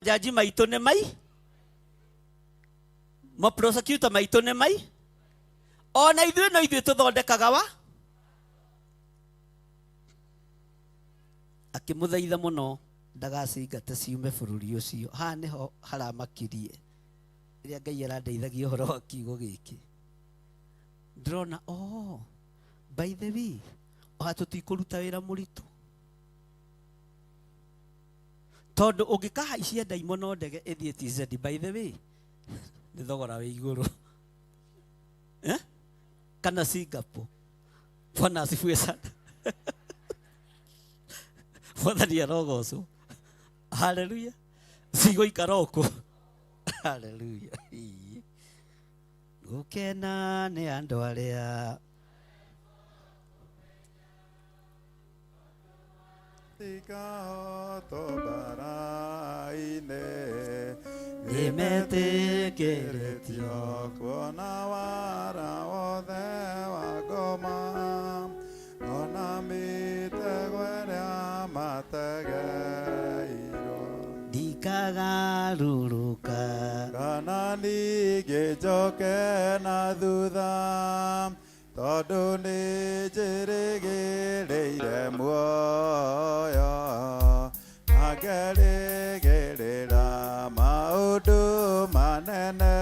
Jaji maitũ nĩ mai, maprosecutor maitũ nĩ mai, ona ithuĩ no ithuĩ tũthondekaga wa. Akĩmũthaitha mũno ndagacingate ciume bũrũri ũcio. Haha nĩho haramakirie rĩrĩa Ngai arandeithagia ũhoro wa kiugo gĩkĩ. Ndĩrona, oh, by the way, oha tũtikũruta wĩra mũritũ, tondũ ũngĩkahaicia ndaimono ndege ĩthiĩ TZ, by the way, nĩ thogora wĩ igũrũ, eh? Kana Singapore. Bwana asifiwe sana. Mwathani arogocwo. Haleluya. Cigũikara ũkũ. Haleluya. Gũkena nĩ andũ arĩa Tikahoto bara-inĩ nĩmetĩkĩrĩtio kuona wara wothe wa ngoma ona mĩtego ĩrĩa mategeirwo. Ndikagarũrũka kana ningĩ njoke na thutha, tondũ nĩ njĩrĩgĩrĩire muoyo na ngerĩgĩrĩra maũndũ manene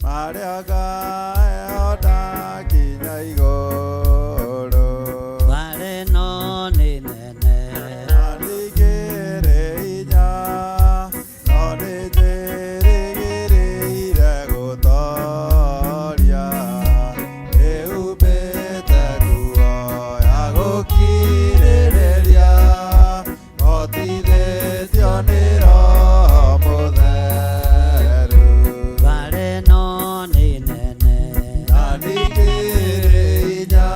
marĩa ngaheo ndakinya igũrũ. Mbara ĩno nĩ nene na ningĩrĩ hinya, no nĩ njĩrĩgĩrĩire gũtoria. Ĩhumbĩte nguo ya gũkirĩrĩria, hotithĩtio nĩ Roho Mũtheru. Mbara ĩno nĩ nene na ningĩrĩ hinya,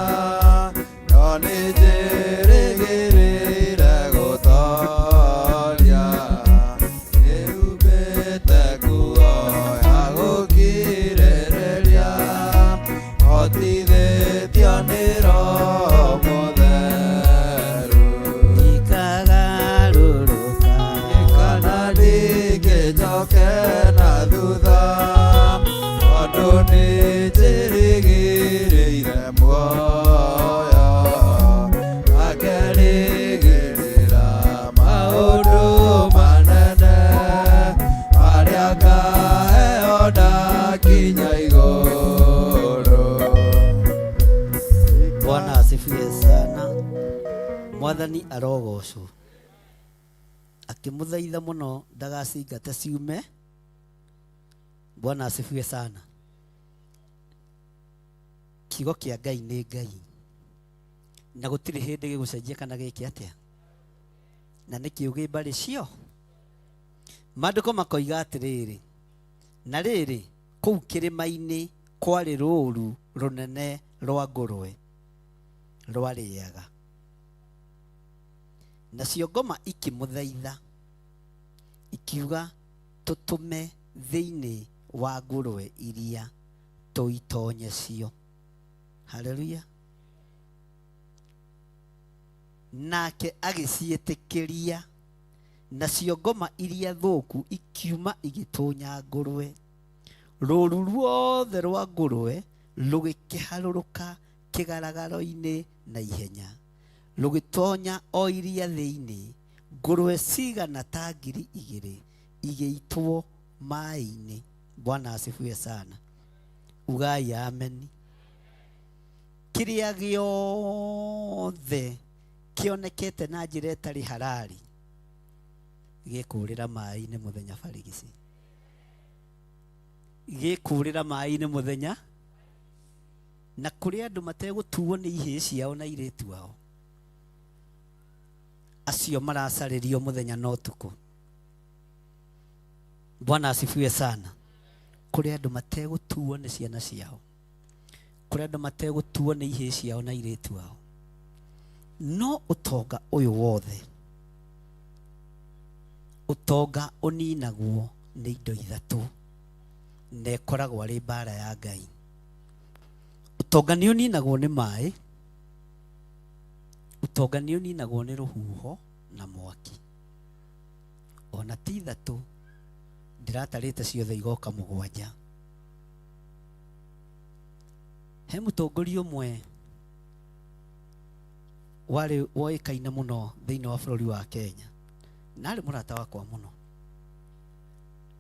no nĩ njĩrĩgĩrĩire gũtoria. Ĩhumbĩte nguo ya gũkirĩrĩria, hotithĩtio nĩ Roho Mũtheru. Ndikagarũrũka kana ningĩ njoke na thutha, tondũ nĩ njĩrĩgĩrĩire muoyo na ngerĩgĩrĩra maũndũ manene marĩa ngaheo ndakinya igũrũ. Bwana asifiwe sana. Mwathani arogocwo. Akĩmũthaitha mũno ndagacingate ciume. Bwana asifiwe sana. Kiugo kĩa Ngai nĩ Ngai, na gũtirĩ hĩndĩ gĩgũcenjia kana gĩke atĩa, na nĩ kĩũgĩ mbarĩ cio. Maandĩko makoiga atĩrĩrĩ, na rĩrĩ, kũu kĩrĩma-inĩ kwarĩ rũũru rũnene rwa ngũrwe rwarĩaga, nacio ngoma ikĩmũthaitha ikiuga, tũtũme thĩinĩ wa ngũrwe iria tũitonye cio. Haleluya. Nake agĩciĩtĩkĩria, nacio ngoma iria thũku ikiuma igĩtũnya ngũrwe. Rũũru ruothe rwa ngũrwe rũgĩkĩharũrũka kĩgaragaro-inĩ na ihenya, rũgĩtonya o iria thĩinĩ. Ngũrwe cigana ta 2000 igĩitwo maĩ-inĩ. Bwana asifiwe sana. Ugai ameni. Kĩrĩa gĩothe kĩonekete na njĩra ĩtarĩ harari gĩkũrĩra maĩ-inĩ mũthenya barigici, gĩkũrĩra maĩ-inĩ mũthenya. Na kũrĩ andũ mategũtuo nĩ ihĩĩ ciao na airĩtu ao, acio maracarĩrio mũthenya na ũtukũ. Bwana asifiwe sana. Kũrĩ andũ mategũtuo nĩ ciana ciao, kũrĩ andũ mategũtuo nĩ ihĩĩ ciao na airĩtu ao. No ũtonga ũyũ wothe, ũtonga ũninagwo nĩ indo ithatũ, na ĩkoragwo arĩ mbara ya Ngai. Ũtonga nĩ ũninagwo nĩ maĩ, ũtonga nĩ ũninagwo nĩ rũhuho na mwaki. Ona ti ithatũ, ndĩratarĩte ciothe igoka mũgwanja. He mũtongoria ũmwe warĩ woĩkaine mũno thĩinĩ wa bũrũri wa Kenya, na arĩ mũrata wakwa mũno,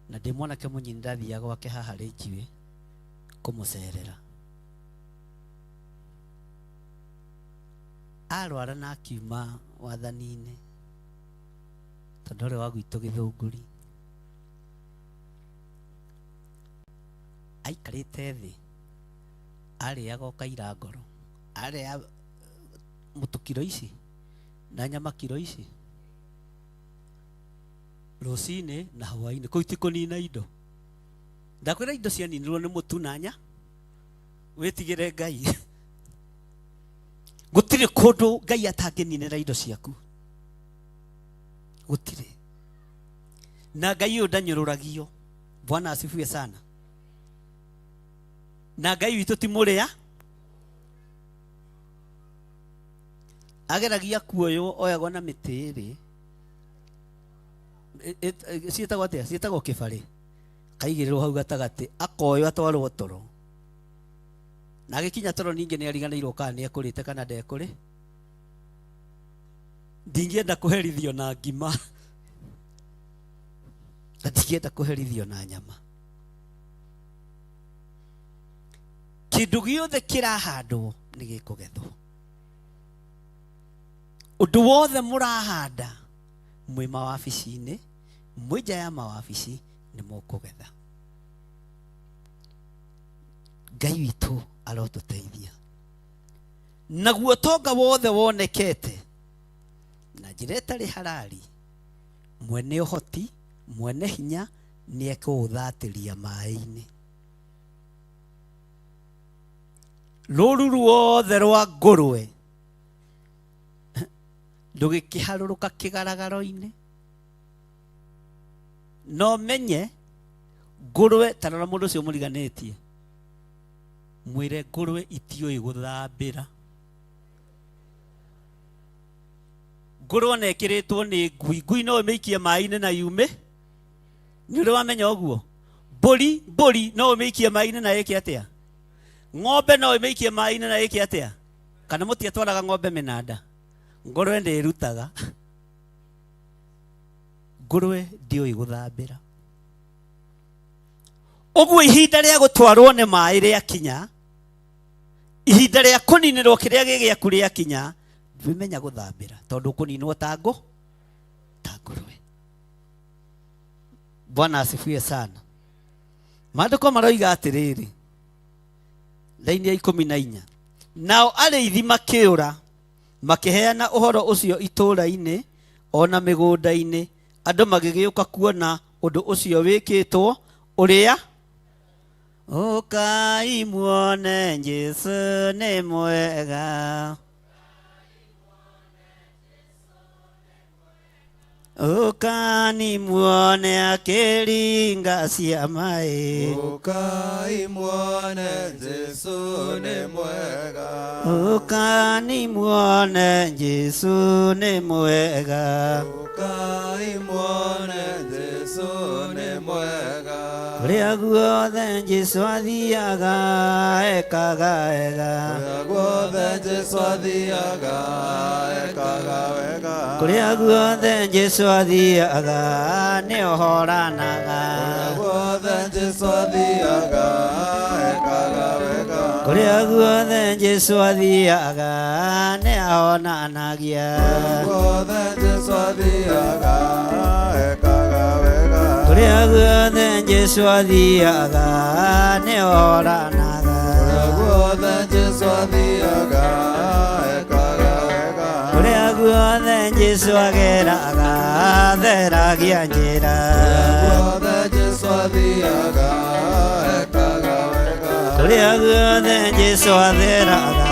na ndĩ mwanake mũnyinyi ndathiaga gwake haha Rĩnjiwĩ kũmũcerera. Arwara na akiuma wathani-inĩ tondũ arĩ wa gwitũ Gĩthũngũri. Aikarĩte thĩ arĩaga ũkaira ngoro, arĩa mũtu kiro ici na nyama kiro ici rũcinĩ na hwainĩ, kũu ti kũnina indo. Ndakwĩra indo cianinirwo nĩ mũtu na nya, wĩtigĩre Ngai. Gũtirĩ kũndũ Ngai atangĩninĩra indo ciaku, gũtirĩ. Na Ngai ũyũ ndanyũrũragio. Bwana asifiwe sana. Na Ngai witũ ti mũrĩa ageragia kuoywo, oyagwo na mĩtĩ ĩrĩ ciĩtagwo atĩa? Ciĩtagwo kĩbarĩ, kaigĩrĩrwo hau gatagatĩ, akoywo atwarwo toro, na agĩkinya toro ningĩ nĩ ariganĩirwo kana nĩ ekũrĩte kana ndekũrĩ. Ndingĩenda kũherithio na ngima, na ndingĩenda kũherithio na nyama. Kĩndũ gĩothe kĩrahandwo nĩ gĩkũgethwo. Ũndũ wothe mũrahanda mwĩ mawabici-inĩ, mwĩ nja ya mawabici, nĩ mũkũgetha. Ngai witũ arotũteithia. Naguo tonga wothe wonekete na njĩra ĩtarĩ harari, mwene ũhoti, mwene hinya nĩ ekũũthatĩria maĩ-inĩ. Rũru ruothe rwa ngũrwe ndũgĩkĩharũrũka kĩgaragaro-inĩ. No menye ngũrwe, ta rora mũndũ ũcio mũriganĩtie, mwĩre ngũrwe itiũĩ gũthambĩra. Ngũrwe ona ĩkĩrĩtwo nĩ ngui, ngui no ĩmĩikie maĩ-inĩ na yume. Nĩ ũrĩ wamenya ũguo? Mbũri no ĩmĩikie maĩ-inĩ na ĩke atĩa? Ng'ombe no ĩmĩikie maĩ-inĩ na ĩke atĩa? Kana mũtiatwaraga ng'ombe mĩnanda? Ngũrwe ndĩrutaga. Ngũrwe ndĩũĩ gũthambĩra. Ũguo ihinda rĩa gũtwarwo nĩ maĩ rĩakinya, ihinda rĩa kũninĩrwo kĩrĩa gĩ gĩaku rĩakinya, ndwĩmenya gũthambĩra tondũ ũkũninwo ta ngũ, ta ngũrwe. Bwana asifiwe sana. Maandĩko maroiga atĩrĩrĩ, raini ya 14, nao arĩithi makĩũra makĩheana ũhoro ũcio itũũra-inĩ o na mĩgũnda-inĩ, andũ magĩgĩũka kuona ũndũ ũcio wĩkĩtwo ũrĩa ũkai muone Jesũ nĩ mwega. Ũkani muone akĩringa ciama-ĩ. Ũkai muone Jesũ nĩ mwega. Ũkani muone Jesũ nĩ mwega. Ũkai muone Jesũ nĩ mwega. Kũrĩa guothe Jesũ athiaga ekaga wega. Kũrĩa guothe Jesũ athiaga ekaga wega. Kũrĩa guothe Jesũ athiaga nĩ ohoranaga. Kũrĩa guothe Jesũ athiaga ekaga wega. Kũrĩa guothe Jesũ athiaga nĩ ahonanagia. Kũrĩa guothe Jesũ athiaga ekaga wega. Kũrĩa guothe Jesũ athiaga nĩ ohoranaga. Kũrĩa guothe Jesũ athiaga ekaga wega. Kũrĩa guothe Jesũ ageraga atheragia njĩra. Kũrĩa guothe Jesũ athiaga ekaga wega. Kũrĩa guothe Jesũ atheraga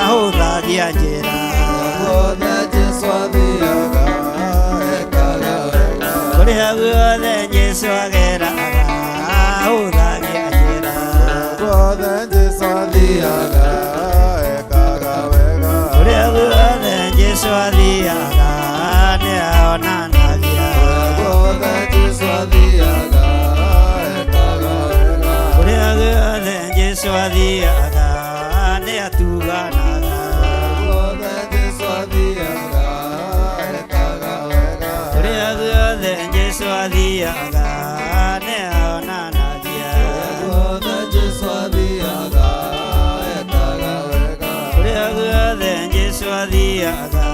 ahũthagia njĩra. Kũrĩa guothe Jesũ athiaga ekaga wega. Kũrĩa guothe Jesũ ageraga ahũthagia njĩra. Kũrĩa guothe Jesũ athiaga ekaga wega. Kũrĩa guothe Jesũ athiaga nĩ ahonanagia. Kũrĩa guothe athiaga nĩ onanagia. Guothe Jesũ athiaga ekaga wega. Kũrĩa guothe Jesũ athiaga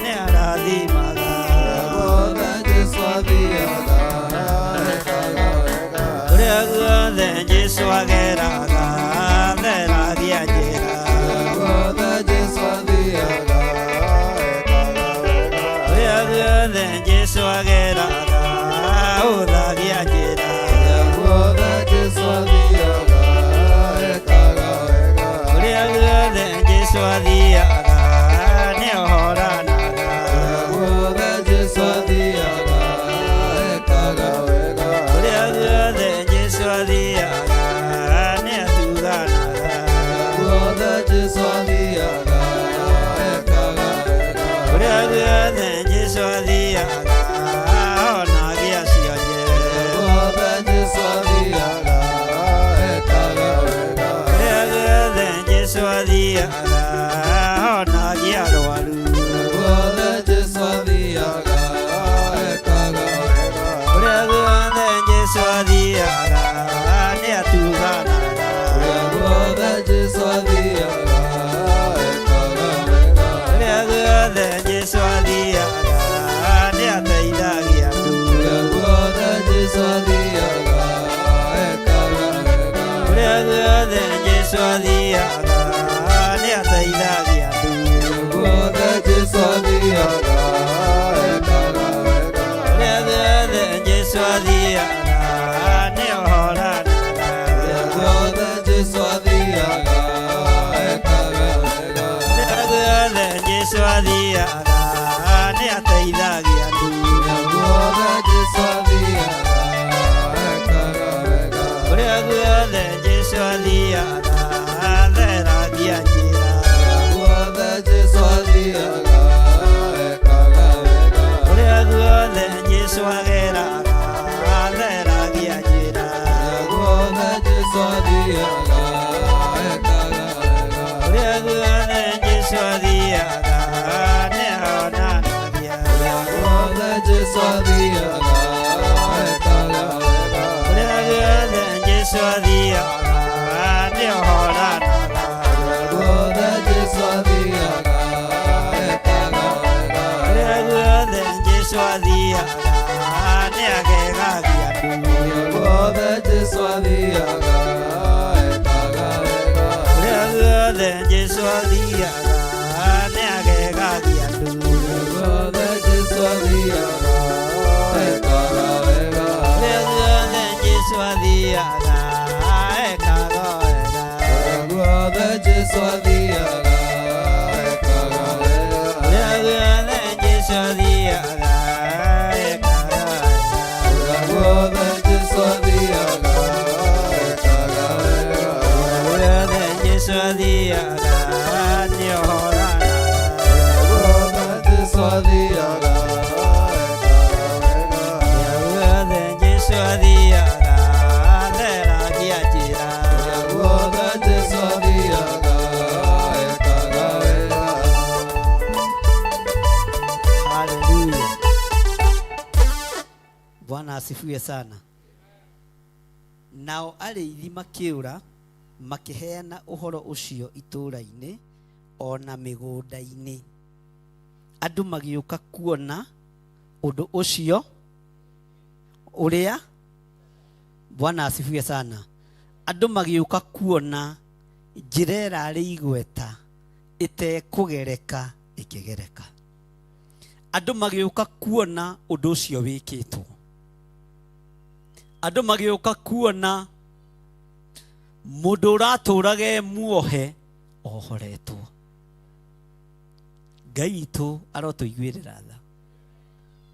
nĩ arathimaga. Guothe Jesũ athiaga ekaga wega. Kũrĩa guothe Jesũ ageraga atheragia njĩra. Guothe Jesũ athiaga ekaga wega. Kũrĩa guothe Jesũ ageraga ahũthagia njĩra. Guothe Jesũ athiaga ekaga wega. Kũrĩa guothe Jesũ athiaga nĩ ohoranaga. Guothe Jesũ athiaga ekaga wega. Kũrĩa guothe Jesũ athiaga nĩ atuganaga. Guothe Jesũ athiaga ekaga wega. Kũrĩa guothe Jesũ athiaga ahonagia cionje. Guothe Jesũ athiaga ekaga wega. Kũrĩa guothe Jesũ athiaga ahonagia arwaru. Guothe Jesũ athiaga ekaga wega. Kũrĩa guothe Jesũ athiaga nĩ atuganaga. Guothe Jesũ athiaga ekaga wega. Kũrĩa guothe Jesũ athiaga nĩ ateithagia andũ. Guothe Jesũ athiaga ekaga wega. Kũrĩa guothe Jesũ athiaga nĩ ateithagia andũ. Guothe Jesũ athiaga ekaga wega. Kũrĩa guothe Jesũ athiaga nĩ ohoranaga. Guothe Jesũ athiaga ekaga wega. Kũrĩa guothe Jesũ athiaga nĩ ateithagia andũ. Guothe Jesũ athiaga ekaga wega. Kũrĩa guothe Jesũ athiaga atheragia njĩra. Guothe Jesũ athiaga ekaga wega. Kũrĩa guothe Jesũ ageraga atheragia njĩra. Guothe Jesũ athiaga ekaga wega. Kũrĩa guothe Jesũ athiaga nĩ ahonanagia. Guothe Jesũ athiaga ekaga wega. Kũrĩa guothe Jesũ athiaga nĩ ohoranaga. Guothe Jesũ athiaga ekaga wega. Kũrĩa guothe Jesũ athiaga nĩ agegagia andũ. Guothe Jesũ athiaga ekaga wega. Kũrĩa guothe Jesũ athiaga nĩ agegagia andũ. Guothe Jesũ athiaga ekaga wega. Kũrĩa guothe Jesũ athiaga ekaga wega. Guothe Jesũ athiaga ekaga wega. Kũrĩa guothe Jesũ athiaga ekaga wega. Guothe Jesũ athiaga ekaga wega. Kũrĩa guothe Jesũ athiaga nĩ ohoranaga. Guothe Jesũ athiaga ekaga wega. Kũrĩa guothe Jesũ athiaga atheragia njĩra. Guothe Jesũ athiaga ekaga wega. Haleluya. Bwana asifiwe sana. Nao arĩithi makĩũra makĩheana ũhoro ũcio itũũra-inĩ ona mĩgũnda-inĩ. Andũ magĩũka kuona ũndũ ũcio ũrĩa. Bwana asifiwe sana. Andũ magĩũka kuona njĩra ĩrarĩ igweta ĩtekũgereka ĩkĩgereka. Andũ magĩũka kuona ũndũ ũcio wĩkĩtwo. Andũ magĩũka kuona mũndũ ũratũraga e muohe ohoretwo. Ngai witũ arotũiguĩrĩra tha.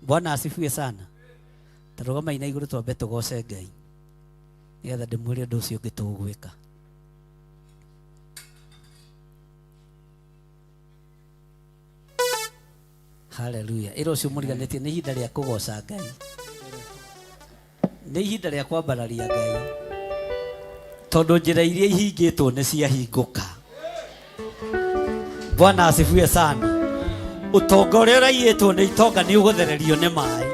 Bwana asifiwe sana. Ta rũgamai na igũrũ twambe tũgoce Ngai nĩgetha ndĩmwĩre ũndũ ũcio ũngĩ tũgwĩka. Haleluya. Ĩra ũcio mũriganĩtie nĩ ihinda rĩa kũgoca Ngai, nĩ ihinda rĩa kwambararia Ngai, tondũ njĩra iria ihingĩtwo nĩ ciahingũka. Bwana asifiwe sana. Ũtonga ũrĩa ũraiyĩtwo nĩ itonga nĩ ũgũthererio nĩ maĩ.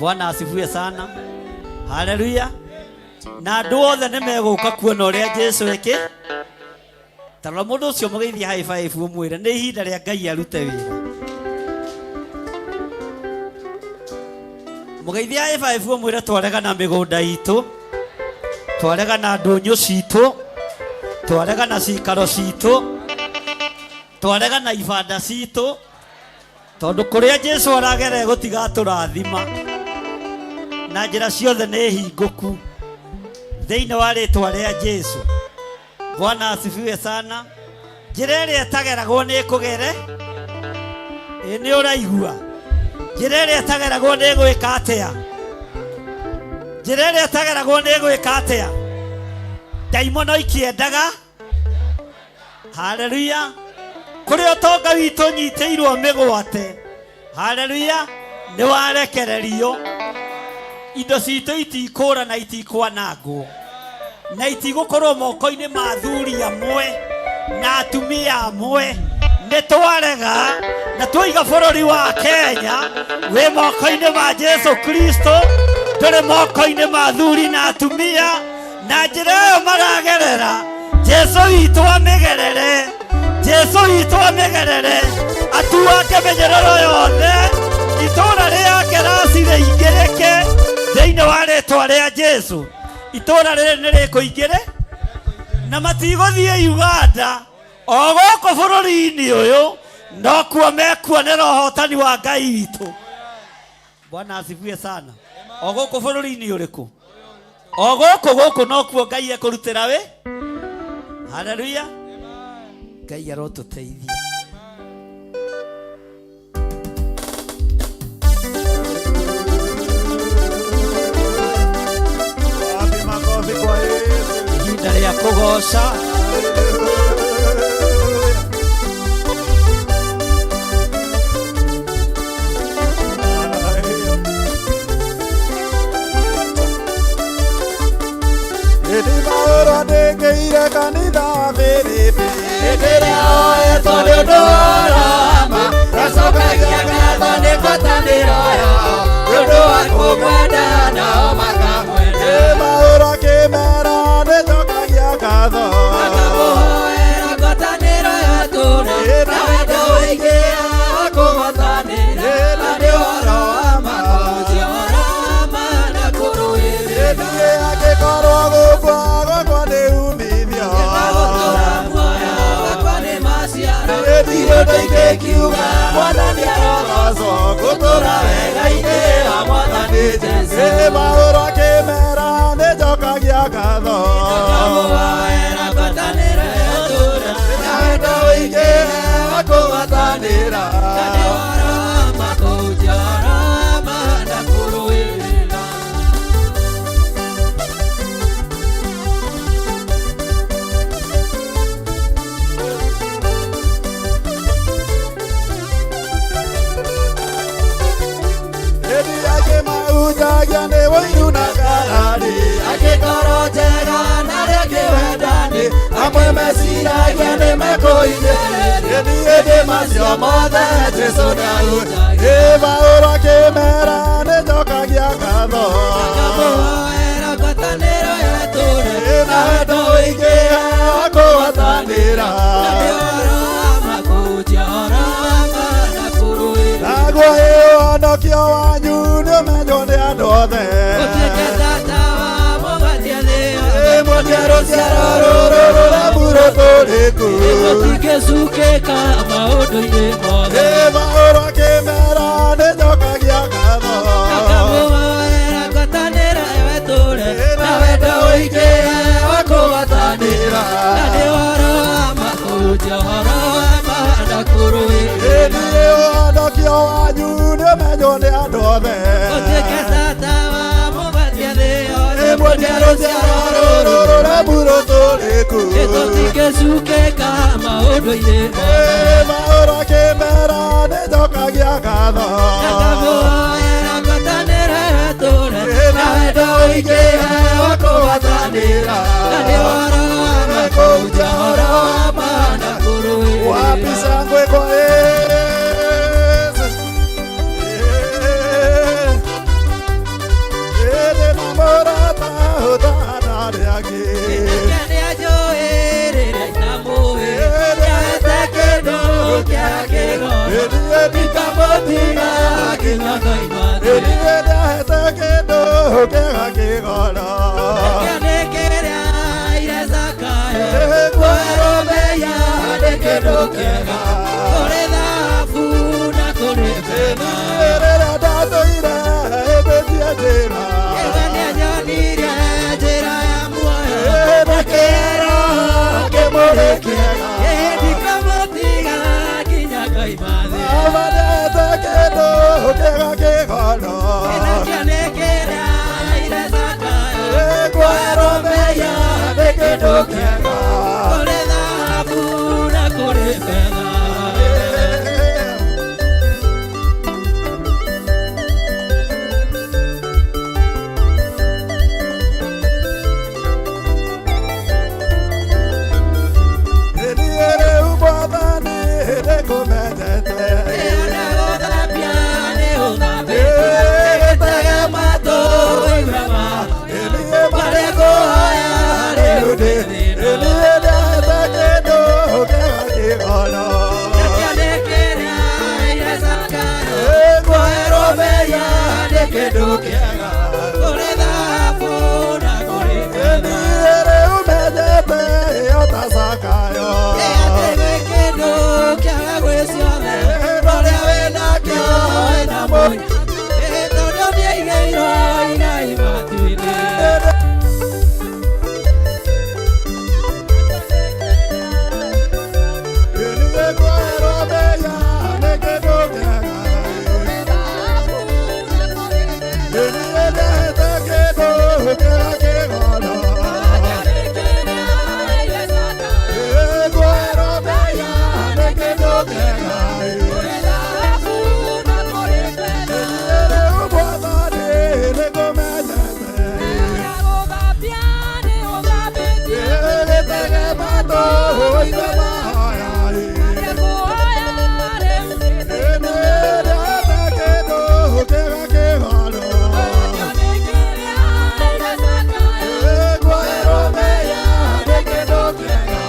Bwana asifiwe sana. Haleluya. Na andũ othe nĩ megũka kuona ũrĩa Jesu eke. Tarora mũndũ ũcio mũgeithie high five ũmwĩre nĩ ihinda rĩa Ngai arute wĩra. Mũgeithie high five ũmwĩre twaregana mĩgũnda itũ, twaregana ndũnyũ citũ, twaregana cikaro citũ, twaregana ibanda citũ, tondũ kũrĩa Jesu aragere gũtigatũrathima na njĩra ciothe nĩ hingũku thĩinĩ wa rĩtwa rĩa Jesu. Bwana asifiwe sana. Njĩra ĩrĩa ĩtageragwo nĩ ĩkũgere, ĩ nĩ ũraigua? Njĩra ĩrĩa ĩtageragwo nĩ ĩgwĩka atĩa? Njĩra ĩrĩa ĩtageragwo nĩ ĩgwĩka atĩa? Ndaimono ikĩendaga. Haleluya. Kũrĩa ũtonga witũ ũnyitĩirwo mĩgwate, haleluya, nĩ warekererio. Indo citũ itikũra na itikwanangwo na itigũkorwo moko-inĩ ma athuri amwe na atumia amwe. Nĩ twarega na twaiga bũrũri wa Kenya wĩ moko-inĩ ma Jesu Kristo, ndũrĩ moko-inĩ ma athuri na atumia. Na njĩra ĩyo maragerera, Jesu witũ amĩgerere, Jesu witũ amĩgerere, atuange mĩnyororo yothe, itũũra rĩake racirĩingĩrĩke thĩinĩ wa rĩtwa rĩa Jesu. Itũũra rĩrĩ nĩ rĩkũingĩre na matigũthiĩ Uganda, o gũkũ bũrũri-inĩ ũyũ nokuo mekuonera ũhotani wa Ngai witũ. Bwana asifiwe sana. O gũkũ bũrũri-inĩ ũrĩkũ? O gũkũ gũkũ nokuo Ngai ekũrutĩra wĩ. Haleluya. Ngai arotũteithia. Wapi makofi kwa Yesu? Ihinda rĩa kũgoca. Hĩndĩ Paũlũ andĩkĩire kanitha wa Filipi, Hĩndĩ ĩrĩa oetwo nĩ ũndũ wa Roma, ndacokagia ngatho nĩ ngwatanĩro yao, nĩ ũndũ wa kũmwenda nao makamwenda. Hĩndĩ Paũlũ akĩmera nĩnjokagia ngatho. Makamũhoera ngwatanĩro ya tũũra, na wendo ũingĩ wa kũhotanĩra, na nĩ ũhoro wa ma, kũhunjia ũhoro wa ma na kũrũĩrĩra. Hĩndĩ angĩkorwo gũkua gwakwa nĩ umithio. Na gũtũũra muoyo wakwa nĩ maciaro, Hĩndĩ ndirĩ ũndũ ingĩkiuga, Mwathani arogocwo, ngũtũũra wega-inĩ wa Mwathani Jesũ. Hĩndĩ Paũlũ akĩmera nĩnjokagia ngatho. Makamũhoera ngwatanĩro ya tũũra, na wendo ũingĩ wa kũhotanĩra, na nĩ ũhoro wa ma, kũhunjia ũhoro wa ma na kũrũĩrĩra. Hĩndĩ angĩ mahunjagia nĩ ũiru na ngarari. Angĩkorwo njega na arĩa angĩ wendani, amwe meciragia nĩ mekũhinyĩrĩrio, ĩndĩ macio mothe Jesũ nĩahunjagia. Hĩndĩ Paũlũ akĩmera nĩnjokagia ngatho. Makamũhoera ngwatanĩro ya tũũra, Na wendo ũingĩ wa kũhotanĩra. na nĩ ũhoro wa ma, kũhunjia ũhoro wa ma na kũrũĩrĩra. Naguo ũhonokio wanyu nĩũmenywo nĩ andũ othe. Ũtuĩke tata wa mũgatia thĩ yothe. Ĩmwe rũciaro rũrũ rũramurũtũrĩku. Mũtingĩcukĩka maũndũ-inĩ mothe. Ĩ Paũlũ akĩmera nĩnjokagia ngatho. Makamũhoera ngwatanĩro ya tũũra, na wendo ũingĩ wa kũhotanĩra, na nĩ ũhoro wa ma, kũhunjia ũhoro wa ma na kũrũĩrĩra. Ĩndĩ ũhonokio wanyu nĩũmenywo nĩ andũ othe. Ũtuĩke tata wa mũgatia thĩ yothe. Ĩmwe rũciaro rũrũ rũramurũtũrĩku. Tũtingĩcukĩka maũndũ-inĩ mothe. Ĩ Paũlũ akĩmera nĩnjokagia ngatho. Makamũhoera ngwatanĩro ya tũũra, na wendo ũingĩ wa kũhotanĩra, na nĩ ũhoro wa ma, kũhunjia ũhoro wa ma na kũrũĩrĩra. Wapi shangwe kwa Yesu? Eh. ũtana arĩa angĩ. Nĩanjũĩ rĩrĩa itamũĩ, nĩahete kĩndũ kĩa kĩgoro. Niĩ Ndikamũtiga nginya ngoima thĩ. Niĩ nĩahete kĩndũ kĩega kĩgoro. Nakĩo nĩ kĩrĩa ire Zakayo, kuoherwo mehia nĩ kĩndũ kĩega, kũrĩ thahabu na kũrĩ betha. Niĩ rĩrĩa ndatũire hĩtĩtie njĩra. Ĩwe nĩanyonirie njĩra ya muoyo, Na kĩero kĩmũrĩ kĩega. Ĩ ndikamũtiga nginya ngoima thĩ. Baba nĩahete kĩndũ kĩega kĩgoro. Nakĩo nĩ kĩrĩa ire Zakayo, Kuoherwo mehia nĩ kĩndũ kĩega. kũrĩ thahabu na kũrĩ betha. Niĩ rĩu Mwathani nĩngũmenyete. Ĩona gũthambia nĩ ũthambĩtie, gĩtege matũ ũigue ma. Marĩa ngũhoya rĩu ndĩ thĩna. Niĩ nĩahete kĩndũ kĩega kĩgoro. Nakĩo nĩ kĩrĩa ire Zakayo, kuoherwo mehia nĩ kĩndũ kĩega, kũrĩ thahabu na kũrĩ betha. Niĩ rĩu menyete o ta Zakayo. Ĩ atĩ gwĩ kĩndũ kĩega gwĩ ciothe, ũrĩa wĩnakĩo wĩna mũnya. Ĩ tondũ nĩaigĩirwo igai matu-inĩ. Niĩ kuoherwo mehia nĩ kĩndũ kĩega. Niĩ nĩahete kĩndũ kĩega kĩgoro. Kuoherwo mehia nĩ kĩndũ kĩega. Rĩu Mwathani nĩngũmenyete. Gĩtege matũ ũigue mahoya. Niĩ nĩahete kĩndũ kĩega kĩgoro. Kuoherwo mehia nĩ kĩndũ kĩega.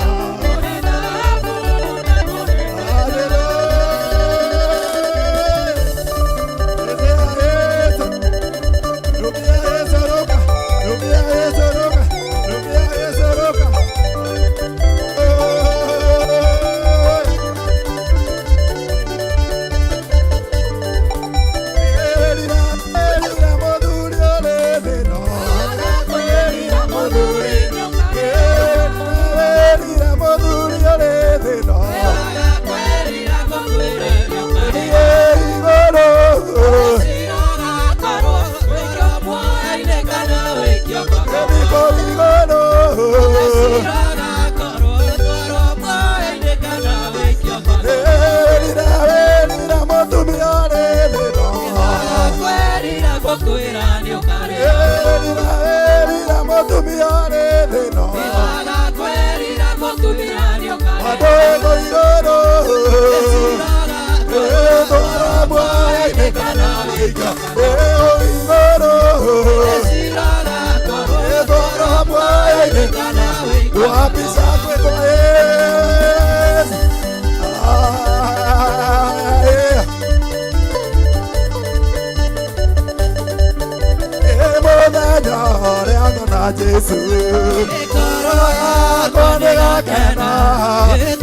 Jesu Ngoro yakwa nĩgakena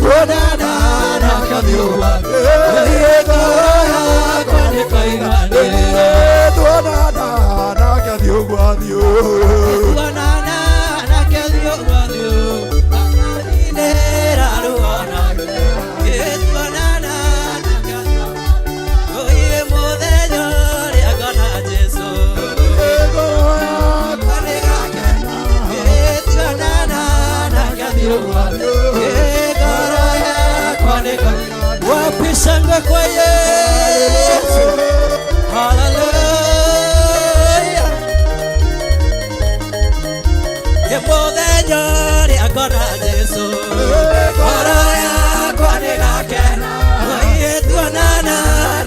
kuonana na kathiũa ngoro yakwa nĩkaiganĩra tuonana na kathiũ gwa thiũ kuonana na kathiũ gwa thiũ akaninĩra ruo tuonana na kathiũ ũyĩ mũthenya ũrĩa ngona Jesũ ngoro yakwa nĩgakena tuonana na kathiũ gwa thiũ ngoro yakwa nĩkaiganĩra wapi shangwe kwa Yesu. Hallelujah. Ye mũthenya ũrĩa ngona Jesũ ngoro yakwa nĩgakena Oye tuonana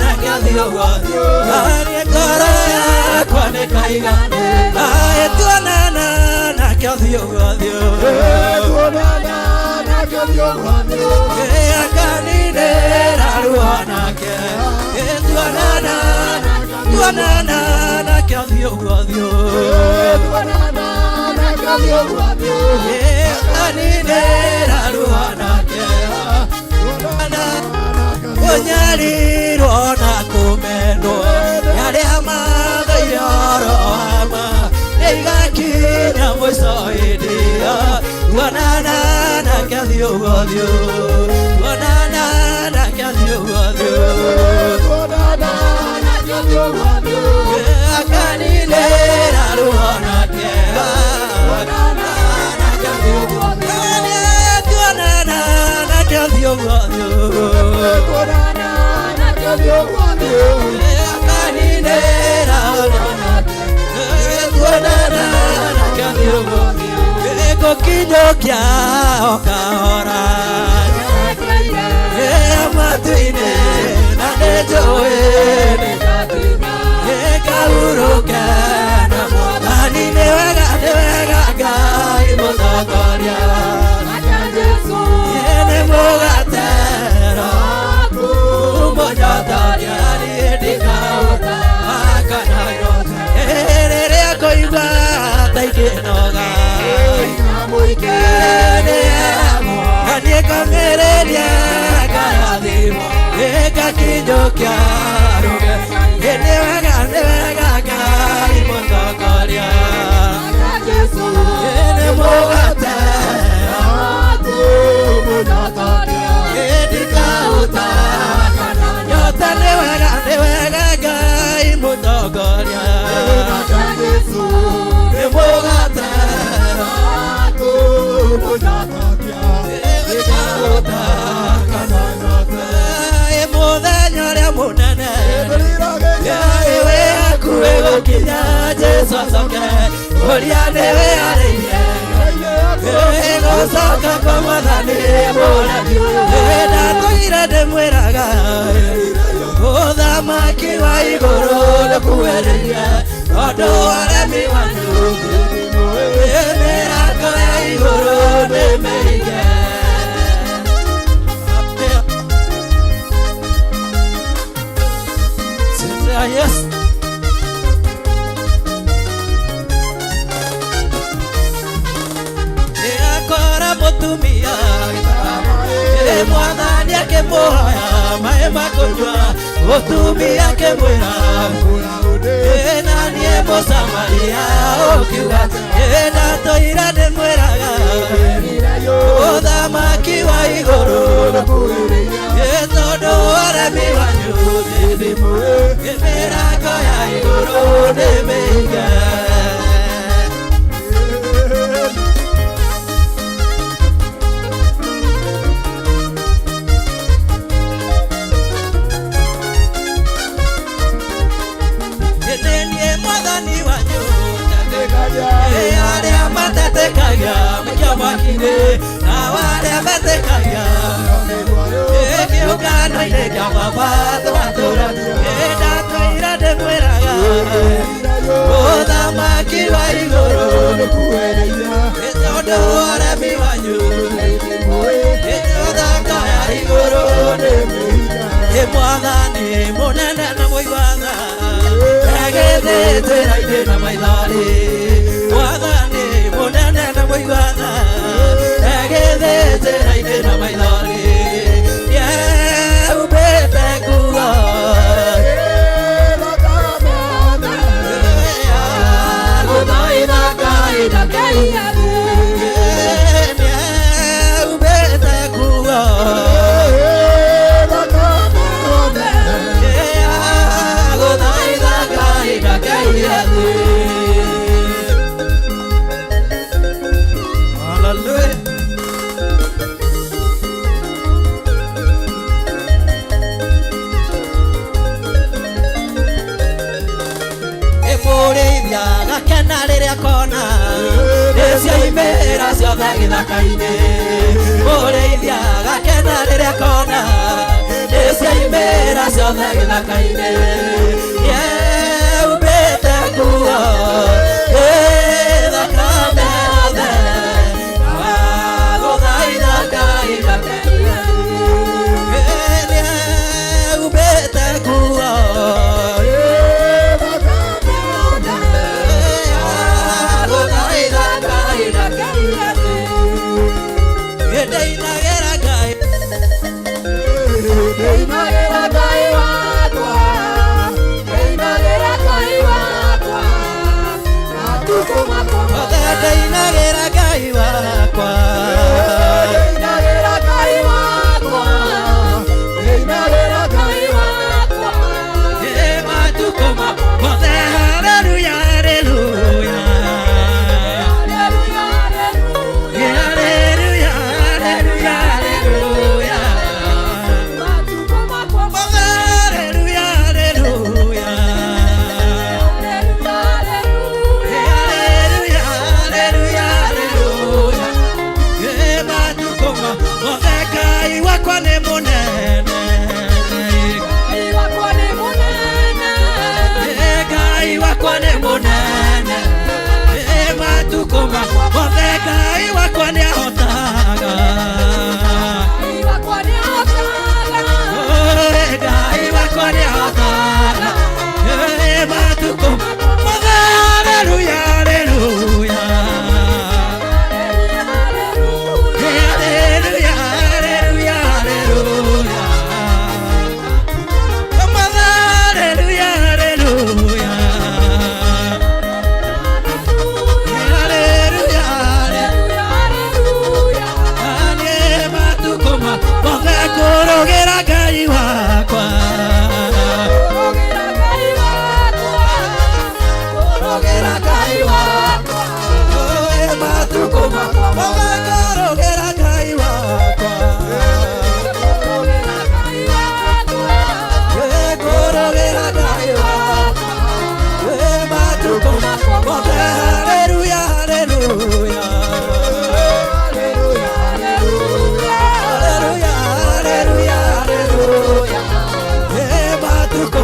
na gĩthiũ gwa thiũ. Aye ngoro yakwa nĩkaiganĩra. Aye tuonana ũthiũ kwa ũthiũ. Tuonana nake ũthiũ kwa ũthiũ. Akaninĩra ruo nake. Tuonana, tuonana nake ũthiũ kwa ũthiũ. Tuonana nake ũthiũ kwa ũthiũ. Akaninĩra ruo nake. Kũnyarirwo na kũmenwo nĩ arĩa mathaire ũhoro wa ma nĩigakinya mũico hĩndĩ ĩyo. Tuonana nake ũthiũ kwa ũthiũ. Tuonana nake ũthiũ kwa ũthiũ. Tuonana nake ũthiũ kwa ũthiũ. Akaninĩra ruo nake. Tuonana nake ũthiũ kwa ũthiũ. Tuonana nake ũthiũ kwa ũthiũ. Tuonana nake ũthiũ kwa ũthiũ. Akaninĩra ruo nake. Tuonana nake ũthiũ kwa ũthiũ. Gũkinyũkia o kahora matu-inĩ na nĩnjũĩ nĩngahurũke na Mwathani. Nĩ wega, nĩ wega Ngai mũtongoria. Nĩ mũgatero mũnyotoria niĩ ndikahũta kana nyota. Rĩrĩa ngũigua ta ingĩnoga na niĩ ngomĩrĩria ngarathimwo nĩngakinyũkia rũge. Nĩ wega, nĩ wega Ngai mũtongoria. Nĩ mũgate ndikahũta nyota. Nĩ wega, nĩ wega Ngai mũtongoria. Nĩ mũgate ndikahũta mũthenya ũrĩa mũnene wĩ hakuhĩ gũkinya Jesũ acoke ũrĩa nĩwe arĩire gũcoka kwa Mwathani mũremi. Ndatũire ndĩmwĩraga ũthamaki wa igũrũ nĩkuhĩrĩirie tondũ waremi wanyu mĩrango ya igũrũ nĩ mĩige. Yes. Akora mũtumia Mwathani akĩmũhoya maĩ ma kũnyua mũtumia akĩmwĩra na niĩ Mũsamaria ũkiuga ndatũire ndĩmwĩraga ũthamaki wa igũrũ tondũ waremi wanyu mĩrango ya igũrũ nĩ mĩige. Niĩ Mwathani wanyu arĩa matetekagia maikia mwaki-inĩ na arĩa metĩkagia kĩũngano-inĩ kĩa baba tũgatũra ndatũire ndĩmwĩraga ũthamaki wa igũrũ tondũ waremi wanyu mĩthako ya igũrũ nĩ Mwathani mũnene na mũigana egĩthĩ njĩra-inĩ na maithori. Mwathani mũnene na mũigana egĩthĩ njĩra-inĩ na maithori. Nĩehumbĩte nguo gũthaitha Ngai na nĩehumbĩte nguo gũthaitha Ngai na Ngai. Hallelujah. Mũrĩithia gakena rĩrĩa kona nĩciaimĩra ciothe gĩthaka-inĩ. Mũrĩithia gakena rĩrĩa kona nĩciaimĩra ciothe gĩthaka-inĩ. Yehumbĩte nguo ĩ thakame. Mothe ndainagĩra Ngai wakwa. Ĩ matukũ mothe, haleluya, haleluya. Haleluya, haleluya, haleluya. Mothe haleluya, haleluya. Haleluya, haleluya, haleluya. Ĩ matukũ mothe Ngai wakwa nĩ mũnene. Ĩ Ngai wakwa nĩ mũnene. Ĩ matukũ mothe Ngai wakwa nĩ ahotaga. Ĩ Ngai wakwa nĩ ahotaga. Ĩ matukũ mothe, haleluya, haleluya. Haleluya, haleluya, haleluya. Mothe, haleluya, haleluya. Haleluya, haleluya. Niĩ matukũ mothe ngũrũgĩra Ngai wakwa. Ngũrũgĩra Ngai wakwa. Ĩ matukũ mothe ngũrũgĩra Ngai wakwa. Ĩ ngũrũgĩra Ngai wakwa. Ĩ matukũ mothe, haleluya, haleluya. Haleluya, haleluya, haleluya. Ĩ matukũ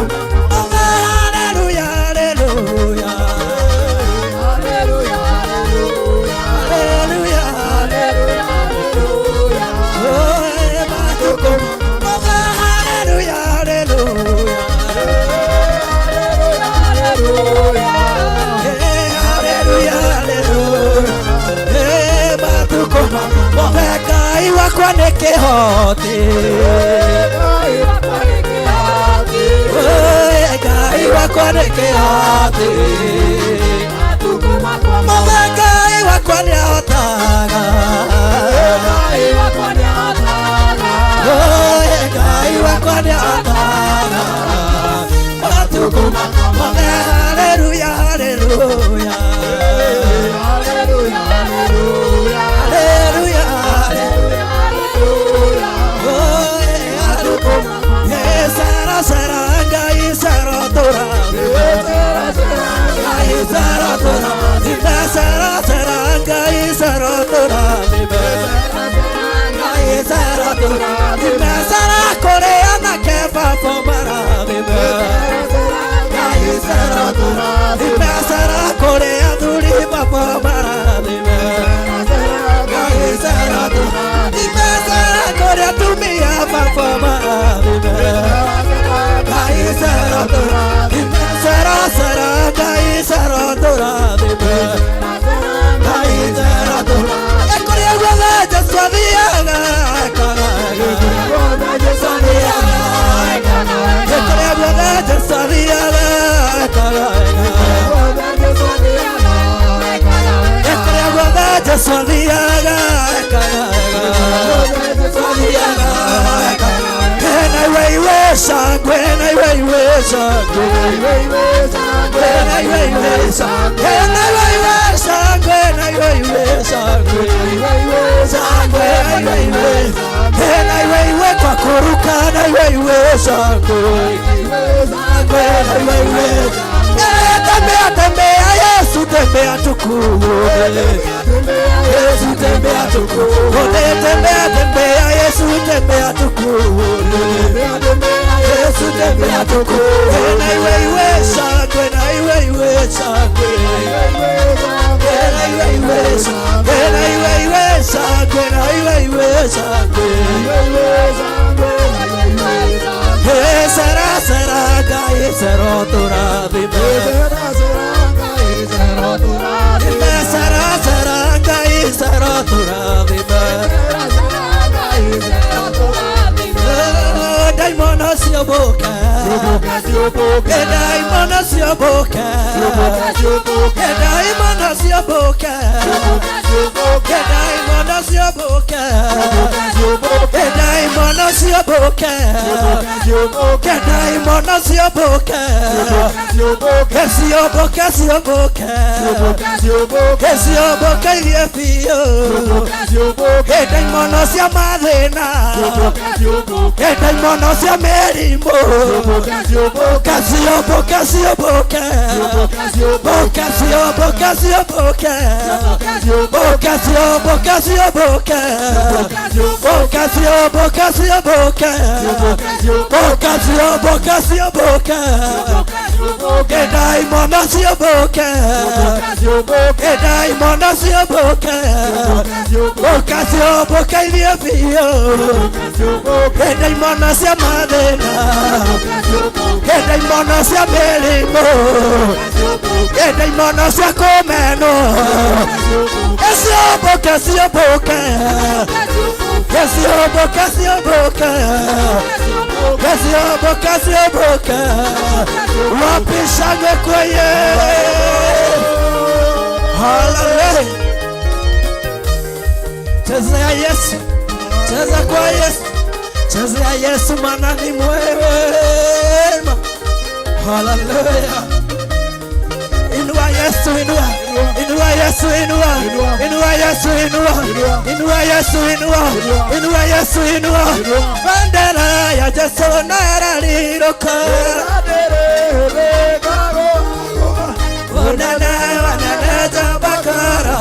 mothe, haleluya, haleluya. Haleluya, haleluya. Oh, ĩ matukũ mothe, haleluya, haleluya. Ĩ haleluya, haleluya. Ĩ matukũ mothe Ngai wakwa nĩ kĩhoti. Ĩ Ngai wakwa nĩ kĩhoti. Mothe Ngai wakwa nĩ ahotaga. Ĩ Ngai wakwa nĩ ahotaga. Matukũ mothe, haleluya, haleluya. Haleluya, haleluya. Oh, matukũ. Ĩ sera, sera, Ngai sera tũra. Ngai sera tũra. Sera, sera, Ngai sera tũra. Ngai sera tũra. Sera kũrĩ anake baba marathime. Ngai sera tũra. Sera kũrĩ athuri baba marathime. Ngai sera tũra. Sera kũrĩ atumia baba marathime. Ngai sera tũra. Sera, sera, Ngai sera tũrathime. Ngai sera tũra. Kũrĩa guothe Jesũ athiaga ekaga wega. Kũrĩa guothe Jesũ athiaga ekaga wega. Kũrĩa guothe Jesũ athiaga ekaga wega. Na iwe iwe shangwe, na iwe iwe shangwe. Na iwe iwe shangwe, na iwe iwe shangwe, na iwe iwe shangwe. Shangwe, na iwe iwe. Na iwe iwe kwa kuruka, na iwe iwe shangwe. Shangwe, na iwe iwe. Tembea, tembea, Yesu tembea tukuone. Yesu tembea tukuone. Tembea, tembea, Yesu tembea tukuone. Yesu tembea tukuone. Na iwe iwe shangwe, na iwe iwe shangwe. Na iwe iwe shangwe, na iwe iwe shangwe, na iwe iwe shangwe. Sera, sera, Ngai sera tũrathime. Sera, sera, Ngai sera tũrathime. Daimono ciũmbũke. Daimono ciũmbũke. Daimono ciũmbũke, ndaimono ciũmbũke, ciũmbũke, ciũmbũke, ciũmbũke irie biũ, ndaimono cia mathĩna, ndaimono cia mĩrimũ, ciũmbũke, ciũmbũke, ciũmbũke, ciũmbũke, ciũmbũke, ciũmbũke, ciũmbũke, ciũmbũke, ciũmbũke, ciũmbũke, ciũmbũke, ciũmbũke, ndaimono ciũmbũke, ndaimono ciũmbũke, ciũmbũke irie biũ, ndaimono cia mathĩna, ndaimono cia mĩrimũ, ndaimono cia kũmenwo, ciũmbũke, ciũmbũke, ciũmbũke, ciũmbũke, ciũmbũke, ciũmbũke, wapishane kwenye. Haleluya. Chezea Yesu, cheza kwa Yesu, chezea Yesu, maana ni mwema. Haleluya. Inua Yesu, inua, inua Yesu, inua, inua Yesu, inua, inua Yesu, inua, inua Yesu, inua. Bendera ya Yesu nararirũka, onene wanene jabakara,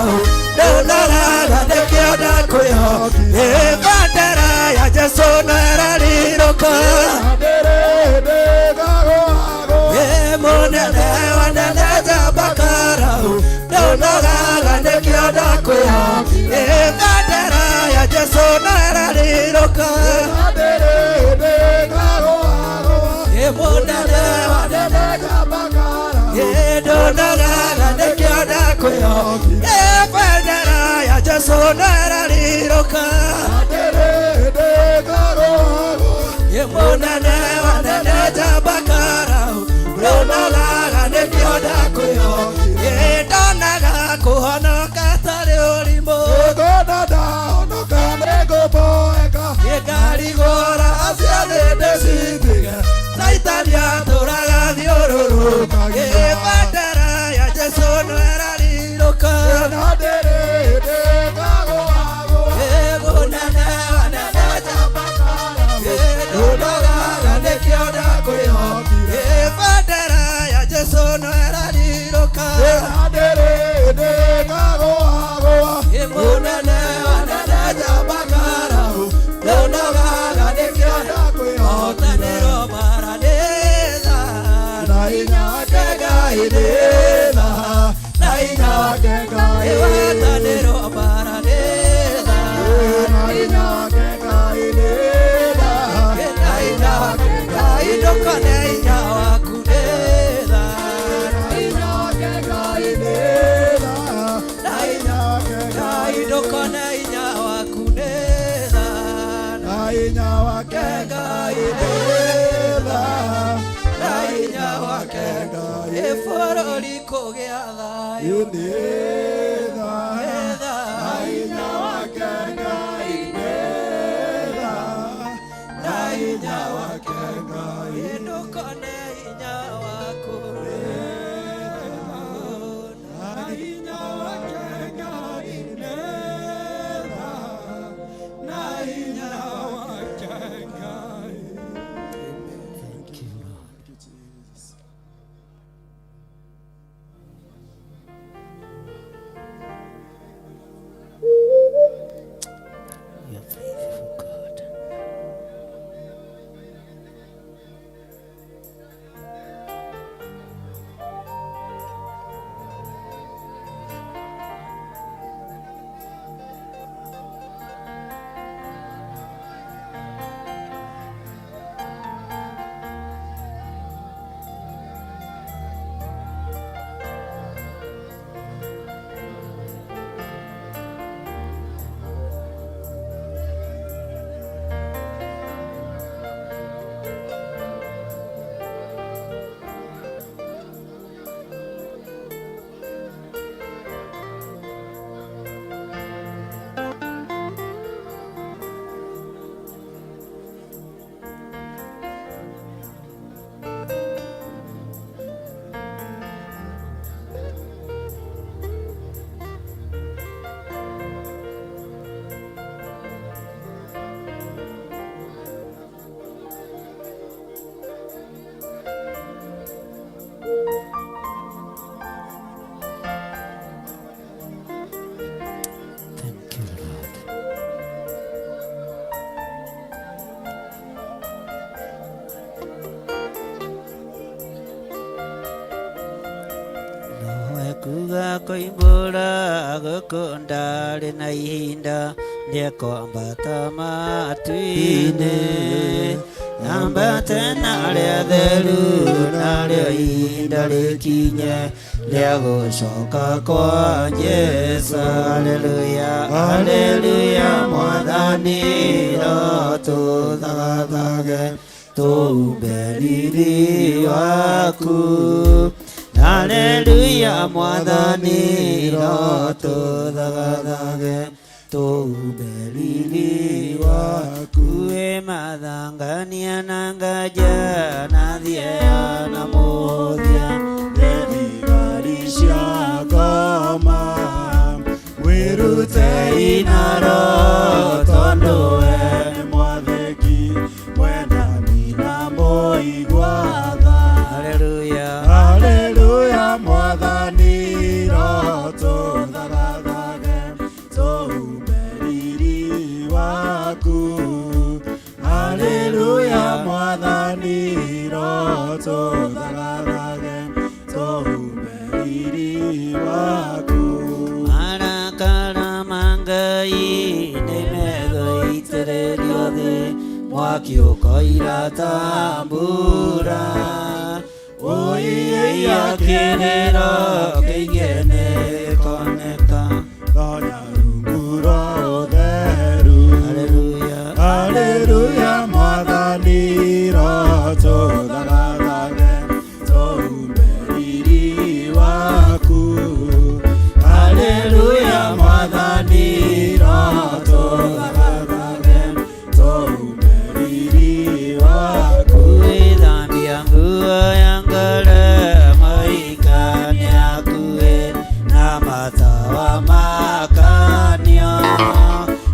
ndũnogaga nĩkĩo ndakwĩhokia. Bendera ya Yesu nararirũka, mũnene wanene jabakara, ndũnogaga nĩkĩo ndakwĩhokia. Bendera ya Yesu nararirũka, mũnene wanene ndũnogaga nĩkĩo ndakwĩhokia. Bendera ya Yesu nararirũka, mũnene wanene jabakara, ndũnogaga nĩkĩo ndakwĩhokia. Ndonaga kũhonoka tarĩ ũrimũ, ngarigũra acio ndĩcitige, Saitani atũraga thiũrũrũka. Bendera ya Yesu nĩrarirũka, mũnene wanene jabakara, ndũnogaga nĩkĩo ndakwĩhokia. Bendera ya Yesu nĩrarirũka, mũnene wanene jabakara, ndũnogaga nĩkĩo ndakwĩhotanĩro maranĩtha, na hinya wake Ngai nĩtha, na hinya wake Ngai ĩwatanĩro maranĩtha, na hinya wake Ngai nĩtha, na hinya wake Ngai ndũkone hinya waku nĩtha, na hinya wake Ngai nĩtha, na hinya wake Ngai ndũkone hinya waku nĩtha, na hinya wake Ngai nĩtha, na hinya wake Ngai bũrũri kũgĩa thayũ nĩtha, na hinya wake Ngai nĩtha, na hinya wake Ngai ndũkone hinya waku nĩtha, na hinya wake Ngai nĩtha, na hinya wake Ngai. Thank you, Lord. Koimbũra gũkũ ndarĩ na ihinda nĩekwambata matu-inĩ ambate na arĩa atheru narĩo ihinda rĩkinye rĩa gũcoka kwa Jesũ. Haleluya, haleluya, Mwathani no tũthagathage tũumbe riri waku. Haleluya, Mwathani no tũthagathage tũumbe riri waku. Ĩ mathangania na ngaja na thieya na mũthia Thigari cia ngoma wĩrutei na roho tondũ we nĩ mwathĩki mwendani na mũigua tha. Haleluya, Haleluya, Mwathani roho tũthagathage tũumbe riri waku. Haleluya, Mwathani roho tũthagathage tũumbe riri waku. Marakara ma Ngai nĩmegũitĩrĩrio thĩ mwaki ũkoira ta mbura ũiĩia kĩrĩro kĩingĩ nĩkoneka. Tonya rungu rwa ũtheru. Haleluya, Haleluya, Mwathani roho tũthagathage tũumbe riri waku. Haleluya, Mwathani roho tũthagathage tũumbe riri waku. Gwĩthambia nguo ya ngoro mũhikania akuĩ na matawa makanio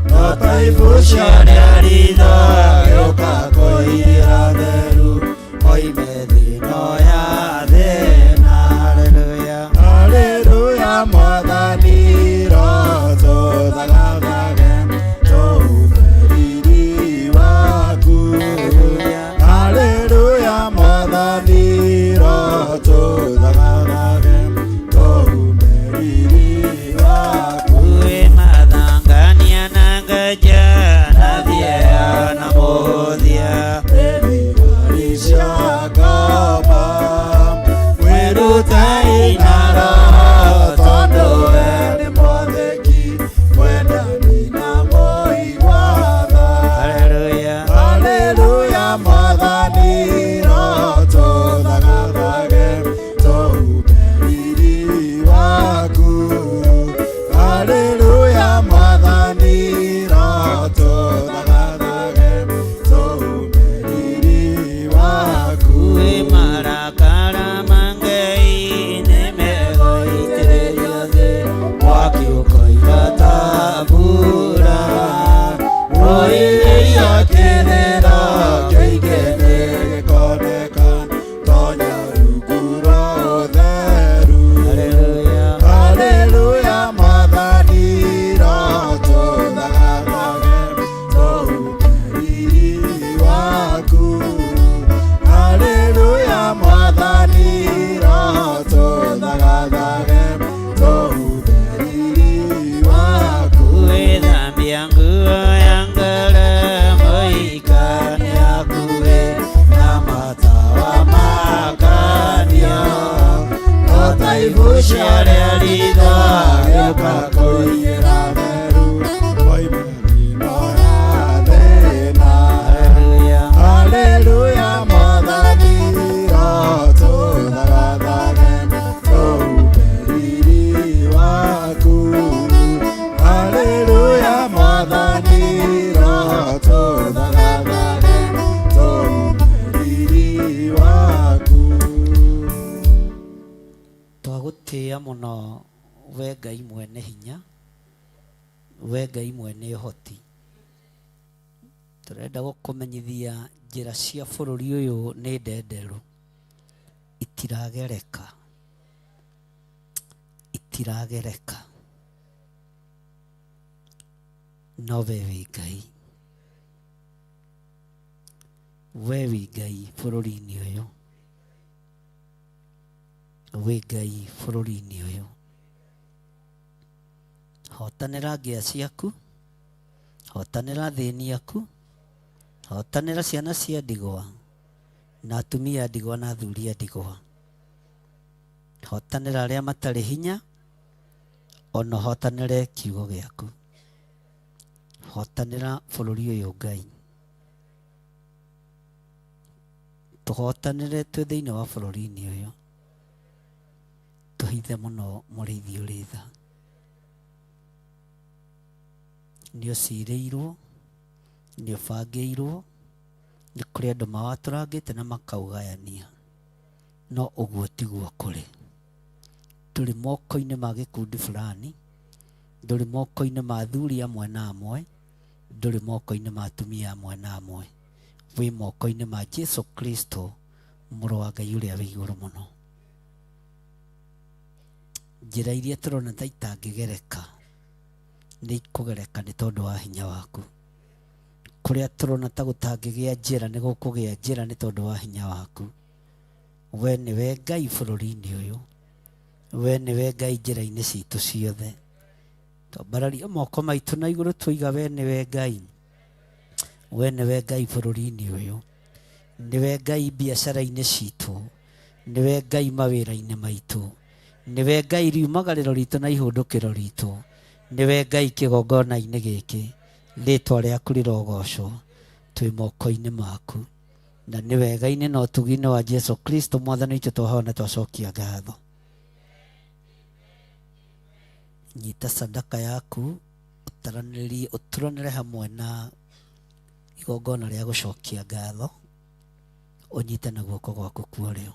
No ta ibucio rĩa ritho gĩũka kũiyĩra theru oime thĩno ya thĩna. Haleluya, Haleluya, Mwathani roho tũthagathage tũumbe riri waku. Haleluya, Mwathani roho tũthagathage tũumbe riri waku. Gwĩ mathangania na ngaja na thieya na mũthia Thigari cia ngoma wĩrutei na roho tondũ we nĩ mwathĩki mwendani na mũigua tha. Haleluya, Haleluya, Mwathani roho tũthagathage tũumbe riri waku. Haleluya, Mwathani roho tũthagathage tũumbe riri waku. Gwĩ marakara ma Ngai nĩmegũitĩrĩrio thĩ mwaki ũkoira ta mbura Ũiĩia kĩrĩro kĩingĩ nĩgĩkoneka tonya rungu rwa ũtheru. Haleluya, Haleluya, Mwathani roho tũthagathage tũumbe riri waku. Haleluya, Mwathani roho tũthagathage tũumbe riri waku. Gwĩthambia nguo ya ngoro mũhikania akuĩ na matawa makanio No ta ibucio rĩa ritho gĩũka kũiyĩra theru oime thĩno ya thĩna. Haleluya, Haleluya, Mwathani roho tũthagathage tũumbe riri waku. Haleluya, Mwathani roho tũthagathage tũumbe riri waku. Twagũtĩĩa mũno we Ngai mwene hinya, we Ngai mwene ũhoti. Tũrenda gũkũmenyithia njĩra cia bũrũri ũyũ nĩ ndenderũ, itiragereka, itiragereka, no we wĩ Ngai, we wĩ Ngai bũrũri-inĩ ũyũ, wĩ Ngai bũrũri-inĩ ũyũ. Hotanĩra ngĩa ciaku, hotanĩra athĩni aku, hotanĩra ciana cia ndigwa na atumia a ndigwa na athuri a ndigwa. Hotanĩra arĩa matarĩ hinya, ona ũhotanĩre kiugo gĩaku. Hotanĩra bũrũri ũyũ Ngai. Tũhotanĩre twĩ thĩinĩ wa bũrũri-inĩ ũyũ. Tũhithe mũno mũrĩithi ũrĩ tha. Nĩ ũcirĩirwo, nĩ ũbangĩirwo, nĩ kũrĩ andũ mawatũrangĩte na makaũgayania. No ũguo tiguo kũrĩ. Ndũrĩ moko-inĩ ma gĩkundi fulani, ndũrĩ moko-inĩ ma athuri amwe na amwe, ndũrĩ moko-inĩ ma atumia amwe na amwe. Wĩ moko-inĩ ma Jesu Kristo, mũrũ wa Ngai ũrĩa wĩ igũrũ mũno. Njĩra iria tũrona ta itangĩgereka nĩ ikũgereka nĩ tondũ wa hinya waku. Kũrĩa tũrona ta gũtangĩgĩa njĩra nĩ gũkũgĩa njĩra nĩ tondũ wa hinya waku. We nĩwe Ngai bũrũri-inĩ ũyũ. We nĩwe Ngai njĩra-inĩ citũ ciothe. Twambararia moko maitũ na igũrũ twoiga we nĩwe Ngai. We nĩwe Ngai bũrũri-inĩ ũyũ. Nĩwe Ngai biacara-inĩ citũ. Nĩwe Ngai mawĩra-inĩ maitũ. Nĩwe Ngai riumagarĩro ritũ na ihũndũkĩro ritũ. Nĩwe Ngai kĩgongona-inĩ gĩkĩ. Rĩtwa rĩaku rĩrogocwo. Twĩ moko-inĩ maku. Na nĩ wega-inĩ na ũtugi-inĩ wa Jesu Kristo mwathani witũ twahoya na twacokia ngatho. Nyita sadaka yaku ũtaranĩrie ũturanĩre hamwe na igongona rĩa gũcokia ngatho, ũnyite na guoko gwaku kwa ũrĩo.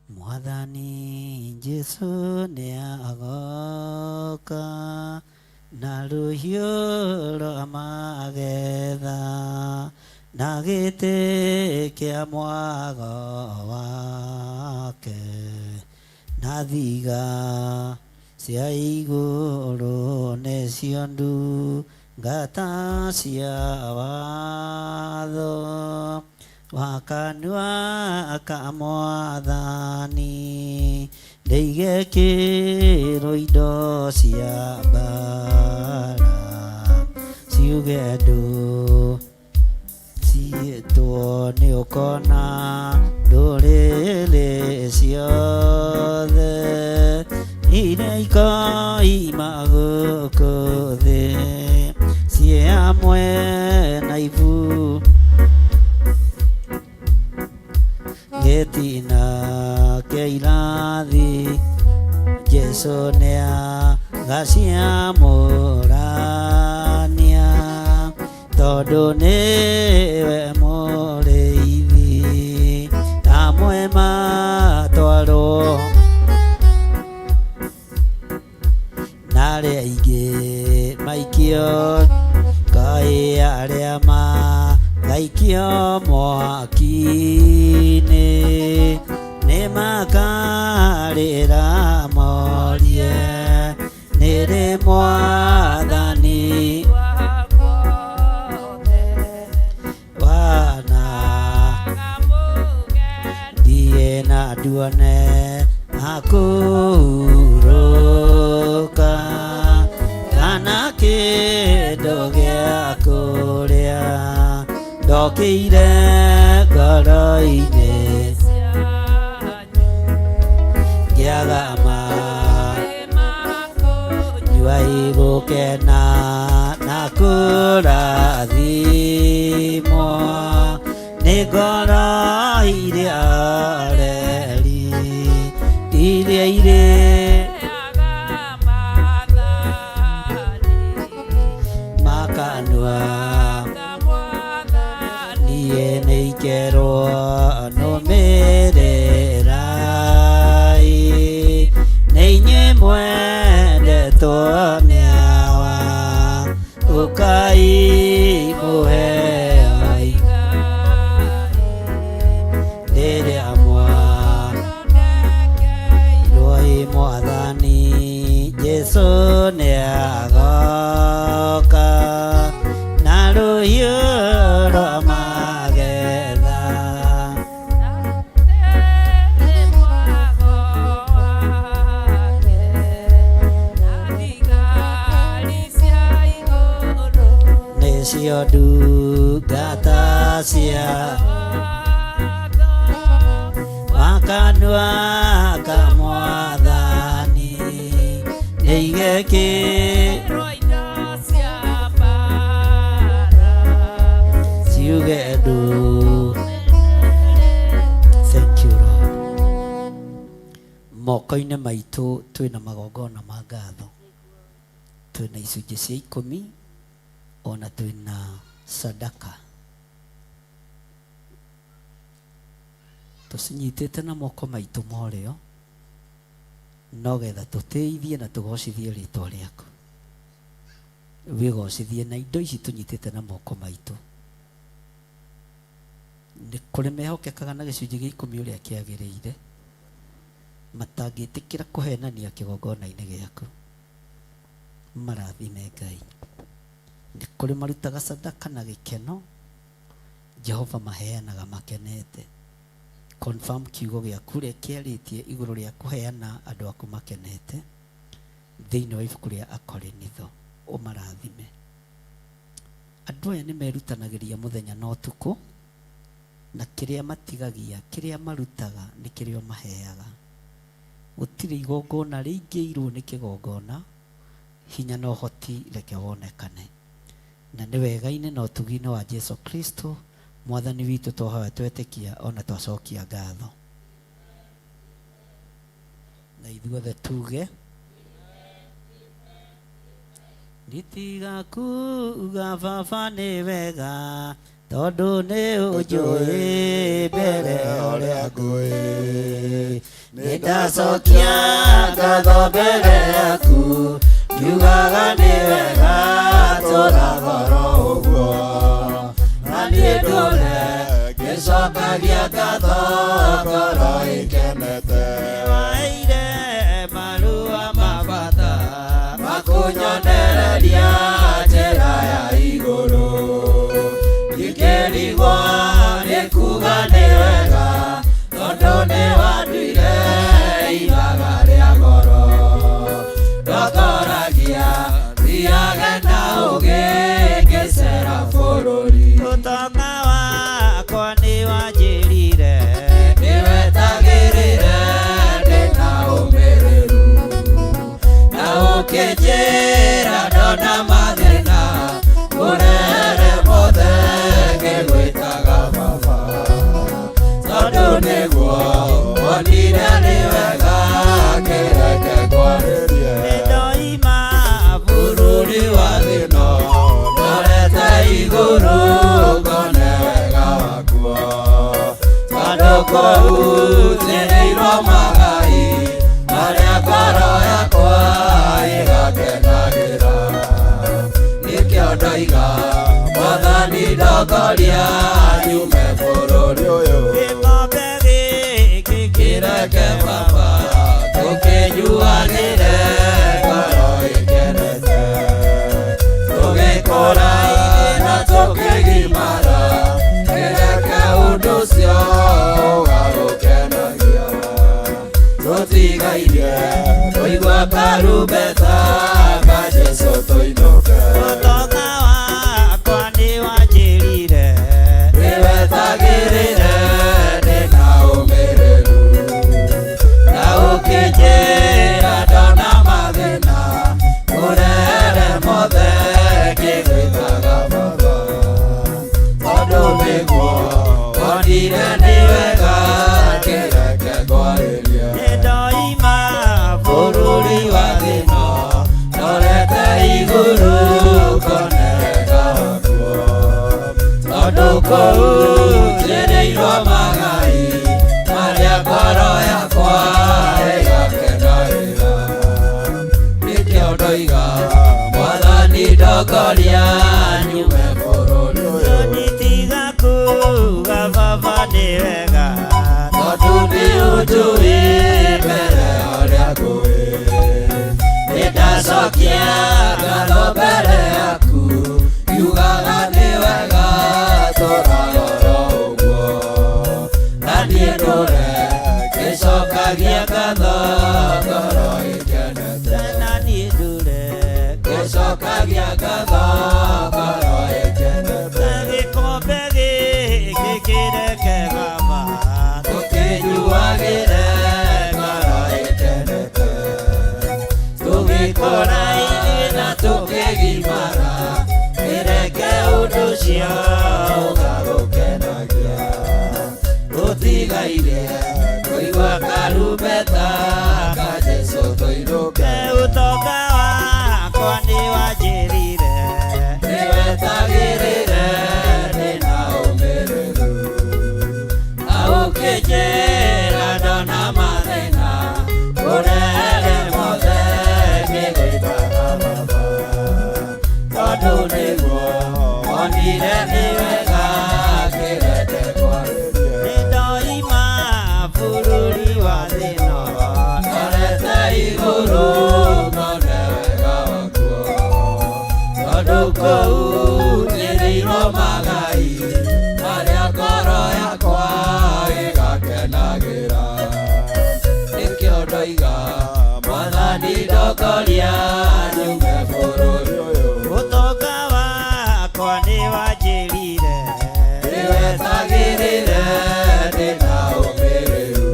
Mwathani Jesu nĩ agoka na rũhiũ rwa magetha na gĩtĩ kĩa mwago wake na thiga cia igũrũ nĩcio ndungata cia watho wa kanua ka mwathani ndĩigekĩrwo indo cia mbara ciuge ndũ ciĩtwo nĩ ũkona ndũrĩrĩ ciothe iria ikoima gũkũ thĩ ciĩ hamwe na ibu gĩtina kĩa irathi Jesu nĩ agaciamũrania tondũ nĩwe mũrĩithi amwe matwarwo na arĩa aingĩ maikio kaĩ arĩa magaikio mwaki-inĩ nĩ makarĩra morie nĩrĩ mwathani wana thiĩ na nduone akũhurũka kana kĩndũ gĩa kũrĩa ndokĩire ngoro-inĩ ngĩaga nyua igũkena na kũrathimwo nĩ ngoro iria reri iria irĩ makanua niĩ nĩ ikerwo nũmĩrĩrai nĩ inyuĩ mwendetwo nĩ awa ũkai mũheo rĩrĩa mwa Ndungata cia wakanua ka Mwathani nĩige kĩ ciuge ndu. Thank you, Lord. Moko-inĩ maitũ twĩna magongona ma ngatho, twĩna icunjĩ cia 10, ona twĩna sadaka. Tũcinyitĩte na moko maitũ morĩo no getha tũtĩithie na tũgocithie rĩtwa rĩaku. Wĩgocithie na indo ici tũnyitĩte na moko maitũ. Nĩ kũrĩ mehokekaga na gĩcunjĩ gĩa 10 ũrĩa kĩagĩrĩire, matangĩtĩkĩra kũhenania kĩgongona-inĩ gĩaku. Marathime, Ngai. Nĩ kũrĩ marutaga sadaka na gĩkeno, Jehova, maheanaga makenete. Confirm kiugo gĩaku ũrĩa kĩarĩtie igũrũ rĩa kũheana andũ aku makenete thĩinĩ wa ibuku rĩa Akorinitho. Ũmarathime. Andũ aya nĩ merutanagĩria mũthenya na ũtukũ, na kĩrĩa matigagia, kĩrĩa marutaga nĩ kĩrĩa ũmaheaga. Gũtirĩ igongona rĩingĩirwo nĩ kĩgongona. Hinya na ũhoti reke wonekane, na nĩ wega-inĩ na ũtugi-inĩ wa Jesu Kristo Mwathani witũ twahoya, twetĩkia, ona twacokia ngatho. Na ithuothe tuge, nditiga kuga Baba nĩ wega, tondũ nĩ ũnjũĩ mbere ũrĩa ngũĩ. Nĩ ndacokia ngatho mbere yaku, ngiugaga nĩ wega tũragoro ũguo, na niĩ ndũre ngĩcokagia ngatho ngoro ĩkenete. Waheire marũa ma bata makũnyonereria njĩra ya igũrũ, ndingĩrigwo nĩ kuga nĩ wega, tondũ nĩ wanduire iraga rĩa goro. Ndotoragia thiage na ũgĩ ngĩcera bũrũri. Ũtonga wakwa nĩ wanjĩrire nĩwetagĩrĩre ndĩna ũmĩrĩru, na ũkĩnjĩra ndona mathĩna ũrehere mothe ngĩgwĩtaga Baba, tondũ nĩguo wonire nĩ wega kĩreke kwarĩrie. Nĩndoima bũrũri wa thĩno ndorete igũrũ ngone wega wakuo, tondũ kũu njĩrĩirwo magai marĩa ngoro yakwa ĩgakenagĩra. Nĩkĩo ndoiga, Mwathani ndongoria nyume bũrũri ũyũ. Gĩkombe gĩkĩ kĩreke Baba tũkĩnyuanĩre ngoro ĩkenete, tũgĩkũra na tũkĩgimara, kĩreke ũndũ ũcio ũgagũkenagia. Tũtigairie kũigua karumbeta ka Jesũ tũinũke. Ũtonga wakwa nĩ wanjĩrire nĩwetagĩrĩre ndĩna ũmĩrĩru, na ũkĩnjĩra ndona mathĩna ũrehere mothe ngĩgwĩtaga Baba, tondũ nĩguo wonire nĩ wega kĩreke ngwarĩrie. Nĩndoima bũrũri wa thĩno ndorete igũrũ ngone wega wakuo, tondũ kũu njĩrĩirwo magai marĩa ngoro yakwa ĩgakenagĩra. Nĩkĩo ndoiga, Mwathani ndongoria nyume bũrũri ũyũ. Nditiga kuga Baba nĩ wega, tondũ nĩ ũnjũĩ mbere ũrĩa ngũĩ. Nĩndacokia ngatho mbere yaku, ngiugaga nĩ wega tũragoro ũguo, na niĩ ndũre ngĩcokagia ngatho ngoro ĩkenete. Na niĩ ndũre. Nĩcokagia ngatho ngoro ĩkenete. Gĩkombe gĩkĩ kĩreke baba. Tũkĩnyuagĩre ngoro ĩkenete. Tũgĩkũra ithuĩ na tũkĩgimara, kĩreke ũndũ ũcio ũgagũkenagia. Tũtigaire kũigua karumbeta ka Jesũ tũinũke. Ũtonga wakwa nĩ wanjĩrire. Nĩwetagĩrĩre ndĩna ũmĩrĩru. Aũkĩnjĩra ndona mathĩna, kũrehere mothe ngĩgwĩtaga baba. Tondũ nĩguo wonire nĩ wega kĩreke kwarĩrie. Nĩndoima bũrũri wa thĩna. Ndorete igũrũ ngone wega wakuo. Tondũ kũu njĩrĩirwo magai marĩa ngoro yakwa ĩgakenagĩra. Nĩkĩo ndoiga Mwathani ndongoria nyume bũrũri ũyũ. Ũtonga wakwa nĩ wanjĩrire. Nĩwetagĩrĩre ndĩna ũmĩrĩru.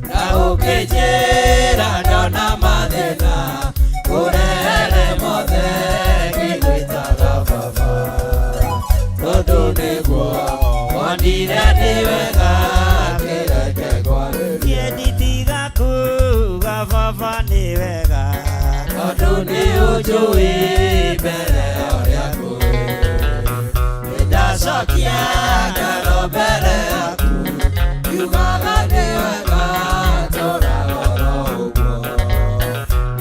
Na ũkĩnjĩra ndona mathĩna, kũrehere mothe ngĩgwĩtaga baba. Tondũ nĩguo wonire nĩ wega kĩreke ngwarĩrie. Kĩenditiga kuga baba nĩ wega. Tondũ nĩ ũnjũĩ mbere ya ũrĩa kũĩ. Nĩndacokia ngatho mbere yaku, ngiugaga nĩ wega tũraga oro ũguo.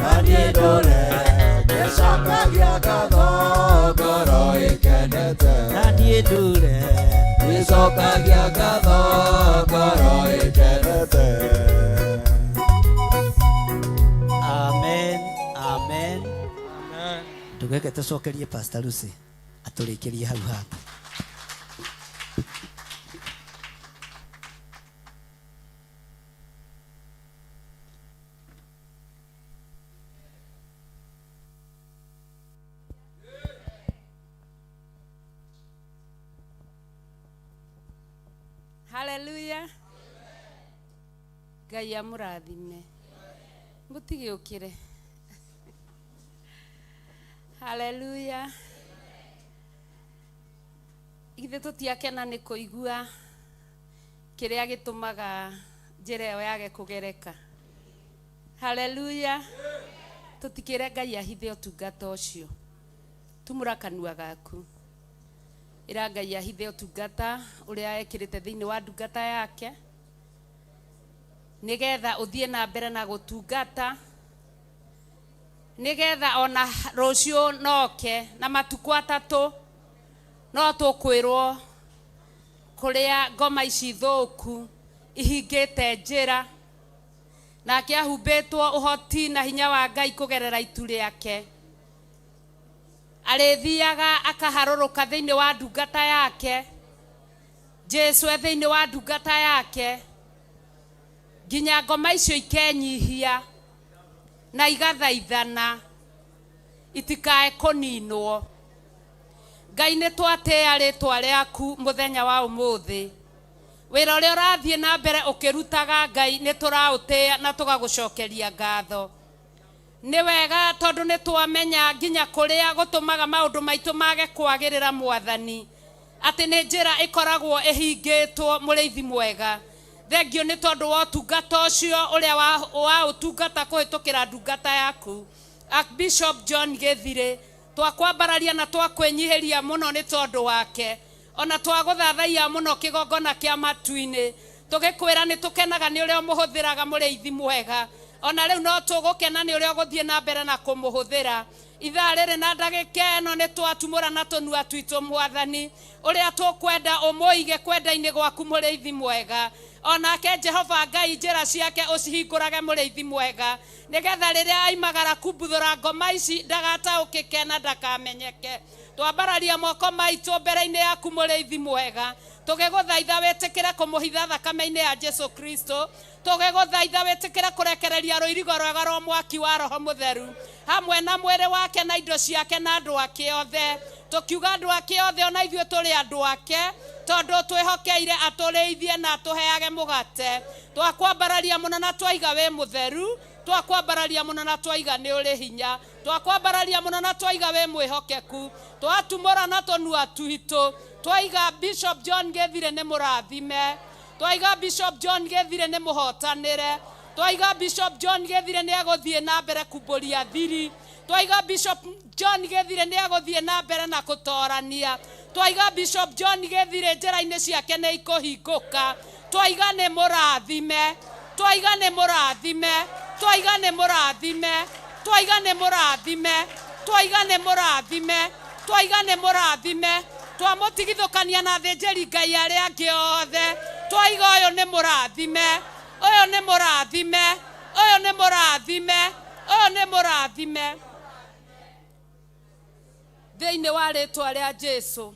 Na niĩ ndũre ngĩcokagia ngatho ngoro ĩkenete. Na niĩ ndũre. Ngĩcokagia ngatho ngoro ĩkenete. Amen. Amen. Ndũgeke tũcokerie Pastor Lucy atũrĩkĩrie hau hangĩ. Haleluya. Ngai amũrathime. Mũtigĩũkĩre. Haleluya. Ithuĩ tũtiakena nĩ kũigua kĩrĩa gĩtũmaga njĩra ĩyo yage kũgereka. Haleluya. Tũtikĩre Ngai ahithe ũtungata ũcio. Tumũra kanua gaku. Ĩra Ngai ahithe ũtungata ũrĩa ekĩrĩte thĩinĩ wa ndungata yake, nĩgetha ũthiĩ na mbere na gũtungata, nĩgetha ona rũciũ noke na matukũ atatũ no tũkwĩrwo kũrĩa ngoma ici thũku ihingĩte njĩra, nake ahumbĩtwo ũhoti na hinya wa Ngai kũgerera itu rĩake. Arĩthiaga akaharũrũka thĩinĩ wa ndungata yake, Jesu e thĩinĩ wa ndungata yake, nginya ngoma icio ikenyihia na igathaithana itikae kũninwo. Ngai nĩ twatĩĩa rĩtwa rĩaku mũthenya wa ũmũthĩ. Wĩra ũrĩa ũrathiĩ na mbere ũkĩrutaga Ngai nĩ tũraũtĩĩa na tũgagũcokeria ngatho. Nĩ wega tondũ nĩ twamenya nginya kũrĩa gũtũmaga maũndũ maitũ mage kwagĩrĩra Mwathani, atĩ nĩ njĩra ĩkoragwo ĩhingĩtwo mũrĩithi mwega. Thengio nĩ tondũ wa ũtungata ũcio ũrĩa wa ũtungata kũhĩtũkĩra ndungata yaku Archbishop John Gĩthirĩ. Twakwambararia na twakwĩnyihĩria mũno nĩ tondũ wake, ona twagũthathaiya mũno kĩgongona kĩa matu-inĩ, tũgĩkwĩra nĩ tũkenaga nĩ ũrĩa ũmũhũthĩraga mũrĩithi mwega. Ona rĩu no tũgũkena nĩ ũrĩa ũgũthiĩ na mbere na kũmũhũthĩra. Ithaa rĩrĩ na ndagĩka ĩno nĩ twatumũra na tũnua twitũ Mwathani, ũrĩa tũkwenda ũmũige kwenda-inĩ gwaku mũrĩithi mwega. Onake Jehova Ngai njĩra ciake ũcihingũrage mũrĩithi mwega, nĩgetha rĩrĩa aimagara kumbuthũra ngoma ici ndagataũkĩke na ndakamenyeke. Twambararia moko maitũ mbere-inĩ yaku mũrĩithi mwega, tũgĩgũthaitha wĩtĩkĩre kũmũhitha thakame-inĩ ya Jesu Kristo, tũgĩgũthaitha wĩtĩkĩre kũrekereria rũirigo rwega rwa mwaki wa Roho Mũtheru hamwe na mwĩrĩ wake na indo ciake na andũ ake othe. Tũkiuga andũ ake othe ona ithuĩ tũrĩ andũ ake, tondũ twĩhokeire atũrĩithie na atũheage mũgate. Twakwambararia mũno na twaiga wĩ mũtheru, twakwambararia mũno na twaiga nĩ ũrĩ hinya, twakwambararia mũno na twaiga wĩ mwĩhokeku, twatumũra na tũnua twitũ twaiga Bishop John Gĩthire nĩ mũrathime, twaiga Bishop John Gĩthire nĩ mũhotanĩre, twaiga Bishop John Gĩthire nĩ egũthiĩ na mbere kumbũria thiri, twaiga Bishop John Gĩthire nĩ egũthiĩ na mbere na kũtorania, twaiga Bishop John Gĩthire njĩra-inĩ ciake nĩ ikũhingũka, twaiga nĩ mũrathime, twaiga nĩ mũrathime, twaiga nĩ mũrathime, twaiga nĩ mũrathime, twaiga nĩ mũrathime, twaiga nĩ mũrathime, twamũtigithũkania na athĩnjĩri Ngai arĩa angĩ othe, twaiga ũyũ nĩ mũrathime, ũyũ nĩ mũrathime, ũyũ nĩ mũrathime, ũyũ nĩ mũrathime. Thĩinĩ wa rĩtwa rĩa Jesu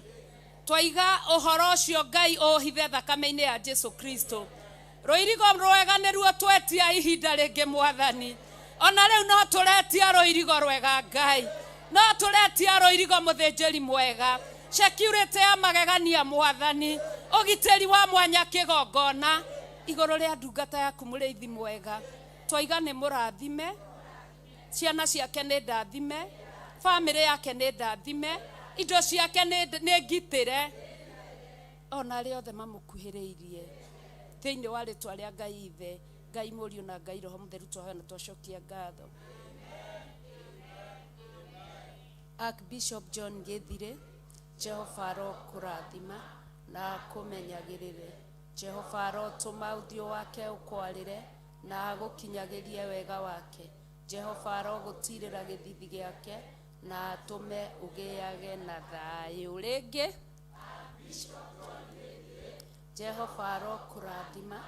twaiga ũhoro ũcio Ngai ũhithe thakame-inĩ ya Jesu Kristo. Rũirigo rwega nĩruo twetia ihinda rĩngĩ mwathani, ona rĩu no tũretia rũirigo rwega Ngai, no tũretia rũirigo mũthĩnjĩri mwega, security ya magegania mwathani, ũgitĩri wa mwanya kĩgongona igũrũ rĩa ndungata yaku mũrĩithi mwega. Twaiga nĩ mũrathime, ciana ciake nĩ ndathime, bamĩrĩ yake nĩ ndathime, indo ciake nĩ ngitĩre, ona arĩa othe mamũkuhĩrĩirie. Thĩinĩ wa rĩtwa rĩa Ngai Ithe, Ngai Mũriũ na Ngai Roho Mũtheru twahoya na twacokia ngatho. Archbishop John Gĩthire, Jehova arokũrathima na akũmenyagĩrĩre. Jehova arotũma ũthiũ wake ũkwarĩre na agũkinyagĩrie wega wake. Jehova arogũtirĩra gĩthithi gĩake na atũme ũgĩage na thayũ. Rĩngĩ, Jehova arokũrathima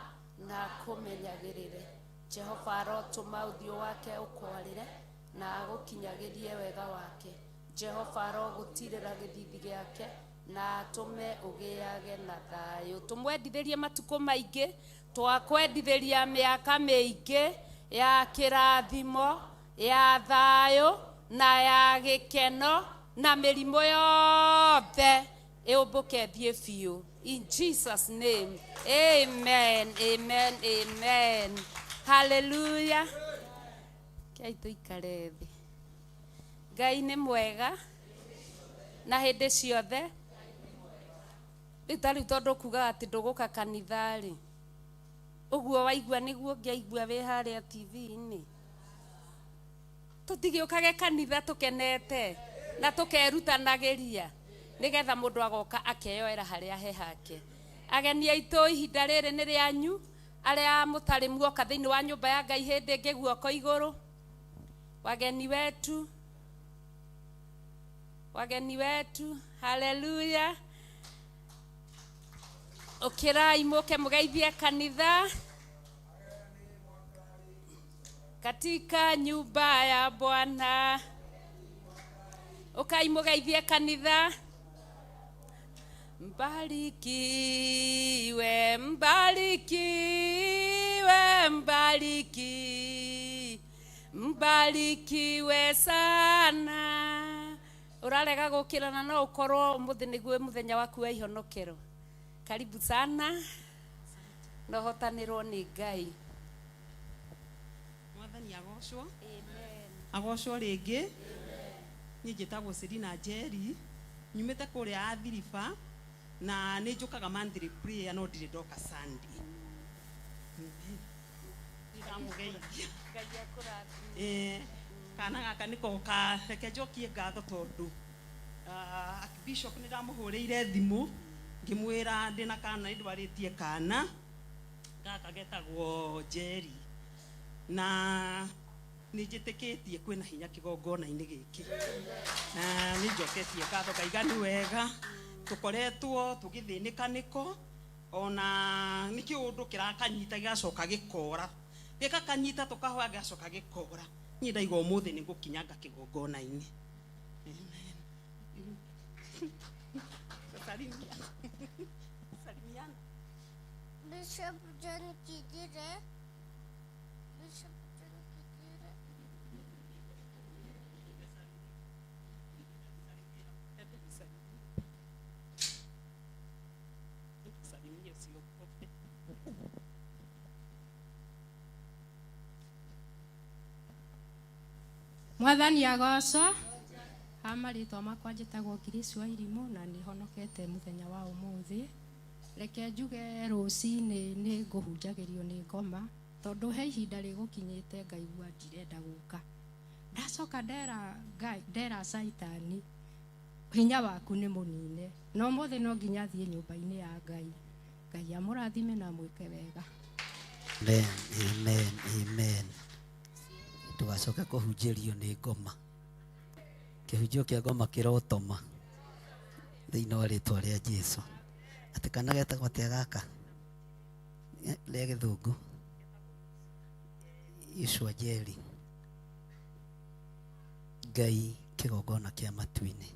na akũmenyagĩrĩre. Jehova arotũma ũthiũ wake ũkwarĩre na agũkinyagĩrie wega wake. Jehova arogũtirĩra gĩthithi gĩake na atũme ũgĩage na thayũ. Tũmwendithĩrie matukũ maingĩ, twakwendithĩria mĩaka mĩingĩ ya kĩrathimo, ya thayũ na ya gĩkeno, na mĩrimũ yothe ĩũmbũke thiĩ biũ. In Jesus name, amen, amen, amen. Hallelujah. Kei tũikare thĩ. Ngai nĩ mwega na hĩndĩ ciothe. Rĩu ta rĩu tondũ kugaga atĩ ndũgũka kanitha-rĩ, ũguo waigua nĩguo ũngĩaigua wĩ harĩa TV-inĩ. Tũtigĩũkage kanitha tũkenete na tũkerutanagĩria nĩgetha mũndũ agoka akeyoera harĩa he hake. Ageni aitũ ihinda rĩrĩ nĩ rĩanyu, arĩa mũtarĩ muoka thĩinĩ wa nyũmba ya Ngai hĩndĩ ĩngĩ guoko igũrũ. Wageni wetu, wageni wetu, haleluya. Ũkĩrai mũke mũgeithie kanitha katika nyumba ya Bwana. Ũkai mũgeithie kanitha. Mbarikiwe, mbarikiwe, mbariki, mbarikiwe sana. Ũrarega gũkĩra na no ũkorwo ũmũthĩ nĩguo mũthenya waku wa ihonokero. Karibu sana na ũhotanĩrwo nĩ Ngai. Mwathani agocwo. Agocwo rĩngĩ. Niĩ njĩtagwo Selina Njeri, nyumĩte kũrĩa Athiriba na nĩ njũkaga monthly prayer no ndirĩ ndoka Sunday. Ndamũgeithia. Ngai akũrathime. Kana gaka nĩko ka reke njokie ngatho tondũ Archbishop nĩ ndamũhũrĩire thimũ ngĩmwĩra ndĩna kana nĩ ndwarĩtie kana gaka getagwo Njeri na nĩ njĩtĩkĩtie kwĩna hinya kĩgongona-inĩ gĩkĩ na nĩ njoketie ngatho ngaiga nĩ wega tũkoretwo tũgĩthĩnĩka nĩko ona nĩ kĩũndũ kĩrakanyita gĩgacoka gĩkora gĩkakanyita tũkahoya gĩgacoka gĩkora. Niĩ ndaiga ũmũthĩ nĩ ngũkinyanga kĩgongona-inĩ. Amen. Salimia. Salimiana. Bishop John Kithure. Bishop John Kithure. Salimia usiogope. Mwathani agocwo. Ha marĩtwa makwa njĩtagwo Grace wa Irimũ na nĩ honokete mũthenya wa ũmũthĩ. Reke njuge rũcinĩ nĩ ngũhunjagĩrio nĩ ngoma tondũ he ihinda rĩgũkinyĩte ngaigua ndirenda gũka. Ndacoka ndera Ngai, ndera Caitani, hinya waku nĩ mũnine na ũmũthĩ no nginya thiĩ nyũmba-inĩ ya Ngai. Ngai amũrathime na amwĩke wega. Amen, amen, amen. Ndũgacoke kũhunjĩrio nĩ ngoma. Kĩhunjio kĩa ngoma kĩrotoma thĩinĩ wa rĩtwa rĩa Jesu. Atĩ kana getagwo atĩa gaka rĩa gĩthũngũ? Yeshua Njeri. Ngai kĩgongona kĩa matu-inĩ,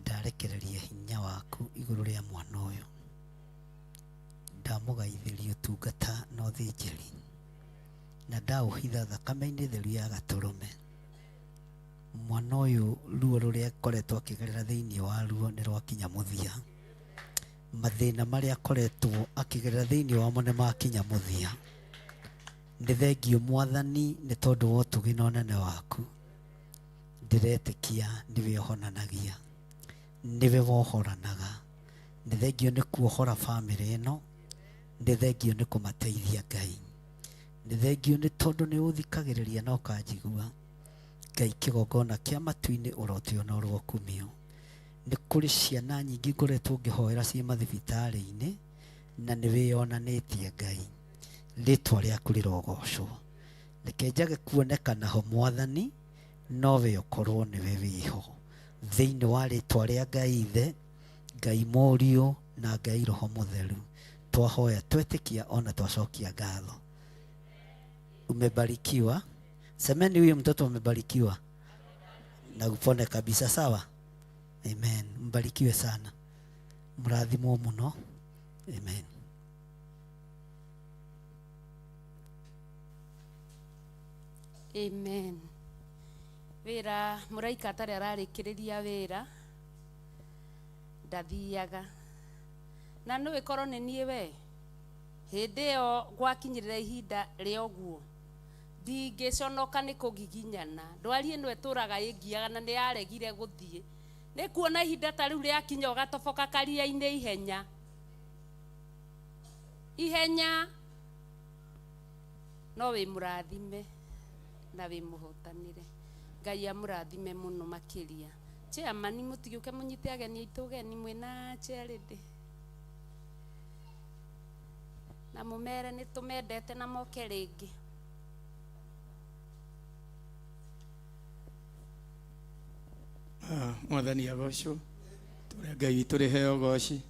ndarekereria hinya waku igũrũ rĩa mwana ũyũ. Ndamũgaithĩria ũtungata na ũthĩnjĩri, na ndaũhitha thakame-inĩ theru ya gatũrũme. Mwana ũyũ ruo rũrĩa akoretwo akĩgerera thĩinĩ wa ruo nĩ rwakinya mũthia. Mathĩna marĩa akoretwo akĩgerera thĩinĩ wamo nĩ makinya mũthia. Nĩ thengio Mwathani nĩ tondũ wa ũtugi na ũnene waku. Ndĩretĩkia nĩwe ũhonanagia, nĩwe wohoranaga. Nĩ thengio nĩ kuohora bamĩrĩ ĩno, nĩ thengio nĩ kũmateithia Ngai. Nĩ thengio nĩ tondũ nĩ ũthikagĩrĩria na ũkanjigua. Ngai kĩgongona kĩa matu-inĩ ũrotĩo na ũrokumio. Nĩ kũrĩ ciana nyingĩ ngoretwo ngĩhoera ciĩ mathibitarĩ-inĩ na nĩ wĩyonanĩtie Ngai. Rĩtwa rĩaku rĩrogocwo. Reke njage kuonekana ho Mwathani, no we ũkorwo nĩwe wĩho. Thĩinĩ wa rĩtwa rĩa Ngai Ithe, Ngai Mũriũ na Ngai Roho Mũtheru, twahoya twetĩkia ona twacokia ngatho. Umebarikiwa. Semeni huyu mtoto amebarikiwa na upone kabisa, sawa? Amen. Mbarikiwe sana, mrathimwo muno. Amen. Amen. Wĩra mũraika atarĩ ararĩkĩrĩria wĩra ndathiaga na nĩ ĩkorwo nĩ niĩ we hĩndĩ ĩyo gwakinyĩrĩra ihinda rĩa ũguo ndingĩconoka nĩ kũgiginyana. Ndwari ĩno ĩtũraga ĩngiaga na nĩ yaregire gũthiĩ. Nĩ kuona ihinda ta rĩu rĩakinya ũgatoboka karia-inĩ ihenya ihenya, no wĩ mũrathime na wĩ mũhotanĩre. Ngai amũrathime mũno makĩria. Chairman, mũtigĩũke mũnyite ageni aitũ ũgeni mwĩna charity na mũmere nĩ tũmendete na moke rĩngĩ. Mwathani agocwo, tũrĩa Ngai witũ rĩheo goci.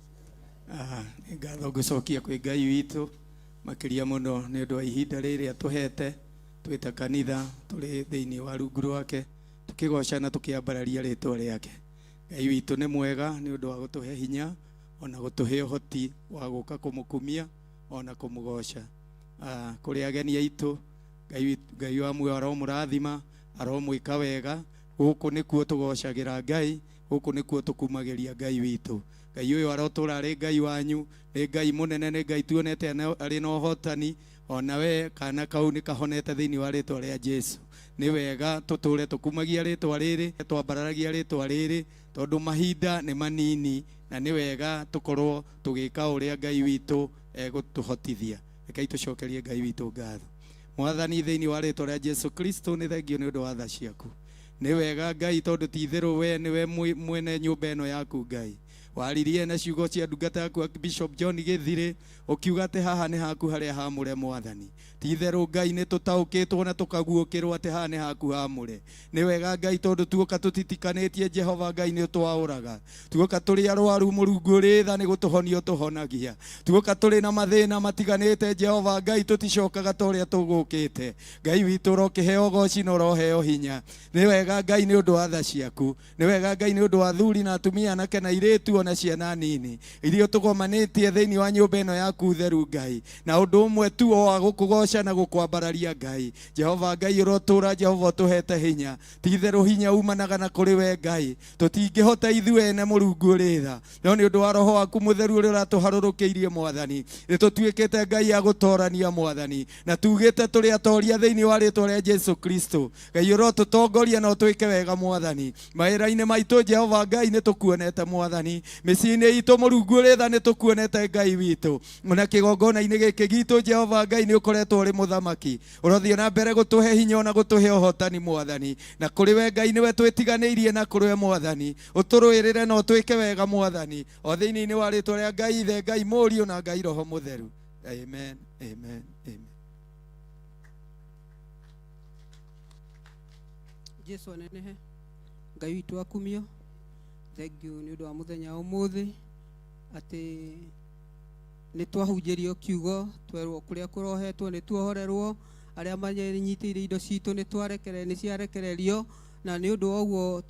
Nĩ ngatho ngũcokia kwĩ Ngai witũ makĩria mũno nĩ ũndũ wa ihinda rĩrĩa tũhete twĩ ta kanitha tũrĩ thĩinĩ wa rungu rwake tũkĩgoca na tũkĩambararia rĩtwa rĩake. Ngai witũ nĩ mwega nĩ ũndũ wa gũtũhe hinya ona gũtũhe ũhoti wa gũka kũmũkumia ona kũmũgoca. Kũrĩ ageni aitũ, Ngai wa muoyo aromũrathima, aromwĩka wega. Gũkũ nĩkuo tũgocagĩra Ngai, gũkũ nĩkuo tũkumagĩria Ngai witũ. Ngai ũyũ arotũra arĩ Ngai wanyu, nĩ Ngai mũnene, nĩ Ngai tuonete arĩ na ũhotani. Ona we kana kau nĩ kahonete thĩinĩ wa rĩtwa rĩa Jesu. Nĩ wega tũtũre tũkumagia rĩtwa rĩrĩ, twambararagia rĩtwa rĩrĩ, tondũ mahinda nĩ manini na nĩ wega tũkorwo tũgĩka ũrĩa Ngai witũ egũtũhotithia. Rekei tũcokerie Ngai witũ ngatho. Mwathani, thĩinĩ wa rĩtwa rĩa Jesu Kristo, nĩ thengio nĩ ũndũ wa tha ciaku. Nĩ wega Ngai, tondũ ti itherũ we nĩwe mwene nyũmba ĩno yaku Ngai. Waririe na ciugo cia ndungata yaku Bishop John Githire ukiuga atĩ haha nĩ haku harĩa hamũre Mwathani. Ti itherũ Ngai nĩ tũtaũkĩtwo na tũkaguũkĩrwo atĩ haha nĩ haku hamũre. Nĩ wega Ngai tondũ tuoka tũtitikanĩtie Jehova Ngai nĩ ũtwaũraga. Tuoka tũrĩ arwaru Mũrungu ũrĩ tha nĩ gũtũhonia ũtũhonagia. Tuoka tũrĩ na mathĩna matiganĩte Jehova Ngai tũticokaga ta ũrĩa tũgũkĩte. Ngai witũ ũrokĩheo ũgoci na ũroheo hinya. Nĩ wega Ngai nĩ ũndũ wa tha ciaku. Nĩ wega Ngai nĩ ũndũ wa athuri na atumia anake na airĩtu ona ciana nini iria ũtũgomanĩtie thĩinĩ wa nyũmba ĩno yaku theru Ngai, na ũndũ ũmwe tu o wa gũkũgoca na gũkwambararia Ngai. Jehova Ngai ũrotũra Jehova ũtũhete hinya. Ti itherũ hinya umanaga na kũrĩ we Ngai. Tũtingĩhota ithuĩ ene Mũrungu ũrĩ tha, no nĩ ũndũ wa Roho waku Mũtheru ũrĩa ũratũharũrũkĩirie Mwathani, nĩ tũtuĩkĩte Ngai a gũtorania Mwathani, na tugĩte tũrĩ atoria thĩinĩ wa rĩtwa rĩa Jesu Kristo. Ngai ũrotũtongoria na ũtwĩke wega Mwathani. Mawĩra-inĩ maitũ Jehova Ngai nĩ tũkuonete Mwathani. Mĩciĩ-inĩ itũ Mũrungu ũrĩ tha nĩ tũkuonete Ngai witũ. Ona kĩgongona-inĩ gĩkĩ gitũ Jehova Ngai nĩ ũkoretwo ũrĩ mũthamaki. Ũrothiĩ na mbere gũtũhe hinya ona gũtũhe ũhotani Mwathani. Na kũrĩ we Ngai nĩwe twĩtiganĩirie na kũrĩ we Mwathani. Ũtũrũĩrĩre na ũtwĩke wega Mwathani. O thĩinĩ-inĩ wa rĩtwa rĩa Ngai Ithe, Ngai Mũriũ na Ngai Roho Mũtheru. Amen, amen, amen. Jesu anenehe. Ngai witũ akumio. Thank you nĩ ũndũ wa mũthenya wa ũmũthĩ atĩ nĩ twahunjĩrio kiugo twerwo kũrĩa kũrohetwo nĩ tuohorerwo, arĩa manyitĩire indo citũ nĩ twarekere nĩ ciarekererio, na nĩ ũndũ wa ũguo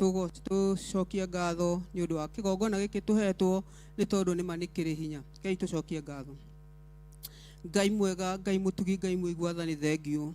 tũcokie ngatho nĩ ũndũ wa kĩgongona gĩkĩ tũhetwo nĩ tondũ nĩ ma nĩ kĩrĩ hinya. Ngai tũcokie ngatho. Ngai mwega, Ngai mũtugi, Ngai mũigua tha, nĩ thengiũ.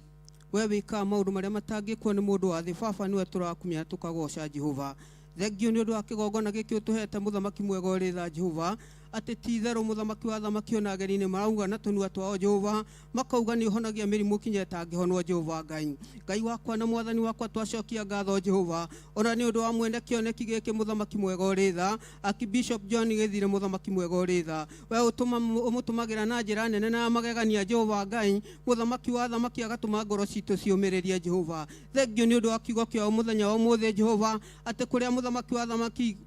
We wĩkaga maũndũ marĩa matangĩkwo nĩ mũndũ wa thĩ. Baba nĩwe tũrakumia tũkagoca Jehova. Thengiũ nĩ ũndũ wa kĩgongona gĩkĩ ũtũhete mũthamaki mwega ũrĩ tha Jehova, atĩ ti itherũ mũthamaki wa thamaki ona ageni nĩ marauga na tũnua twao Jehova, makauga nĩ ũhonagia mĩrimũ kinya ĩtangĩhonwo Jehova Ngai. Ngai wakwa na mwathani wakwa twacokia ngatho Jehova, ona nĩ ũndũ wa mwene kĩoneki gĩkĩ mũthamaki mwega ũrĩ tha, Archbishop John Githire mũthamaki mwega ũrĩ tha. We ũmũtũmagĩra na njĩra nene na ya magegania Jehova Ngai, mũthamaki wa thamaki agatũma ngoro citũ ciũmĩrĩrie Jehova. Thengiũ nĩ ũndũ wa kiugo kĩa mũthenya wa ũmũthĩ Jehova, atĩ kũrĩa mũthamaki wa thamaki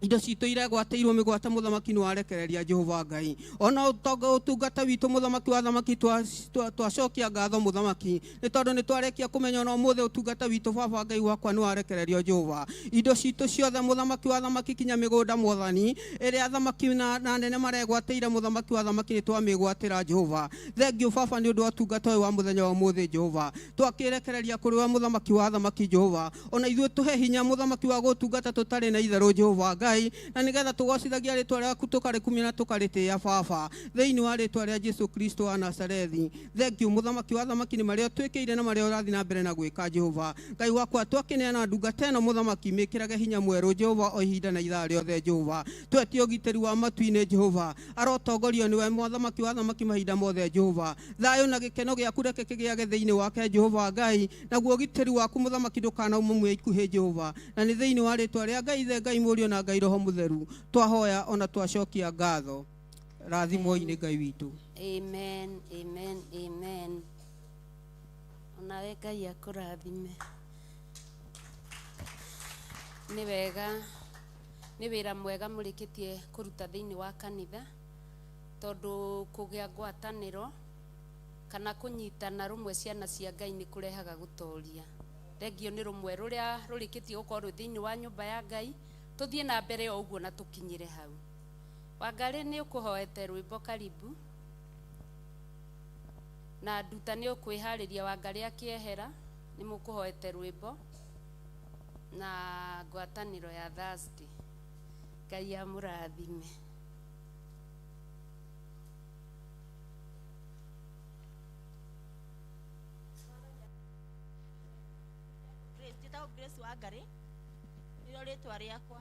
indo citũ iregwatĩirwo mĩgwate mũthamaki nĩ warekereria Jehova Ngai. Ona ũtungata witũ mũthamaki wa thamaki twacokia ngatho mũthamaki nĩ tondũ nĩ twarekia kũmenya ona ũmũthĩ ũtungata witũ baba Ngai wakwa nĩ warekererio Jehova. Indo citũ ciothe mũthamaki wa thamaki kinya mĩgũnda mwathani ĩrĩa thamaki na nene maregwatĩire mũthamaki wa thamaki nĩ twamĩgwatĩra Jehova. Thengiũ baba nĩ ũndũ wa ũtungata ũyũ wa mũthenya wa ũmũthĩ Jehova. Twakĩrekereria kũrĩ we mũthamaki wa thamaki Jehova. Ona ithuĩ tũhe hinya mũthamaki wa gũtungata tũtarĩ na itherũ Jehova Ngai, na nĩgetha tũgocithagia rĩtwa rĩaku tũkarĩkumia na tũkarĩtĩĩa baba thĩinĩ wa rĩtwa rĩa Jesu Kristo wa Nazarethi. Thank you mũthamaki wa thamaki nĩ marĩa ũtwĩkĩire na marĩa ũrathiĩ na mbere na gwĩka Jehova. Ngai wakwa twakĩneana ndungata ĩno mũthamaki, mĩkĩrage hinya mwerũ Jehova o ihinda na ithaa rĩothe Jehova. Twetie ũgitĩri wa matu-inĩ Jehova, arotongorio nĩwe mũthamaki wa thamaki mahinda mothe Jehova. Thayũ na gĩkeno gĩaku reke kĩgĩage thĩinĩ wake Jehova Ngai, naguo ũgitĩri waku mũthamaki ndũkanaumũmue ikuhĩ Jehova. Na nĩ thĩinĩ wa rĩtwa rĩa Ngai Ithe, Ngai Mũriũ na Ngai Roho Mũtheru twahoya ona twacokia ngatho. Rathimwo-inĩ Ngai witũ. Amen, amen, amen. Onawe Ngai akũrathime. Nĩ wega, nĩ wĩra mwega mũrĩkĩtie kũruta thĩinĩ wa kanitha, tondũ kũgĩa ngwatanĩro kana kũnyitana rũmwe ciana cia Ngai nĩ kũrehaga gũtoria. Thengio nĩ rũmwe rũrĩa rũrĩkĩtie gũkorwo rwĩ thĩinĩ wa nyũmba ya Ngai, tũthiĩ na mbere o ũguo na tũkinyĩre hau. Wangarĩ nĩ ũkũhoete rwĩmbo karibu, na Nduta nĩ ũkwĩharĩria Wangarĩ akĩehera, nĩ mũkũhoete rwĩmbo na ngwatanĩro ya Thursday. Ngai amũrathime. Njĩtagwo Grace Wangarĩ, nĩrĩo rĩtwa rĩakwa.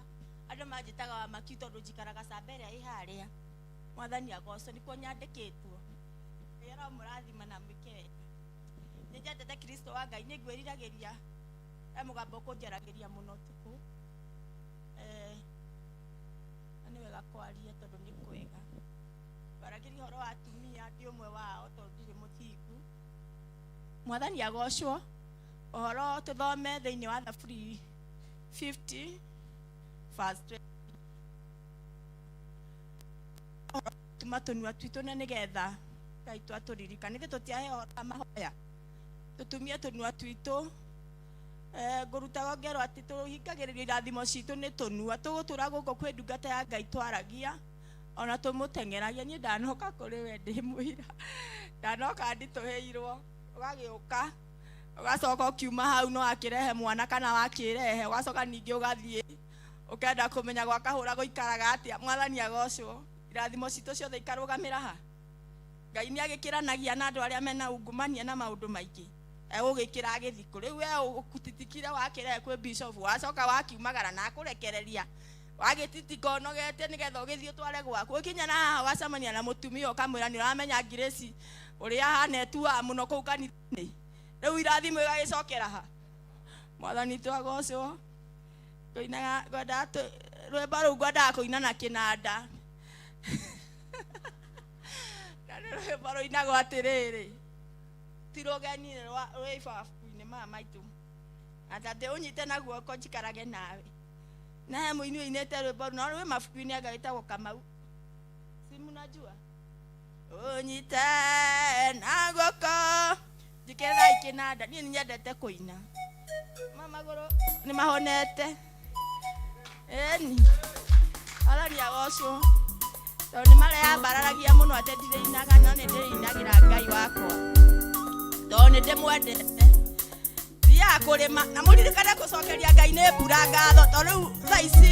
Andũ manjĩtaga wa Makiu tondũ njikaraga camba ĩrĩa ĩ harĩa. Mwathani agocwo, nĩkuo nyandĩkĩtwo. Ngai aromũrathima na mwĩke wega. Nĩ nyendete Kristo wa Ngai, nĩ ngwĩriragĩria. He mũgambo ũkũnjaragĩria mũno ũtukũ. Na nĩ wega kwaria tondũ nĩ kwega. Twaragĩria ũhoro wa atumia, ndĩ ũmwe wao tondũ ndirĩ mũthingu. Mwathani agocwo. Ũhoro tũthome thĩinĩ wa Thaburi 50 verse 20. Tũgũtuma tũnua twitũ na nĩgetha Ngai twatũririkane. Ithuĩ tũtiaheo ũhoro wa mahoya, tũtumie tũnua twitũ. Ngũrutaga ngero atĩ tũhingagĩrĩrio irathimo citũ nĩ tũnua. Tũgũtũra gũkũ kwĩ ndungata ya Ngai twaragia ona tũmũteng'eragia. Niĩ ndanoka kũrĩ we ndĩ mũira, ndanoka nditũhĩirwo, ũgagĩũka ũgacoka ũkiuma hau no akĩrehe mwana kana wakĩrehe, ũgacoka ningĩ ũgathiĩ ũkenda kũmenya gwa kahũra gũikaraga atĩa. Mwathani agocwo. Irathimo citũ ciothe ikarũgamĩra ha? Ngai nĩ agĩkĩranagia na andũ arĩa mena ungumania na maũndũ maingĩ, egũgĩkĩra agĩthikũ. Rĩu we ũtitikire wakĩrehe kwĩ bishop, wacoka wakiumagara na akũrekereria wagĩtitika ũnogete nĩgetha ũgĩthiĩ ũtware gwaku. Ũkinya na haha wacemania na mũtumia ũkamwĩra nĩ ũramenya Grace ũrĩa ahana etuaga mũno kũu kanitha-inĩ. Rĩu irathimo igagĩcokera ha? Mwathani twagocwo. Ngũinaga ngwendaga rwĩmbo rũu ngwendaga kũina na kĩnanda na nĩ rwĩmbo rũinagwo atĩrĩrĩ, ti rũgeni, rwĩ ibabu-inĩ maya maitũ, atatĩ ũnyite na guoko njikarage nawe. Na he mũini ũinĩte rwĩmbo no rwĩ mabuku-inĩ anga wĩtagwo Kamau, si mnajua? Ũnyite na guoko njikĩrĩrai kĩnanda. Niĩ nĩ nyendete kũina, magũrũ nĩ mahonete. Ĩni athani agocwo, tondũ nĩ mareyambararagia mũno atĩ ndirĩinaga, no nĩ ndĩrĩinagĩra Ngai wakwa tondũ nĩ ndĩmwendete. Thiaga kũrĩma na mũririkane gũcokeria Ngai nĩ mbura ngatho, tondũ rĩu thaa ici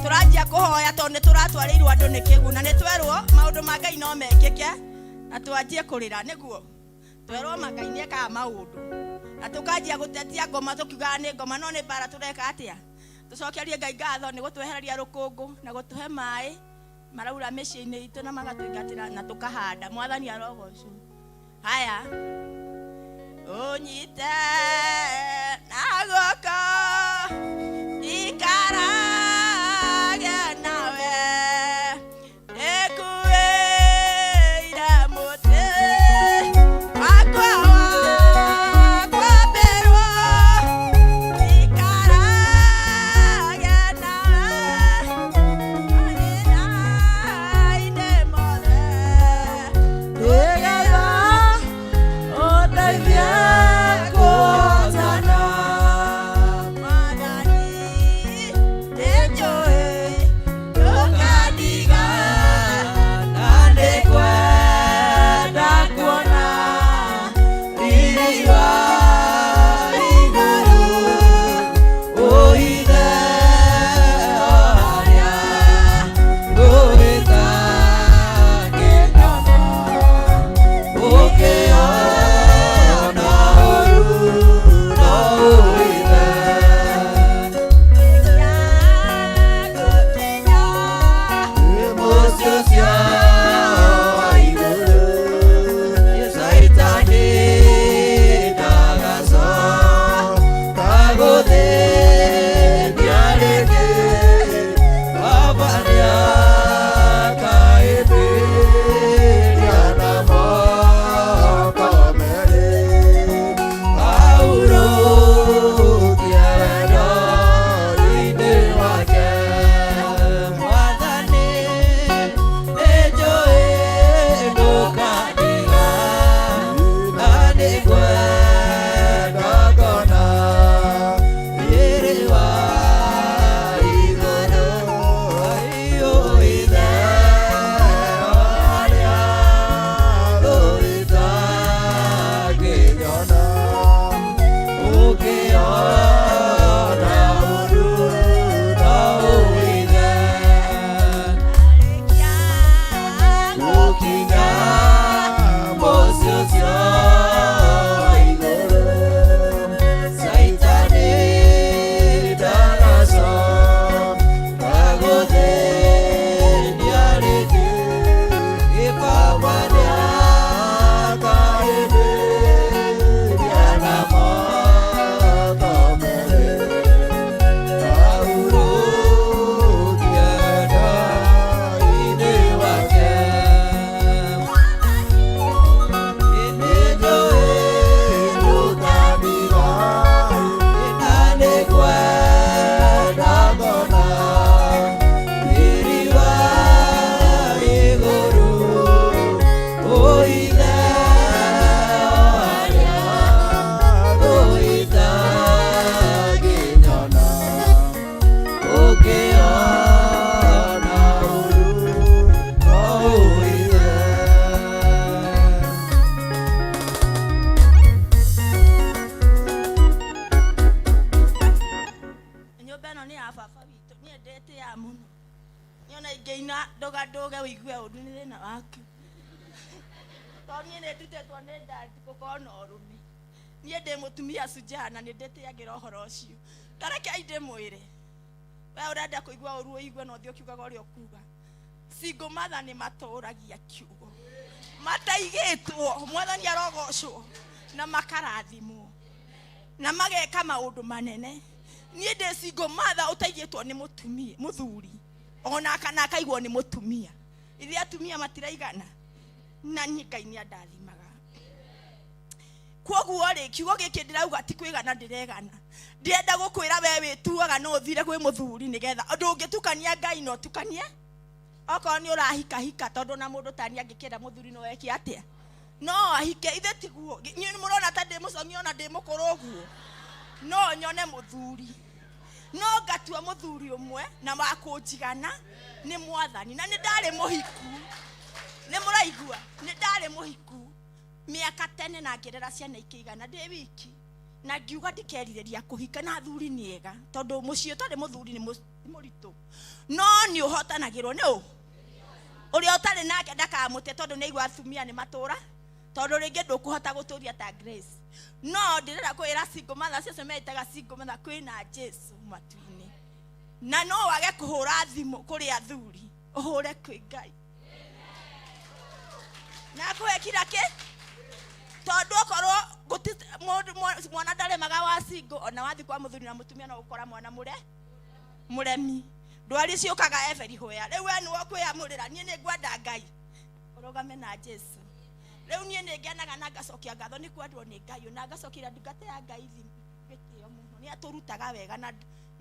tũranjia kũhoya tondũ nĩ tũratwarĩirwo andũ nĩ kĩgu, na nĩ twerwo maũndũ ma Ngai no mekĩke, na twanjie kũrĩra nĩguo twerwo ma Ngai nĩ ekaga maũndũ, na tũkanjia gũtetia ngoma tũkiugaga nĩ ngoma, no nĩ mbara tũreka atĩa? Tũcokerie Ngai ngatho nĩ gũtwehereria rũkũngũ na gũtũhe maĩ maraura mĩciĩ-inĩ itũ na magatũingatĩra na tũkahanda. Mwathani arogocwo. Haya, ũnyite na guoko ikarage nawe, ĩkuĩire mũtĩ wakwa wa kwambĩrwo, ikarage nawe mathĩna-inĩ mothe, nĩgetha ũndeithie kũhotana. Mwathani nĩnjũĩ ndũkandiga, na nĩngwenda kuona riri wa igũrũ, ũhithe o harĩa ngũhĩta ngĩnyona, ũkĩona ũru no ũhithe. Gũkinya Mũciĩ ũcio wa igũrũ, Caitani ndagacoka gũthĩnia rĩngĩ, Baba nĩakahĩmbĩria na moko merĩ, ahurũkie wendo-inĩ wake. Mwathani nĩnjũĩ ndũkandiga, na nĩngwenda ngona riri wa igũrũ, ũhithe harĩa ngũhĩta ngĩnyona, ũkĩona ũru no ũhithe. Gũkinya mũciĩ ũcio wa igũrũ, Caitani ndagacoka gũthĩnia rĩngĩ, Baba nĩakahĩmbĩria na moko Ngĩina ndũga ũigue ũru nĩ thĩna waku. Tondũ niĩ nĩ ndutĩtwo nĩ ndadi gũkorwo na ũrũme. Niĩ ndĩ mũtumia cujaa na nĩ ndĩtĩagĩra ũhoro ũcio. Ta rekei ndĩmwĩre. We ũrenda kũigua ũru ũigue na ũthiĩ ũkiugaga ũrĩa ũkuga. Single mother nĩ matũragia kiugo. Mataigĩtwo, mwathani arogocwo na makarathimwo na mageka maũndũ manene. Niĩ ndĩ single mother ũtaigĩtwo nĩ mũtumia, mũthuri ona kana akaigwo nĩ mũtumia. Ithuĩ atumia matiraigana na niĩ Ngai nĩ andathimaga. Kwoguo rĩ, kiugo gĩkĩ ndĩrauga ti kwĩgana ndĩregana. Ndĩrenda gũkwĩra we wĩtuaga no ũthire kwĩ mũthuri nĩgetha ndũngĩtukania Ngai no ũtukanie okorwo nĩ ũrahikahika tondũ na mũndũ tani angĩkĩenda mũthuri no eke atĩa no ahike. Ithe tiguo inyuĩ nĩ mũrona ta ndĩ mũcong'i ona ndĩ mũkũrũ ũguo, no nyone mũthuri no ngatua mũthuri ũmwe na wa kũnjigana nĩ mwathani. Na nĩ ndarĩ mũhiku, nĩ mũraigua, nĩ ndarĩ mũhiku mĩaka tene na ngĩrera ciana ikĩigana ndĩ wiki na ngiuga ndikerirĩria kũhika na athuri nĩ ega tondũ mũciĩ ũtarĩ mũthuri nĩ mũritũ, no nĩ ũhotanagĩrwo nĩ ũ ũrĩa ũtarĩ nake ndakamũte tondũ nĩ aigua atumia nĩ matũra tondũ rĩngĩ ndũkũhota gũtũria ta Grace. No ndĩrenda kwĩra single mother acio metaga single mother kwĩna Jesu matu-inĩ, na no wage kũhũra thimũ kũrĩ athuri ũhũre kwĩ Ngai na kũhe kira kĩ tondũ okorwo mũndũ mwana ndaremaga wa single ona wathi kwa mũthuri na mũtumia no ũkora mwana mũremi. Ndwari ciũkaga everywhere. Rĩu we nĩwe ũkwĩamũrĩra, niĩ nĩ ngwenda Ngai ũrũgame na Jesu. Rĩu niĩ nĩ ngenaga na ngacokia ngatho nĩ kwendwo nĩ Ngai na ngacokia ndungata ya Ngai gĩtĩo mũno. Nĩ atũrutaga wega na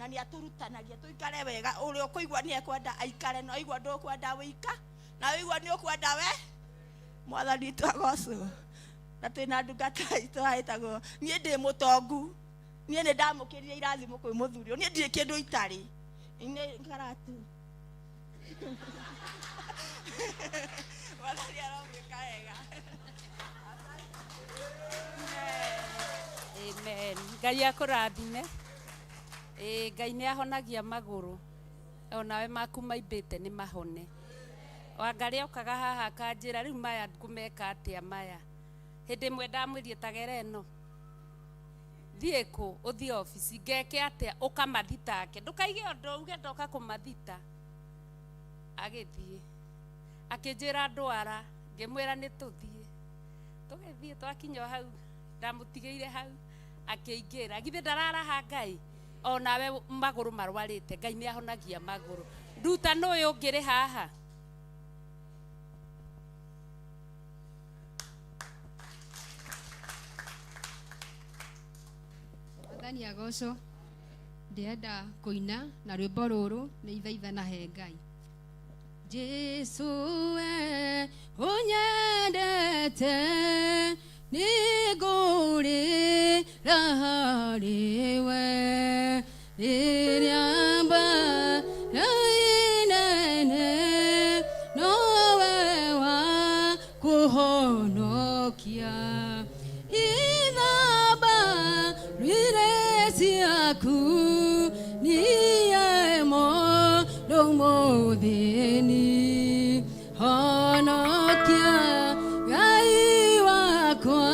nĩ atũrutanagia tũikare wega. Ũrĩa ũkũigua nĩ ekwenda aikare, na ũigua ndũkwenda wĩika, na ũigua nĩ ũkwenda we mwathani witũ agocwo. Na twĩna ndungata itũ ĩtagwo niĩ ndĩ mũtongu, niĩ nĩ ndamũkĩrire irathimo kwĩ mũthuri, niĩ ndirĩ kĩndũ itarĩ, nĩ karatu. Mwathani aromwĩka wega. Amen. Ngai akũrathime. Ngai nĩ ahonagia magũrũ onawe maku maimbĩte nĩ mahone. Wangarĩ okaga haha akanjĩra rĩu maya ngũmeka atĩa maya. Hĩndĩ ĩmwe ndamwĩrie tagera ĩno thiĩ kũ ũthiĩ obici ngeke atĩa ũkamathitake, ndũkaige ũndũ uge ndoka kũmathita. Agĩthiĩ akĩnjĩra ndwara, ngĩmwĩra nĩ tũthiĩ. Tũgĩthiĩ twakinya hau ndamũtigĩire hau akĩingĩra, githĩ ndararaha Ngai onawe magũrũ marwarĩte, Ngai nĩ ahonagia magũrũ. Nduta nũ ũyũ ũngĩrĩ haha? Mwathani agocwo. Ndĩrenda kũina na rwĩmbo rũrũ nĩ ithaithana he Ngai. Jesu we ũnyendete nĩngũrĩra harĩwe rĩrĩa mbara inene nowe wa kũhonokia ithamba rĩrĩ ciaku niĩ mũndũ mũthĩni honokia Ngai wakwa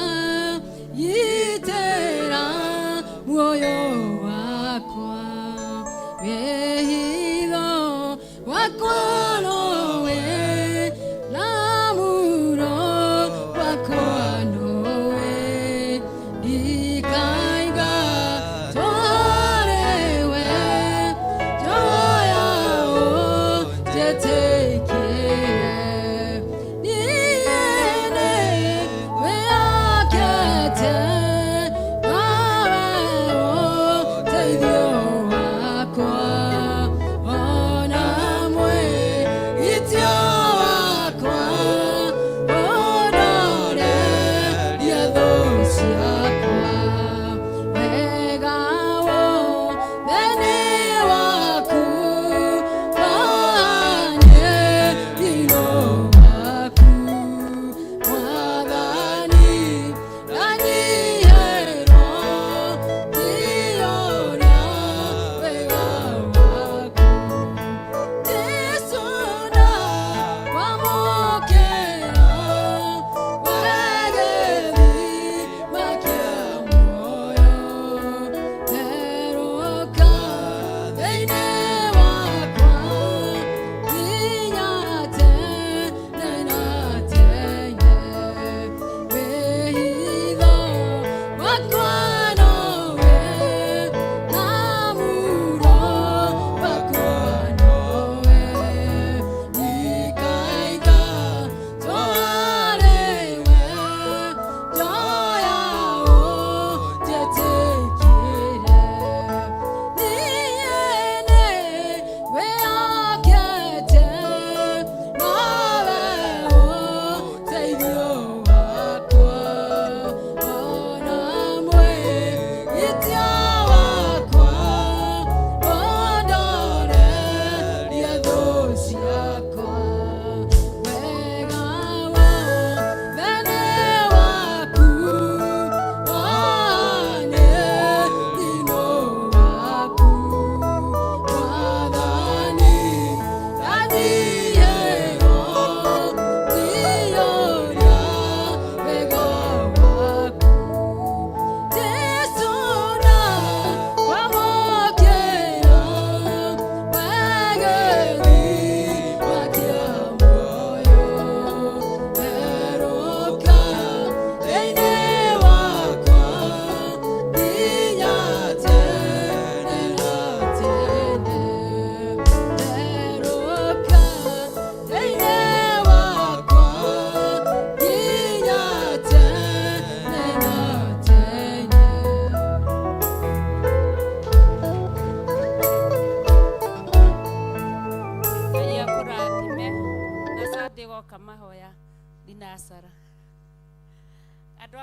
gitĩra muoyo wakwa.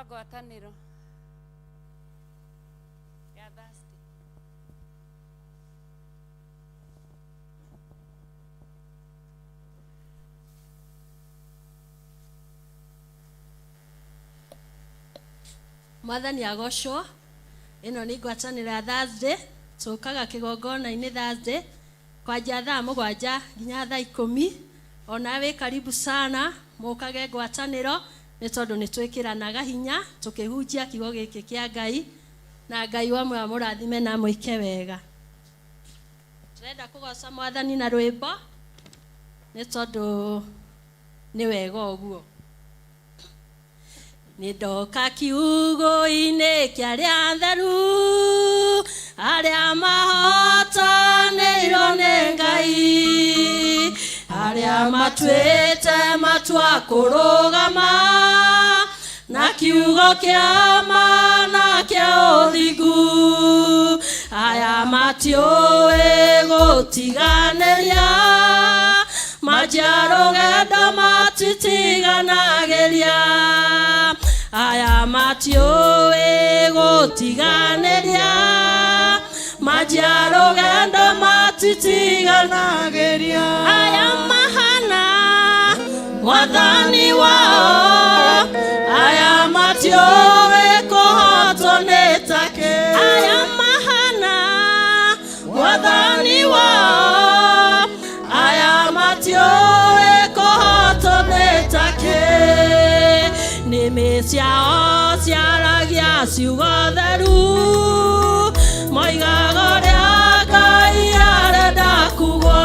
Wa ngwatanĩro ya Thursday. Mwathani agocwo. Ĩno nĩ ngwatanĩro ya Thursday. Tũkaga kĩgongona-inĩ Thursday kwanjia thaa 7 nginya thaa 10. Ona wĩ karibu sana, mũkage ngwatanĩro nĩ tondũ nĩ twĩkĩranaga hinya tũkĩhunjia kiugo gĩkĩ kĩa Ngai, na Ngai wa muoyo amũrathime na mwĩke wega. Tũrenda kũgoca Mwathani na rwĩmbo nĩ tondũ nĩ wega ũguo. Nĩ ndoka kiugo-inĩ kĩa arĩa atheru, arĩa mahotanĩirwo nĩ Ngai, arĩa matuĩte matua kũrũgama na kiugo kĩa ma na kĩa ũthingu. Aya matiũĩ gũtiganĩria, manjia rũgendo matitiganagĩria. Aya matiũĩ gũtiganĩria, manjia rũgendo matitiganagĩria. Aya mahana Mwathani wao, aya matiũĩ kũhotwo nĩ take. Aya mahana Mwathani wao, aya matiũĩ kũhotwo nĩ take. Nĩmĩ ciao ciaragia ciugo theru, moigaga ũrĩa Ngai arenda kugwo.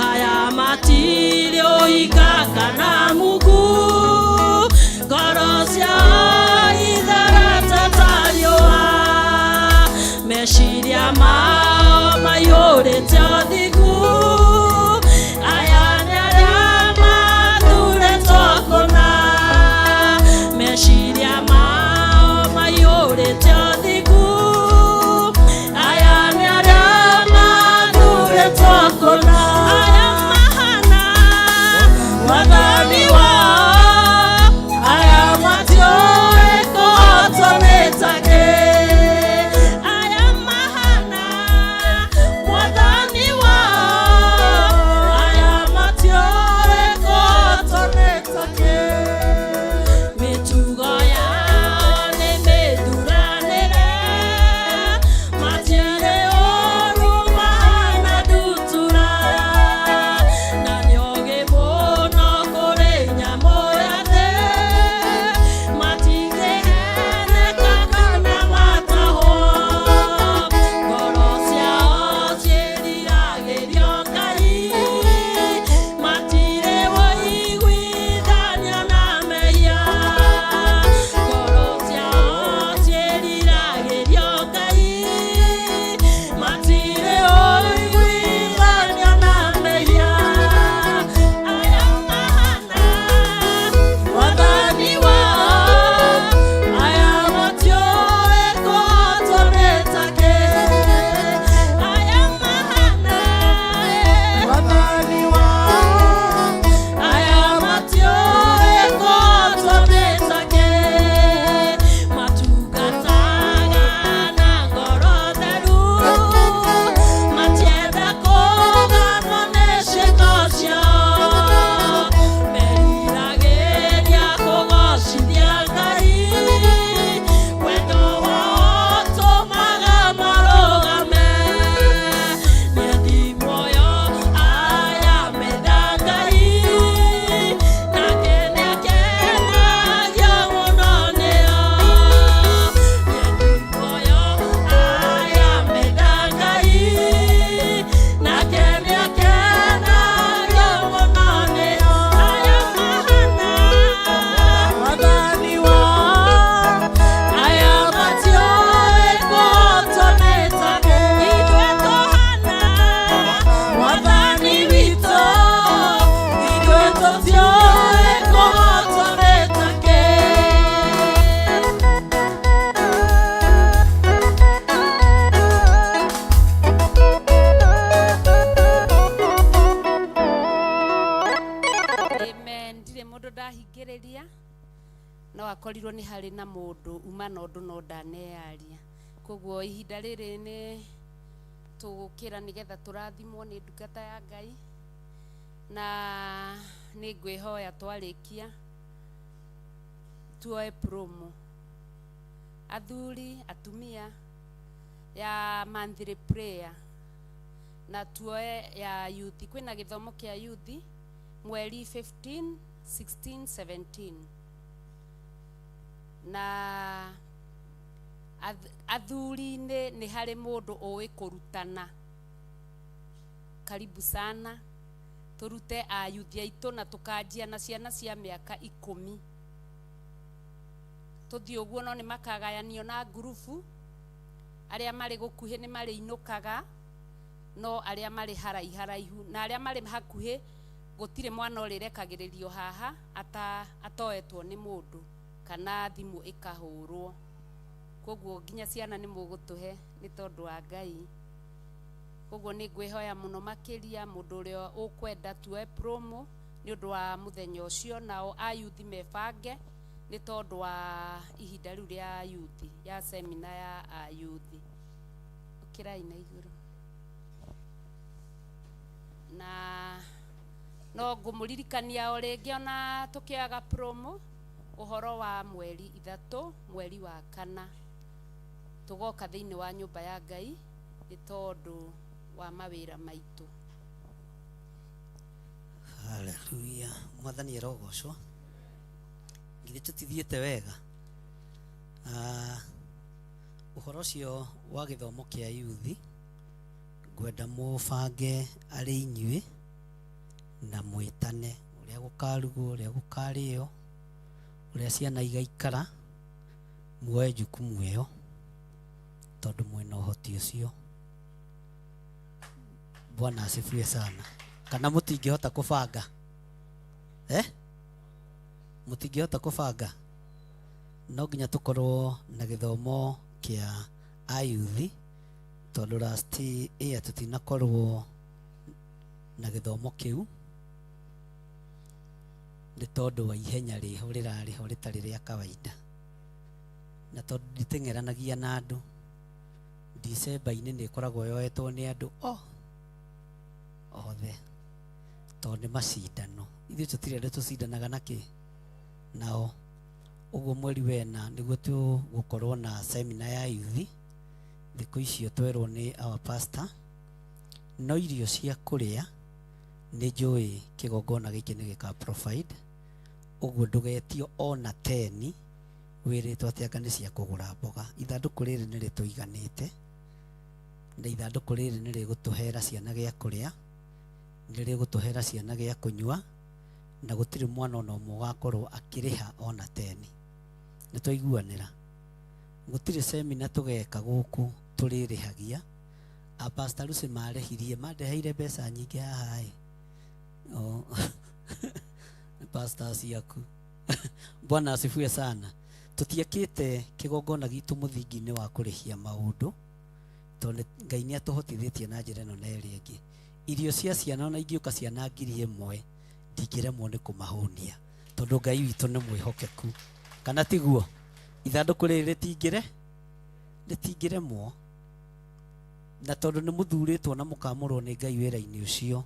Aya matirĩ ũhinga kana muku, ngoro ciao itherete ta riũa. Meciria mao maiyũrĩte ũthingu, aya nĩ arĩa mathurĩtwo kũna. Meciria mao maiyũrĩte harĩ na mũndũ uma na ũndũ no ndaneyaria. Koguo ihinda rĩrĩ nĩ tũgũkĩra nĩgetha tũrathimwo nĩ ndungata ya Ngai, na nĩ ngwĩhoya twarĩkia tuoe promo athuri atumia ya monthly prayer na tuoe ya youth. Kwĩna gĩthomo kĩa youth mweri 15 16 17 na athuri-inĩ nĩ harĩ mũndũ ũĩ kũrutana. Karibu sana tũrute ayuthi aitũ na tũkanjia na ciana cia mĩaka 10 tũthiĩ ũguo, no nĩ makagayanio na ngurubu. Arĩa marĩ gũkuhĩ nĩ marĩinũkaga, no arĩa marĩ haraiharaihu na arĩa marĩ hakuhĩ gũtirĩ mwana ũrĩrekagĩrĩrio haha atoetwo nĩ mũndũ kana thimũ ĩkahũrwo. Koguo nginya ciana nĩ mũgũtũhe nĩ tondũ wa Ngai. Koguo nĩ ngwĩhoya mũno makĩria mũndũ ũrĩa ũkwenda tuoe promo nĩ ũndũ wa mũthenya ũcio, nao ayuthi mebange nĩ tondũ wa ihinda rĩu rĩa yuthi ya semina ya ayuthi. Ũkĩrai na igũrũ. Na no ngũmũririkania o rĩngĩ ona tũkĩoyaga promo ũhoro wa mweri 3 mweri wa 4 tũgoka thĩinĩ wa nyũmba ya Ngai nĩ tondũ wa mawĩra maitũ. Haleluya. Mwathani arogocwo. Githĩ tũtithiĩte wega? Ũhoro ũcio wa gĩthomo kĩa yuthi ngwenda mũbange arĩ inyuĩ na mwĩtane ũrĩa gũkarugwo, ũrĩa gũkarĩo, ũrĩa ciana igaikara, muoe jukumu ĩyo tondũ mwĩna ũhoti ũcio. Bwana asifiwe sana. Kana mũtingĩhota kũbanga? Mũtingĩhota kũbanga? No nginya tũkorwo na gĩthomo kĩa ayuthi tondũ last year tũtinakorwo na gĩthomo kĩu nĩ tondũ wa ihenya rĩho rĩrarĩho rĩtarĩ rĩa kawaida, na tondũ nditeng'eranagia na andũ, December-inĩ nĩ ĩkoragwo yoetwo nĩ andũ othe tondũ nĩ macindano. Ithuĩ tũtirĩ andũ tũcindanaga na kĩ nao. Ũguo mweri wena nĩguo tũgũkorwo na semina ya yuthi. Thikũ icio twerwo nĩ our pastor, no irio cia kũrĩa nĩ njũĩ kĩgongona gĩkĩ nĩ gĩka provide, ũguo ndũgetio ona 10 wĩrĩtwo atĩ anga nĩ cia kũgũra mboga. Ithandũkũ rĩrĩ nĩ rĩtũiganĩte, na ithandũkũ rĩrĩ nĩ rĩgũtũhera ciana gĩa kũrĩa, nĩ rĩgũtũhera ciana gĩa kũnyua, na gũtirĩ mwana ona ũmwe ũgakorwo akĩrĩha ona 10. Nĩ twaiguanĩra gũtirĩ semina tũgeka gũkũ tũrĩrĩhagia. A Pastor Lucy marĩhirie, mandeheire mbeca nyingĩ haha ĩ. Oh. Pastor ciaku. Bwana asifiwe sana. Tũtiakĩte kĩgongona gitũ mũthingi-inĩ wa kũrĩhia maũndũ tondũ Ngai nĩ atũhotithĩtie na njĩra ĩno na ĩrĩa ĩngĩ. Irio cia ciana ona ingĩũka ciana 1000 ndingĩremwo nĩ kũmahũnia tondũ Ngai witũ nĩ mwĩhokeku. Kana tiguo? Ithandũkũ rĩrĩ rĩtingĩremwo, na tondũ nĩ mũthurĩtwo na mũkamũrwo nĩ Ngai wĩra-inĩ ũcio,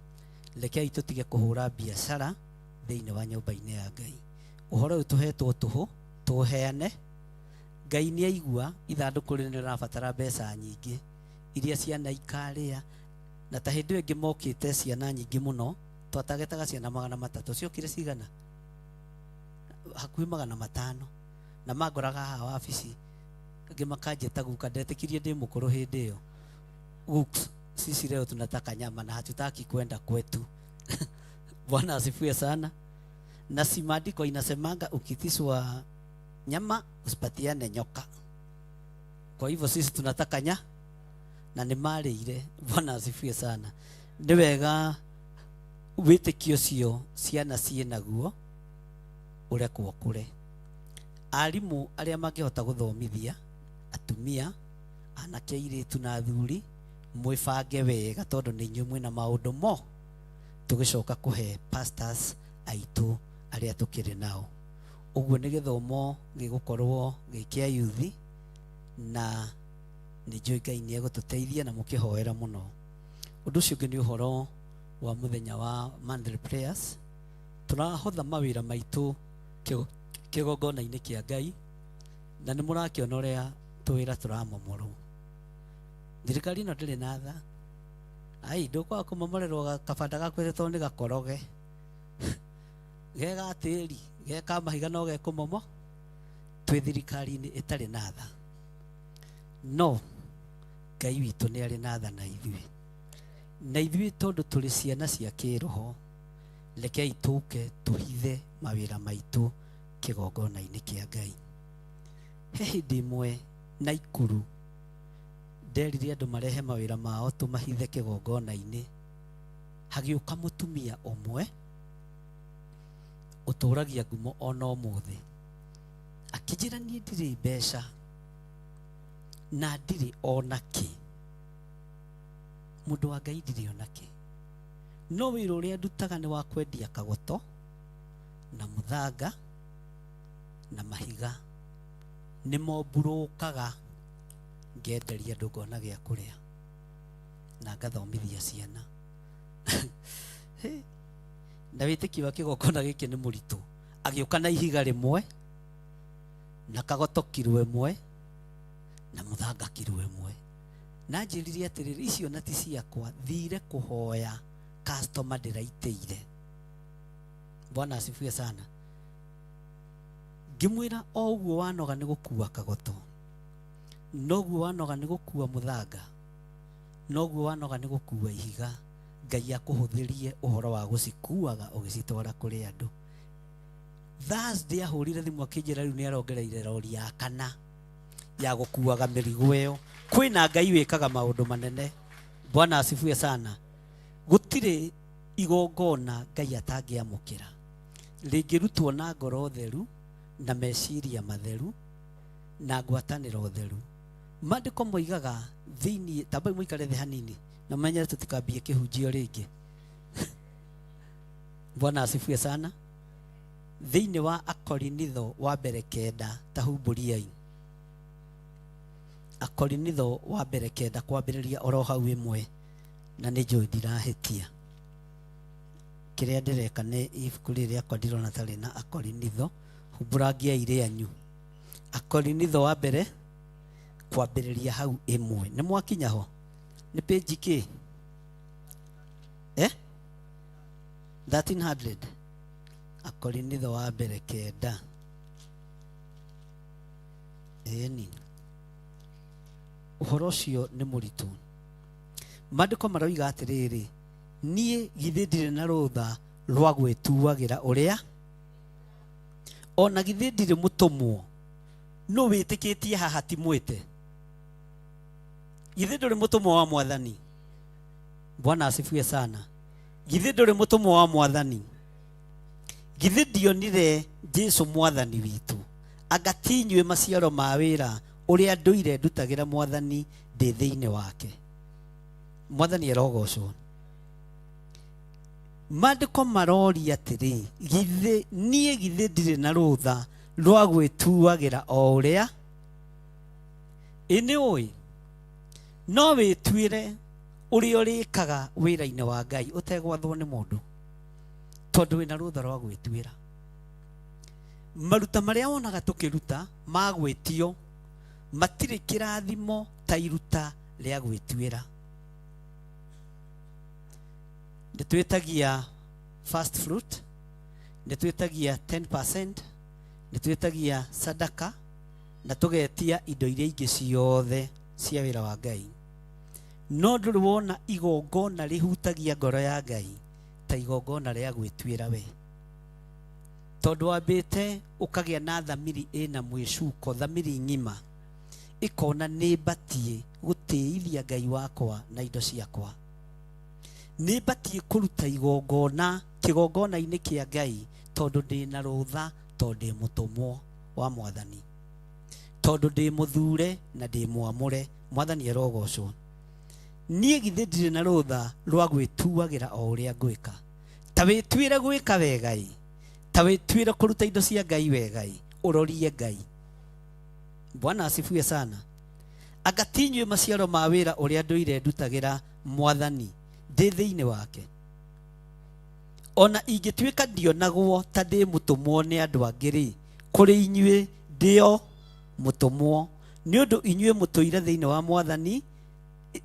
rekei tũtige kũhũra biacara thĩinĩ wa nyũmba-inĩ ya Ngai. Ũhoro ũyũ tũhetwo tũhũ tũheane. Ngai nĩ aigua ithandũkũ rĩrĩ nĩ rĩrabatara mbeca nyingĩ iria ciana ikarĩa, na ta hĩndĩ ĩyo ĩngĩ mokĩte ciana nyingĩ mũno, twatagetaga ciana 300, ciokire cigana? Hakuhĩ 500, na mangoraga haha wabici angĩ makanjĩta guka, ndetĩkirie ndĩ mũkũrũ hĩndĩ ĩyo. Guks, sisi leo tunataka nyama na hatutaki kwenda kwetu. Bwana asifiwe sana. Na si maandiko inasemanga ukitiswa nyama usipatiane nyoka. Kwa hivyo sisi tunataka nya na nĩ marĩire. Bwana asifiwe sana. Nĩ wega wĩtĩkio ũcio ciana ciĩ naguo ũrekwo kũre. Arimũ arĩa mangĩhota gũthomithia atumia, anake, airĩtu na athuri, mwĩbange wega tondũ nĩ inyuĩ mwĩna maũndũ mo tũgĩcoka kũhe pastors aitũ arĩa tũkĩrĩ nao. Ũguo nĩ gĩthomo gĩgũkorwo gĩ kĩa yuthi, na nĩ njũĩ Ngai nĩ egũtũteithia na mũkĩhoera mũno. Ũndũ ũcio ũngĩ nĩ ũhoro wa mũthenya wa monthly prayers. Tũrahotha mawĩra maitũ kĩgongona-inĩ kĩa Ngai, na nĩ mũrakĩona ũrĩa tũwĩra tũramomorwo. Thirikari ĩno ndĩrĩ na tha. Ai, ndũkwaga kũmomorerwo kabanda gaku tondũ nĩ gakoroge. Ge ga tĩri, ge ka mahiga no gekũmomo. Twĩ thirikari-inĩ ĩtarĩ na tha. No Ngai witũ nĩ arĩ na tha na ithuĩ. Na ithuĩ tondũ tũrĩ ciana cia kĩroho, rekei tũke tũhithe mawĩra maitũ kĩgongona-inĩ kĩa Ngai. He hĩndĩ ĩmwe Naikuru nderire andũ marehe mawĩra mao tũmahithe kĩgongona-inĩ. Hagĩũka mũtumia ũmwe ũtũragia ngumo ona ũmũthĩ, akĩnjĩra niĩ ndirĩ mbeca na ndirĩ ona kĩ. Mũndũ wa Ngai ndirĩ ona kĩ, no wĩra ũrĩa ndutaga nĩ wa kwendia kagoto na mũthanga na mahiga, nĩmo mburũkaga ngenderia andũ ngona gĩa kũrĩa na ngathomithia ciana. Na wĩtĩkio wa kĩgongona gĩkĩ nĩ mũritũ. Agĩũka na ihiga rĩmwe na kagoto kiro ĩmwe na mũthanga kiro ĩmwe, na njĩrire atĩrĩrĩ, icio na ti ciakwa, thire kũhoya customer ndĩraitĩire. Bwana asifiwe sana. Ngĩmwĩra o ũguo wanoga nĩ gũkua kagoto, noguo wanoga nĩ gũkua mũthanga, noguo wanoga nĩ gũkua ihiga, Ngai akũhũthĩrie ũhoro wa gũcikuaga ũgĩcitwara kũrĩ andũ. Thursday ahũrire thimũ akĩnjĩra rĩu nĩ arongereire rori ya kana ya gũkuaga mĩrigo ĩyo. Kwĩna Ngai wĩkaga maũndũ manene. Bwana asifiwe sana. Gũtirĩ igongona Ngai atangĩamũkĩra rĩngĩrutwo na ngoro theru na meciria matheru na ngwatanĩro theru. Maandĩko moigaga thĩinĩ, tambai mũikare thĩ hanini na mũmenyere tũtikambie kĩhunjio rĩngĩ. Bwana asifiwe sana. Thĩinĩ wa Akorinitho wa mbere 9, ta humbũriai. Akorinitho wa mbere 9 kwambĩrĩria oro hau 1, na nĩ njũĩ ndirahĩtia. Kĩrĩa ndĩreka nĩ ibuku rĩrĩ rĩakwa ndirona tarĩ na Akorinitho, humbũrangiai rĩanyu. Akorinitho wa mbere kwambĩrĩria hau 1. Nĩ mwakinya ho? Nĩ page kĩ? 1300. Akorinitho wa mbere 9. Ĩni. Ũhoro ũcio nĩ mũritũ. Maandĩko maroiga atĩrĩrĩ, niĩ githĩ ndirĩ na rũtha rwa gwĩtuagĩra ũrĩa, ona githĩ ndirĩ mũtũmwo, nũ wĩtĩkĩtie haha ti mwĩte? Githĩ ndũrĩ mũtũmwo wa Mwathani? Bwana asifiwe sana. Githĩ ndũrĩ mũtũmwo wa Mwathani? Githĩ ndionire Jesu Mwathani witũ? Anga ti inyuĩ maciaro ma wĩra ũrĩa ndũire ndutagĩra Mwathani ndĩ thĩinĩ wake? Mwathani arogocwo. Maandĩko maroria atĩrĩ, githĩ niĩ githĩ ndirĩ na rũtha rwa gwĩtuagĩra o ũrĩa? Ĩ nĩ ũĩ, no wĩtuĩre ũrĩa ũrĩkaga wĩra-inĩ wa Ngai ũtegwathwo nĩ mũndũ, tondũ wĩna rũtha rwa gwĩtuĩra. Maruta marĩa wonaga tũkĩruta ma gwĩtio matirĩ kĩrathimo ta iruta rĩa gwĩtuĩra. Nĩ twĩtagia first fruit, nĩ twĩtagia 10%, nĩ twĩtagia sadaka, na tũgetia indo iria ingĩ ciothe cia wĩra wa Ngai. No ndũrĩ wona igongona rĩhutagia ngoro ya Ngai ta igongona rĩa gwĩtuĩra we, tondũ wambĩte ũkagĩa na thamiri ĩna mwĩcuko, thamiri ng'ima ĩkona nĩ mbatiĩ gũtĩithia Ngai wakwa na indo ciakwa, nĩ mbatiĩ kũruta igongona kĩgongona-inĩ kĩa Ngai tondũ ndĩna rũtha, tondũ ndĩ mũtũmwo wa Mwathani, tondũ ndĩ mũthure na ndĩ mwamũre. Mwathani arogocwo. Niĩ githĩ ndirĩ na rũtha rwa gwĩtuagĩra o ũrĩa ngwĩka? Ta wĩtuĩre gwĩka wega ĩ, Ta wĩtuĩre kũruta indo cia Ngai wega-ĩ, ũrorie Ngai. Bwana asifiwe sana. Anga ti inyuĩ maciaro ma wĩra ũrĩa ndũire ndutagĩra Mwathani ndĩ thĩinĩ wake? Ona ingĩtuĩka ndionagwo ta ndĩ mũtũmwo nĩ andũ angĩ-rĩ, kũrĩ inyuĩ ndĩ o mũtũmwo, nĩ ũndũ inyuĩ mũtũire thĩinĩ wa Mwathani,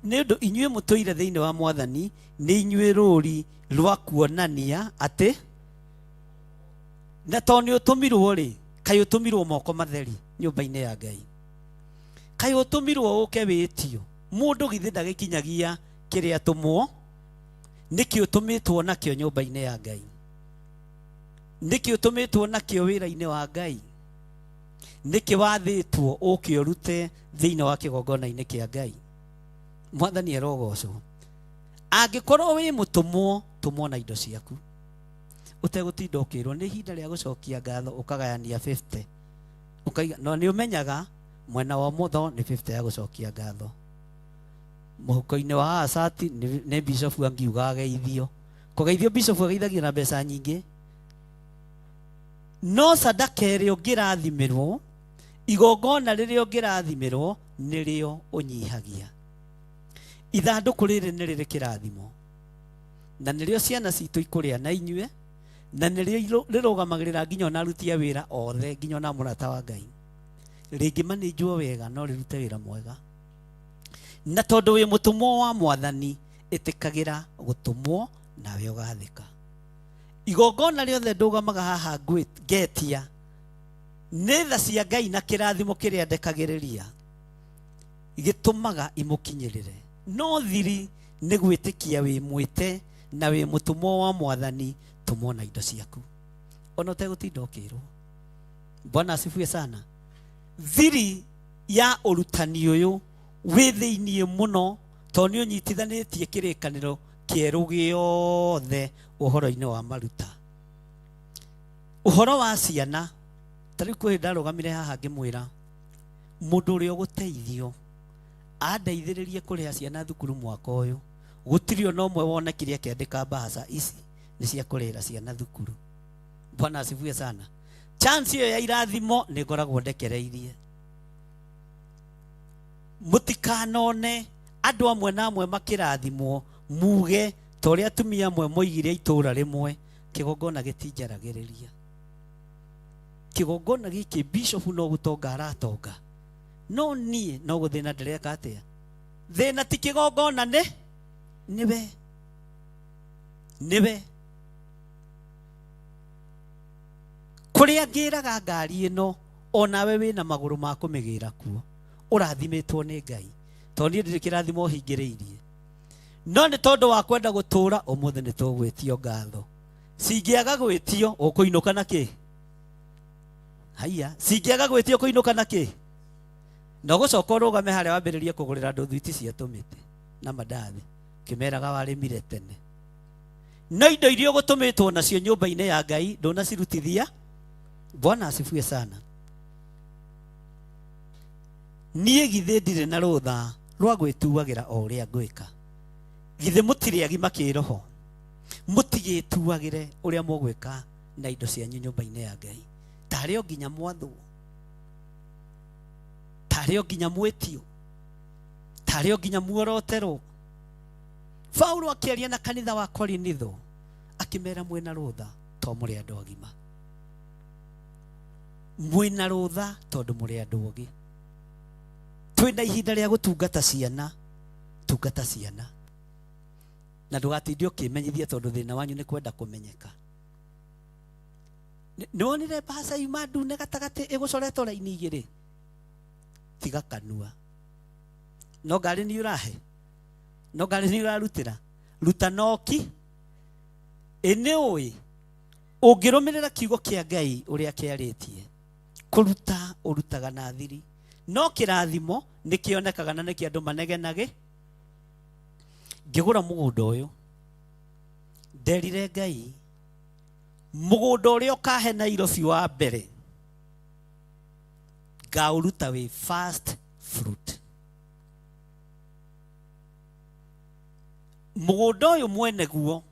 nĩ ũndũ inyuĩ mũtũire thĩinĩ wa Mwathani, nĩ inyuĩ rũũri rwa kuonania atĩ na tondũ nĩ ũtũmirwo rĩ, kaĩ ũtũmirwo moko matheri nyũmba-inĩ ya Ngai? Kaĩ ũtũmirwo ũke wĩtio? Mũndũ githĩ ndagĩkinyagia kĩrĩa atũmwo? Nĩkĩ ũtũmĩtwo nakĩo nyũmba-inĩ ya Ngai? Nĩkĩ ũtũmĩtwo nakĩo wĩra-inĩ wa Ngai? Nĩkĩ wathĩtwo ũke ũrute thĩinĩ wa kĩgongona-inĩ kĩa Ngai? Mwathani arogocwo. Angĩkorwo wĩ mũtũmwo, tũmwo na indo ciaku, ũtegũtinda ũkĩrwo nĩ ihinda rĩa gũcokia ngatho ũkagayania 50 ũkaiga, no nĩ ũmenyaga mwena wa ũmotho nĩ 50 ya gũcokia ngatho, mũhuko-inĩ wa asati nĩ bishop angiuga ageithio, kũgeithio bishop ageithagio na mbeca nyingĩ, no sadaka ĩrĩa ũngĩrathimĩrwo, igongona rĩrĩa ũngĩrathimĩrwo nĩrĩo ũnyihagia. Ithandũkũ rĩrĩ nĩ rĩrĩ kĩrathimo, na nĩrĩo ciana citũ ikũrĩa na inyuĩ, na nĩrĩo rĩrũgamagĩrĩra nginya ona aruti a wĩra othe, nginya ona mũrata wa Ngai. Rĩngĩmanĩnjwo wega no rĩrute wĩra mwega. Na tondũ wĩ mũtũmwo wa Mwathani, ĩtĩkagĩra gũtũmwo nawe ũgathĩka. Igongona rĩothe ndũgamaga haha ngetia nĩ tha cia Ngai na kĩrathimo kĩrĩa ndekagĩrĩria gĩtũmaga imũkinyĩrĩre. No thiri nĩ gwĩtĩkia wĩ mwĩte na wĩ mũtũmwo wa Mwathani, tũmwo na indo ciaku ona ũtegũtinda ũkĩrwo. Bwana asifiwe sana. Thiri ya ũrutani ũyũ wĩ thĩiniĩ mũno, tondũ nĩ ũnyitithanĩtie kĩrĩkanĩro kĩerũ gĩothe ũhoro-inĩ wa maruta. Ũhoro wa ciana, ta rĩu kwĩ ndarũgamire haha ngĩmwĩra mũndũ ũrĩa ũgũteithio andeithĩrĩrie kũrĩha ciana thukuru mwaka ũyũ, gũtirĩ ona ũmwe wonekire akĩandĩka mbahaca ici nĩ cia kũrĩhĩra ciana thukuru. Bwana asifiwe sana. Chance ĩyo ya irathimo nĩ ngoragwo ndekereirie. Mũtikanone andũ amwe na amwe makĩrathimwo muge ta ũrĩa atumia amwe moigire itũũra rĩmwe, kĩgongona gĩtinjaragĩrĩria. Kĩgongona gĩkĩ bishop no gũtonga aratonga, no niĩ no gũthĩna ndĩreka atĩa? Thĩna ti kĩgongona, nĩ nĩwe, nĩwe. Kũrĩa ngĩraga ngari ĩno, onawe wĩna magũrũ ma kũmĩgĩra kuo, ũrathimĩtwo nĩ Ngai. Tondũ niĩ ndirĩ kĩrathimo hingĩrĩirie, no nĩ tondũ wa kwenda gũtũũra ũmũthĩ nĩ tũgwĩtio ngatho. Cingĩaga gwĩtio ũkũinũka na kĩ? Haiya, cingĩaga gwĩtio ũkũinũka na kĩ? Na ũgũcoka ũrũgame harĩa wambĩrĩrie kũgũrĩra andũ thwiti cia tũmĩtĩ na mandathi, ũkĩmeraga warĩmire tene. No indo iria ũgũtũmĩtwo nacio nyũmba-inĩ ya Ngai ndũnacirutithia. Bwana asifiwe sana. Niĩ githĩ ndirĩ na rũtha rwa gwĩtuagĩra o ũrĩa ngwĩka? Githĩ mũtirĩ agima kĩroho? Mũtigĩtuagĩre ũrĩa mũgwĩka na indo cianyu nyũmba-inĩ ya Ngai. Tarĩ o nginya mwathwo, tarĩ o nginya mwĩtio, tarĩ o nginya muoroterwo. Paulo akĩaria na kanitha wa Korinitho akĩmera mwĩna rũtha to mũrĩ andũ agima, mwĩna rũtha tondũ mũrĩ andũ ogĩ. Twĩna ihinda rĩa gũtungata ciana, tungata ciana, na ndũgatinde ũkĩmenyithia tondũ thĩna wanyu nĩ kwenda kũmenyeka. Nĩ wonire mbaca yuma ndune gatagatĩ ĩgũcoretwo raini igĩrĩ? Tiga kanua. No ngari nĩ ũrahe, no ngari nĩ ũrarutĩra, ruta noki. Ĩ nĩ ũĩ ũngĩrũmĩrĩra kiugo kĩa Ngai ũrĩa kĩarĩtie, kũruta ũrutaga na thiri, no kĩrathimo nĩ kĩonekaga na nĩkĩo andũ manegenage. Ngĩgũra mũgũnda ũyũ, nderire Ngai mũgũnda ũrĩa ũkahe Nairobi wa mbere ngaũruta wĩ first fruit. Mũgũnda ũyũ mwene guo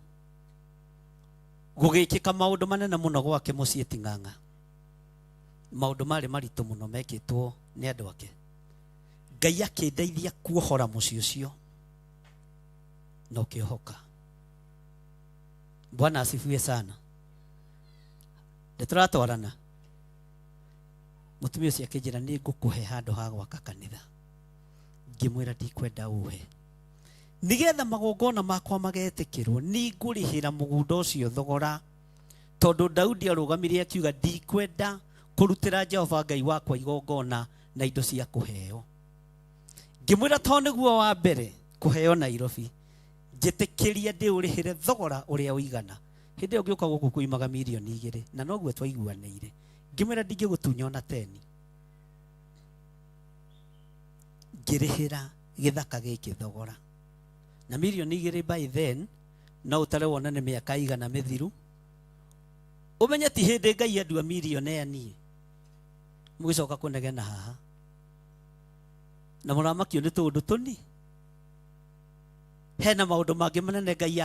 Gũgĩkĩka maũndũ manene mũno gwake mũciĩ Ting'ang'a. Maũndũ marĩ maritũ mũno mekĩtwo nĩ andũ ake. Ngai akĩndeithia kuohora mũciĩ ũcio na ũkĩohoka. Bwana asifiwe sana. Nĩtũratwarana. Mũtumia ũcio akĩnjĩra nĩ ngũkũhe handũ ha gwaka kanitha. Ngĩmwĩra ndikwenda ũhe. Nĩgetha magongona makwa magetĩkĩrwo nĩngũrĩhĩra mũgũnda ũcio thogora. Tondũ Daudi arũgamire akiuga ndikwenda kũrutĩra Jehova Ngai wakwa igongona na indo cia kũheo. Ngĩmwĩra to nĩguo wa mbere kũheo Nairobi, njĩtĩkĩria ndĩũrĩhĩre thogora ũrĩa ũigana. Hĩndĩ ĩyo ngĩũka gũkũ kuimaga mirioni 2 na noguo twaiguanĩire. Ngĩmwĩra ndingĩgũtunya ona teni. Ngĩrĩhĩra gĩthaka gĩkĩ thogora. Na mirioni 2 by then no ũtare wone nĩ mĩaka igana mĩthiru. Ũmenye ti hĩndĩ Ngai andua milionea niĩ. Mũgĩcoka kũnegena haha. Na mũramakio nĩ tũũndũ tũni. Hena maũndũ mangĩ manene Ngai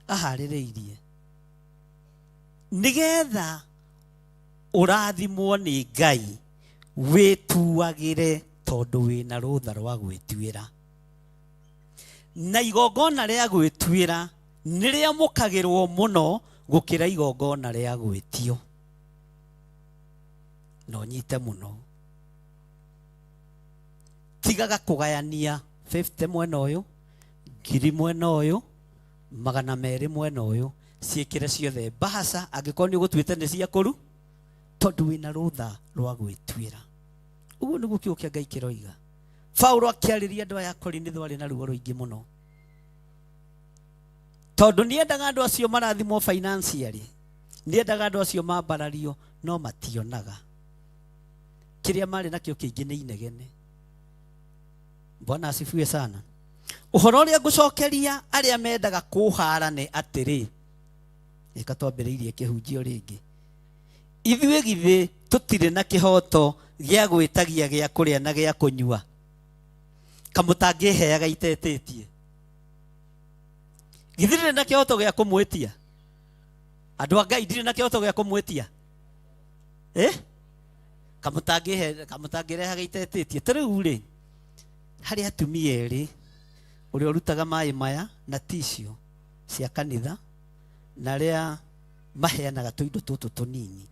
aharĩrĩirie. Nĩgetha ũrathimwo nĩ Ngai wĩtuagĩre tondũ wĩna rũtha rwa gwĩtuĩra. Na igongona rĩa gwĩtuĩra nĩ rĩamũkagĩrwo mũno gũkĩra igongona rĩa gwĩtio. Na ũnyite mũno. Tigaga kũgayania 50 mwena ũyũ, 1000 mwena ũyũ, 200 mwena ũyũ, ciĩkĩre ciothe mbahaca angĩkorwo nĩ ũgũtuĩte nĩ cia kũru, tondũ wĩna rũtha rwa gwĩtuĩra. Ũguo nĩguo kiugo kĩa Ngai kĩroiga. Paulo akĩarĩria andũ aya a Korinitho arĩ na ruo rũingĩ mũno. Tondũ nĩendaga andũ acio marathimwo financially, nĩendaga andũ acio mambarario, no mationaga. Kĩrĩa marĩ nakĩo kĩingĩ nĩ inegene. Bwana asifiwe sana. Ũhoro ũrĩa ngũcokeria arĩa mendaga kũhara nĩ atĩrĩ, reka twambĩrĩirie kĩhunjio rĩngĩ. Ithuĩ githĩ tũtirĩ na kĩhoto gĩa gwĩtagia gĩa kũrĩa na gĩa kũnyua, kamũtangĩheaga itetĩtie. Githĩ ndirĩ na kĩhoto gĩa kũmwĩtia? Andũ a Ngai, ndirĩ na kĩhoto gĩa kũmwĩtia? Kamũtangĩrehaga itetĩtie. Ta rĩu rĩ, harĩ atumia erĩ, ũrĩa ũrutaga maĩ maya na tissue cia kanitha, na arĩa maheanaga tũindo tũtũ tũnini.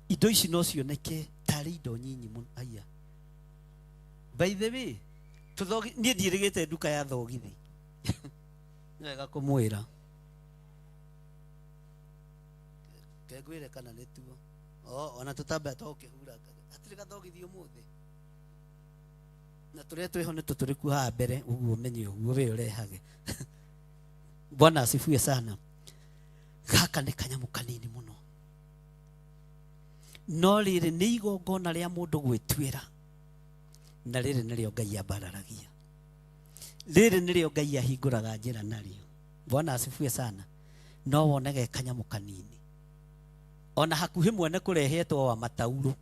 Indo ici no cioneke tarĩ indo nyinyi mũno. Aya. By the way, tũthogi, niĩ ndiĩrĩgĩte nduka ya thogithi. Nĩ wega kũmwĩra. Kengwĩre kana nĩ tuo. Ona tũtambaya twa gũkĩhura. Hatirĩ gathogithi ũmũthĩ. Na tũrĩa twĩho nĩ tũtũrĩku haha mbere, ũguo ũmenye ũguo we ũrehage. Bwana asifiwe sana. Gaka nĩ kanyamũ kanini mũno. No rĩrĩ nĩ igongona rĩa mũndũ gwĩtuĩra. Na rĩrĩ nĩrĩo Ngai ambararagia. Rĩrĩ nĩrĩo Ngai ahingũraga njĩra narĩo. Bwana asifiwe sana. No wone ge kanyamũ kanini. Ona hakuhĩ mwene kũrehe etwo wa mataurũ.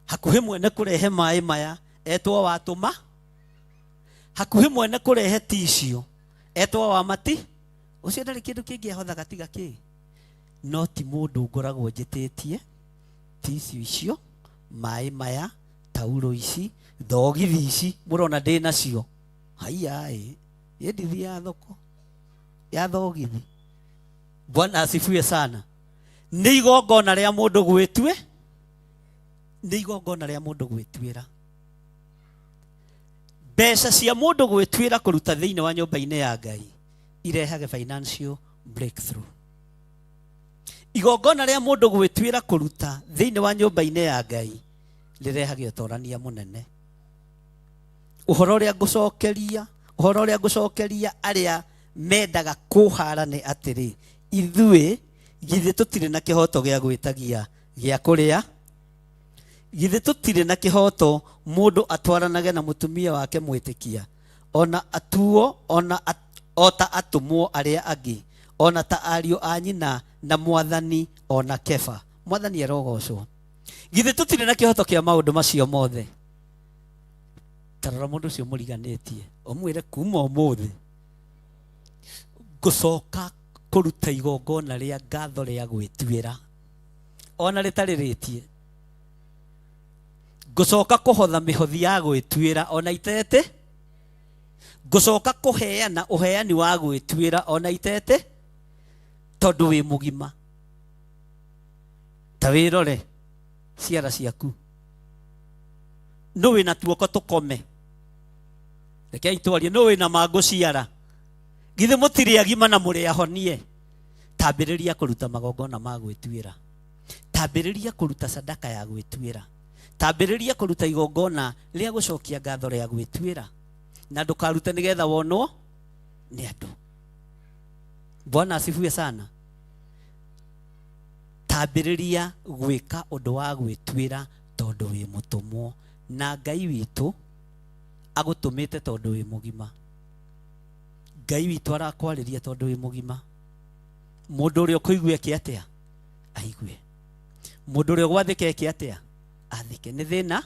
Hakuhĩ mwene kũrehe maĩ maya etwo wa tũma. Hakuhĩ mwene kũrehe tissue etwo wa mati. Ũcio ndarĩ kĩndũ kĩngĩ ahothaga tiga kĩ. No ti mũndũ ngoragwo njĩtĩtie tissue icio, maĩ maya, taurũ ici, thogithi ici mũrona ndĩ nacio. Haiya ĩ, ĩ ndithi ya thoko ya thogithi. Bwana asifiwe sana. Nĩ igongona rĩa mũndũ gwĩtue, nĩ igongona rĩa mũndũ gwĩtuĩra. Mbeca cia mũndũ gwĩtuĩra kũruta thĩinĩ wa nyũmba-inĩ ya Ngai irehage financial breakthrough. Igongona rĩa mũndũ gwĩtuĩra kũruta thĩinĩ wa nyũmba-inĩ ya Ngai rĩrehage ũtorania mũnene. Ũhoro ũrĩa ngũcokeria, ũhoro ũrĩa ngũcokeria arĩa mendaga kũhara nĩ atĩrĩ, ithuĩ githĩ tũtirĩ na kĩhoto gĩa gwĩtagia gĩa kũrĩa? Githĩ tũtirĩ na kĩhoto mũndũ atwaranage na mũtumia wake mwĩtĩkia, ona atuo, ona o ta atũmwo arĩa angĩ, ona ta ariũ a nyina na mwathani ona Kefa. Mwathani arogocwo. Githĩ tũtirĩ na kĩhoto kĩa maũndũ macio mothe? Tarora mũndũ ũcio mũriganĩtie, ũmwĩre kuma ũmũthĩ ngũcoka Kũruta igongona rĩa ngatho rĩa gwĩtuĩra ona rĩtarĩ rĩtie. Ngũcoka kũhotha mĩhothi ya gwĩtuĩra ona itete. Ngũcoka kũheana ũheani wa gwĩtuĩra ona itete, tondũ wĩ mũgima. Ta wĩrore ciara ciaku, nũ wĩna tuoko tũkome? Rekei twarie, nũ wĩna mangũ ciara? Githĩ mũtirĩ agima na mũrĩ ahonie? Tambĩrĩria kũruta magongona ma gwĩtuĩra, tambĩrĩria kũruta sadaka ya gwĩtuĩra, tambĩrĩria kũruta igongona rĩa gũcokia ngatho rĩa gwĩtuĩra, na ndũkarute nĩgetha wonwo nĩ andũ. Bwana asifiwe sana. Tambĩrĩria gwĩka ũndũ wa gwĩtuĩra tondũ wĩ mũtũmwo, na Ngai witũ agũtũmĩte tondũ wĩ mũgima. Ngai witũ arakwarĩria tondũ wĩ mũgima. Mũndũ ũrĩa ũkũigua eke atĩa? Aigue. Mũndũ ũrĩa ũgwathĩka eke atĩa? Athĩke. Nĩ thĩna.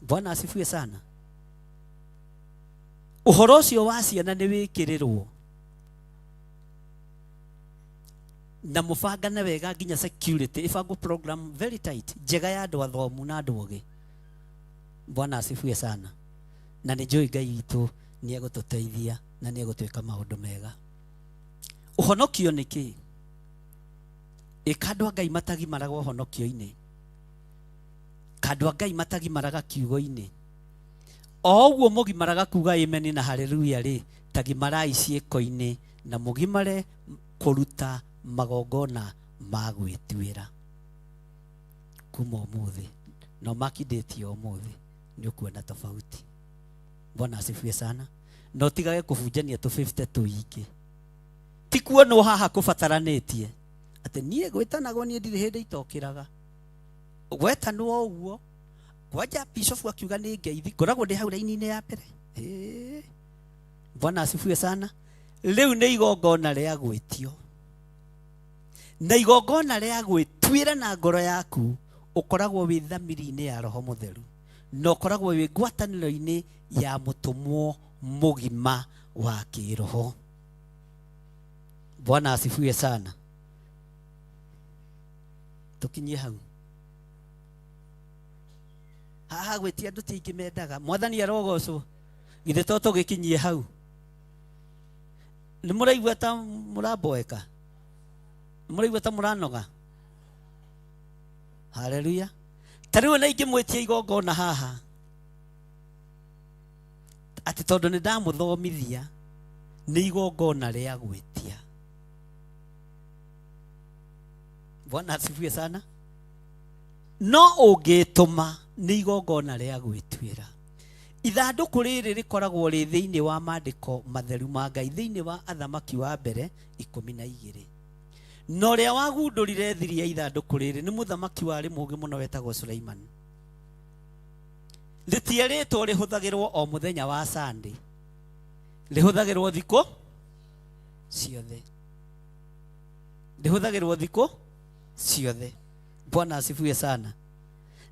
Bwana asifiwe sana. Ũhoro ũcio wa ciana nĩ wĩkĩrĩrwo na mũbangane wega, nginya security ĩbangwo, program very tight, njega ya andũ athomu na andũ ogĩ. Bwana asifiwe sana. Na nĩ njũĩ Ngai witũ nĩ egũtũteithia na nĩ egũtwĩka maũndũ mega. Ũhonokio nĩ kĩ? Ĩka andũ a Ngai matagimaraga ũhonokio-inĩ, ka andũ a Ngai matagimaraga kiugo-inĩ. O ũguo mũgimaraga kuga amen na haleluya rĩ, tagimarai ciĩko-inĩ na mũgimare kũruta magongona ma gwĩtuĩra kuma ũmũthĩ. Na ũmakindĩtie ũmũthĩ, nĩ ũkuona tofauti. Bwana asifiwe sana. Na ũtigage kũbunjania tũ 50 tũingĩ. Ti kuonwo haha kũbataranĩtie atĩ niĩ gwĩtanagwo, niĩ ndirĩ hĩndĩ itokĩraga gwetanwo ũguo. Kwanja bishop akiuga nĩ ngeithi, ngoragwo ndĩ hau raini-inĩ ya mbere. Ĩĩ. Bwana asifiwe sana. Rĩu nĩ igongona rĩa gwĩtio na igongona rĩa gwĩtuĩra na ngoro yaku. Ũkoragwo wĩ thamiri-inĩ ya Roho Mũtheru na ũkoragwo wĩ ngwatanĩro-inĩ ya mũtũmwo mũgima wa kĩroho. Bwana asifiwe sana. Tũkinyie hau haha gwĩtia andũ ti aingĩ mendaga. Mwathani arogocwo. Githĩ to tũgĩkinyie hau? Nĩ mũraigua ta mũramboeka? Nĩ mũraigua ta mũranoga? Haleluya. Ta rĩu ona ingĩmwĩtia igongona haha atĩ tondũ nĩ ndamũthomithia, nĩ igongona rĩa gwĩtia. Bwana asifiwe sana. No ũngĩtũma nĩ igongona rĩa gwĩtuĩra. Ithandũkũ rĩrĩ rĩkoragwo rĩ thĩinĩ wa maandĩko matheru ma Ngai, thĩinĩ wa Athamaki wa Mbere 12, na ũrĩa wagundũrire thiri ya ithandũkũ rĩrĩ nĩ mũthamaki warĩ mũũgĩ mũno wetagwo Suleiman. Rĩtierĩtwo rĩhũthagĩrwo o mũthenya wa Sunday, rĩhũthagĩrwo thikũ ciothe, rĩhũthagĩrwo thikũ ciothe. Bwana asifiwe sana.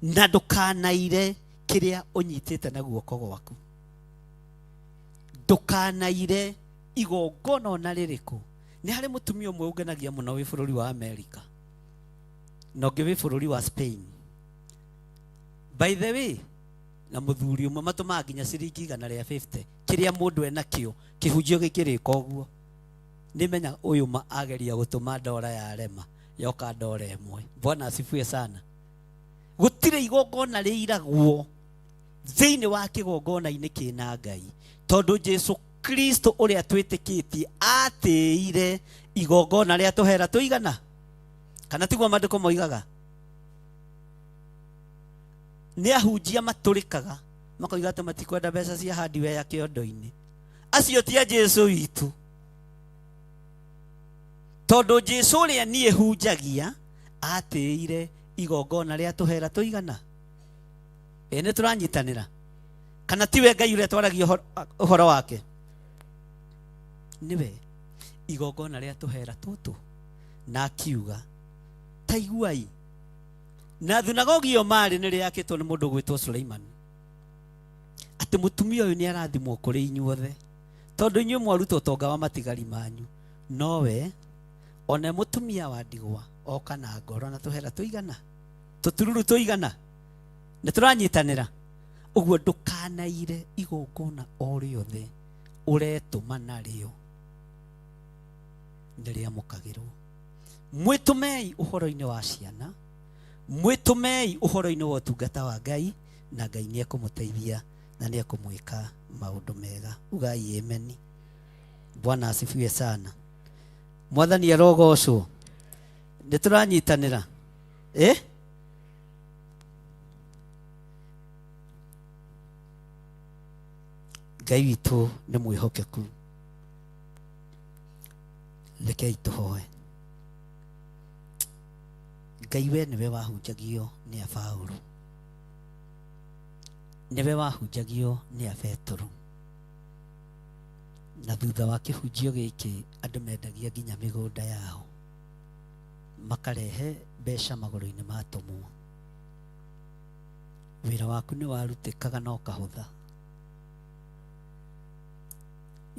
Na ndũkanaire kĩrĩa ũnyitĩte na guoko gwaku, ndũkanaire igongona ona rĩrĩkũ. Nĩ harĩ mũtumia ũmwe ũngenagia mũno wĩ bũrũri wa Amerika na ũngĩ wĩ bũrũri wa Spain, by the way, na mũthuri ũmwe matũmaga nginya ciringi 150, kĩrĩa mũndũ enakĩo. Kĩhunjio gĩkĩrĩka ũguo, nĩmenya ũyũ ma ageria gũtũma ndora ya rema yoka ndora ĩmwe. Bwana asifiwe sana. Gũtirĩ igongona rĩiragwo thĩinĩ wa kĩgongona-inĩ kĩna Ngai, tondũ Jesu Kristo ũrĩa twĩtĩkĩtie atĩire igongona rĩa tũhera tũigana, kana tiguo maandĩko moigaga? Nĩ ahunjia matũrĩkaga makoiga atĩ matikwenda mbeca cia hardware ya kĩondo-inĩ. Acio ti a Jesu witũ, tondũ Jesu ũrĩa niĩ hunjagia atĩire igongona rĩa tũhera tũigana. Ĩ nĩ tũranyitanĩra kana tiwe Ngai ũrĩa twaragia ũhoro wake? Nĩwe igongona rĩa tũhera tũtũ. Na akiuga ta iguai, na thunagogi ĩyo marĩ nĩ rĩakĩtwo nĩ mũndũ ũgwĩtwo Suleiman, atĩ mũtumia ũyũ nĩ arathimwo kũrĩ inyuothe, tondũ inyuĩ mwaruta ũtonga wa matigari manyu. Nowe ona mũtumia wa ndigwa oka na ngoro na tũhera tũigana tũtururu tũigana nĩ tũranyitanĩra ũguo ndũkanaire igongona o rĩothe ũretũma narĩo nĩ rĩamũkagĩrwo. Mwĩtũmei ũhoro-inĩ wa ciana, mwĩtũmei ũhoro-inĩ wa ũtungata wa Ngai, na Ngai nĩ ekũmũteithia na nĩ ekũmwĩka maũndũ mega. Ugai ameni. Bwana asifiwe sana. Mwathani arogocwo. Nĩ tũranyitanĩra eh? Ngai witũ nĩ mwĩhokeku. Rekei tũhoe. Ngai we nĩwe wahunjagio nĩ a Paũlũ, nĩwe wahunjagio nĩ a Petero, na thutha wa kĩhunjio gĩkĩ andũ mendagia nginya mĩgũnda yao makarehe mbeca magũrũ-inĩ ma atũmwo. Wĩra waku nĩ warutĩkaga na ũkahũtha.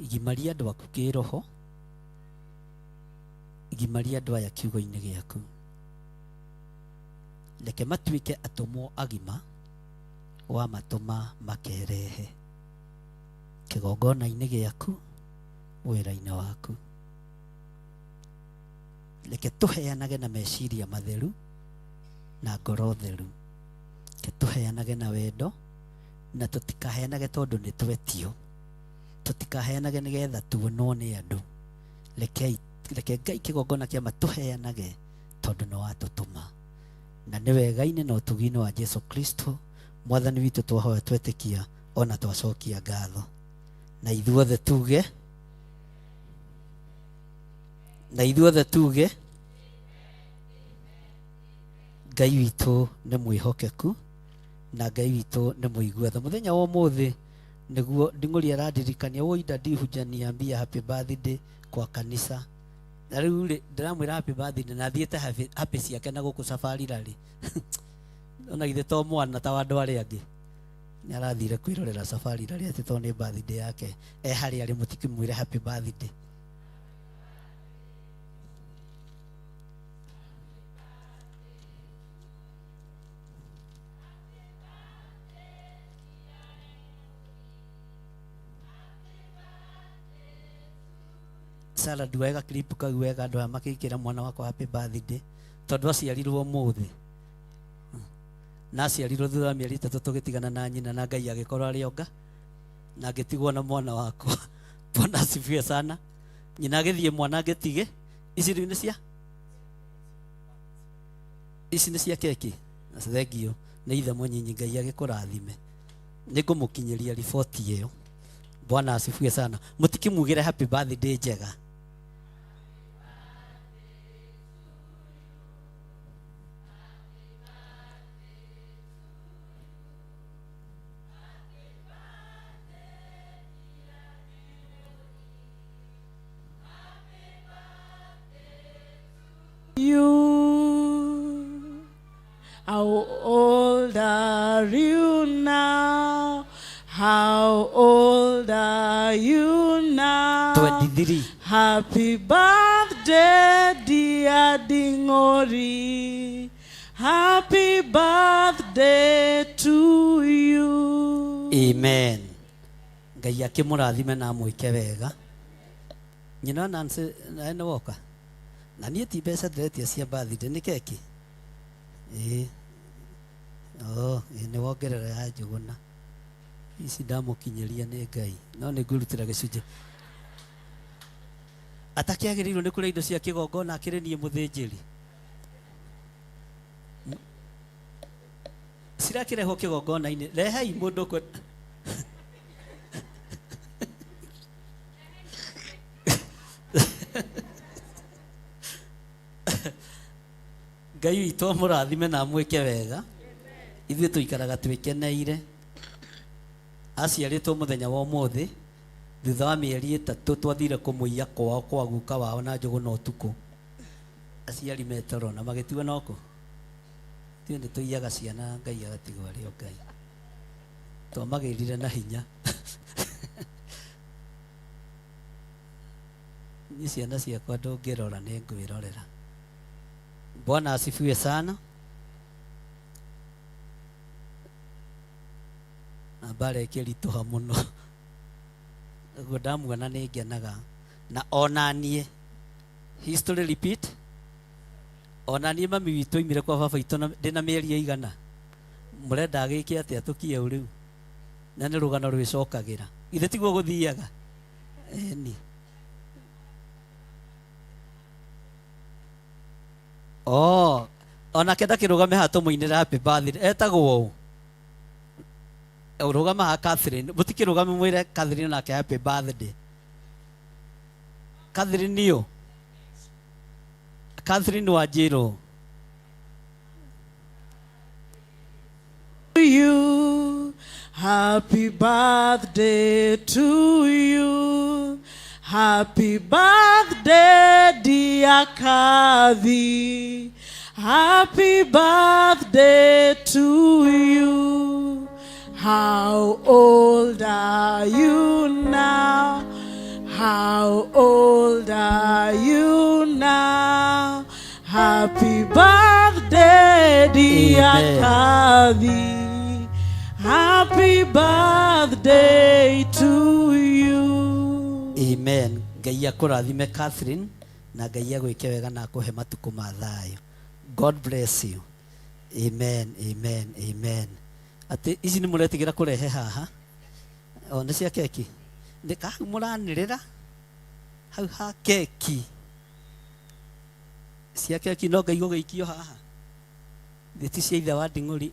Gimaria andũ aku kĩroho, gimaria andũ aya kiugo-inĩ gĩaku. Reke matuĩke atũmwo agima wa matũma makerehe kĩgongona-inĩ gĩaku, wĩra-inĩ waku. Reke tũheanage na meciria matheru na ngoro theru. Reke tũheanage na wendo na tũtikaheanage tondũ nĩ twetio, tũtikaheanage nĩgetha tuonwo nĩ andũ. Reke Ngai kĩgongona kĩa ma tũheanage tondũ nĩ watũtũma. Na nĩ wega-inĩ na ũtugi-inĩ wa Jesu Kristo mwathani witũ twahoya twetĩkia ona twacokia ngatho. Na ithuothe tuge, na ithuothe tuge Ngai witũ nĩ mwĩhokeku na Ngai witũ nĩ mũigua tha. Mũthenya wa ũmũthĩ nĩguo nding'ũri arandirikania woi dadi hujaniambia happy birthday kwa kanisa. Na rĩu rĩ ndĩramwĩra happy birthday na thiĩte happy ciake na gũkũ safari rally. Ona githĩ to mwana ta wa andũ arĩa angĩ. Nĩ arathire kwĩrorera safari rally atĩ to nĩ birthday yake. E harĩa arĩ mũtikĩmwĩre happy birthday. Sara nduwega clip kau wega andũ aya makĩkĩra mwana wakwa happy birthday tondũ aciarirwo ũmũthĩ na aciarirwo thutha wa mĩeri 3 tũgĩtigana na nyina na Ngai agĩkorwo arĩ onga na ngĩtigwo na mwana wakwa. Bwana asifiwe sana. Nyina agĩthiĩ mwana ngĩtige. Ici rĩu nĩ cia ici nĩ cia keki. Thengio nĩ ithe mũnyinyi, Ngai agĩkũrathime. Nĩngũmũkinyĩria riboti ĩyo. Bwana asifiwe sana. Mũtikĩmugĩre happy birthday njega. You, how old are you now? How old are you now? 23. Happy birthday, dear Dingori. Happy birthday to you. Amen. Ngai akĩmũrathime na amwĩke wega. Nyina Nancy nawe nĩ woka? Na niĩ ti mbeca ndĩretia cia birthday nĩ keki? Ĩĩ. Oh, ĩĩ nĩ wongerera ya Njũgũna. Ici ndamũkinyĩria nĩ Ngai. No nĩ ngũrutĩra gĩcunjĩ. Atakĩagĩrĩirwo nĩ kũrĩa indo cia kĩgongona akĩrĩ niĩ mũthĩnjĩri. Cirakĩrehwo kĩgongona-inĩ. Rehei mũndũ ũkwe. Ngai witũ amũrathime na amwĩke wega. Ithuĩ tũikaraga twĩkeneire. Aciarĩtwo mũthenya wa ũmũthĩ thutha wa mĩeri 3 twathire kũmũiya kwao kwa guka wao na Njũgũna ũtukũ. Aciari metoro na magĩtigwo noko. Ithuĩ nĩ tũiyaga ciana Ngai agatigwo arĩ o Ngai. Twamagĩrire na hinya. Niĩ ciana ciakwa ndũngĩrora nĩ ngwĩrorera. Bwana asifiwe sana. Na mbara ĩkĩritũha mũno. Ũguo ndamuona nĩ ngenaga. Na ona niĩ, history repeat, ona niĩ mami witũ oimire kwa baba witũ ndĩna mĩeri ĩigana. Mũrenda agĩke atĩa tũkie ũ rĩu? Na nĩ rũgano rwĩcokagĩra. Ithe tiguo gũthiaga? Ĩni. Oh, onake ndakĩrũgame haha tũmũinĩre happy birthday. Etagwo ũ? Rũgama haha Catherine. Mũtikĩrũgame mwĩre Catherine nake happy birthday. Catherine ũ? Catherine Wanjiru. You. Happy birthday to you. Happy birthday, dear Kathy. Happy birthday to you. How old are you now? How old are you now? Happy birthday, dear Amen. Kathy. Happy birthday to you. Amen. Ngai akũrathime Catherine na Ngai agwĩke wega na akũhe matukũ ma thayũ. God bless you. Amen, amen, amen. Atĩ ici nĩ mũretigĩra kũrehe haha? O nĩ cia keki. Nĩ ka hau mũranĩrĩra? Hau ha keki. Cia keki no Ngai gũgĩikio haha. Thĩ ti cia ithe wa nding'ũri.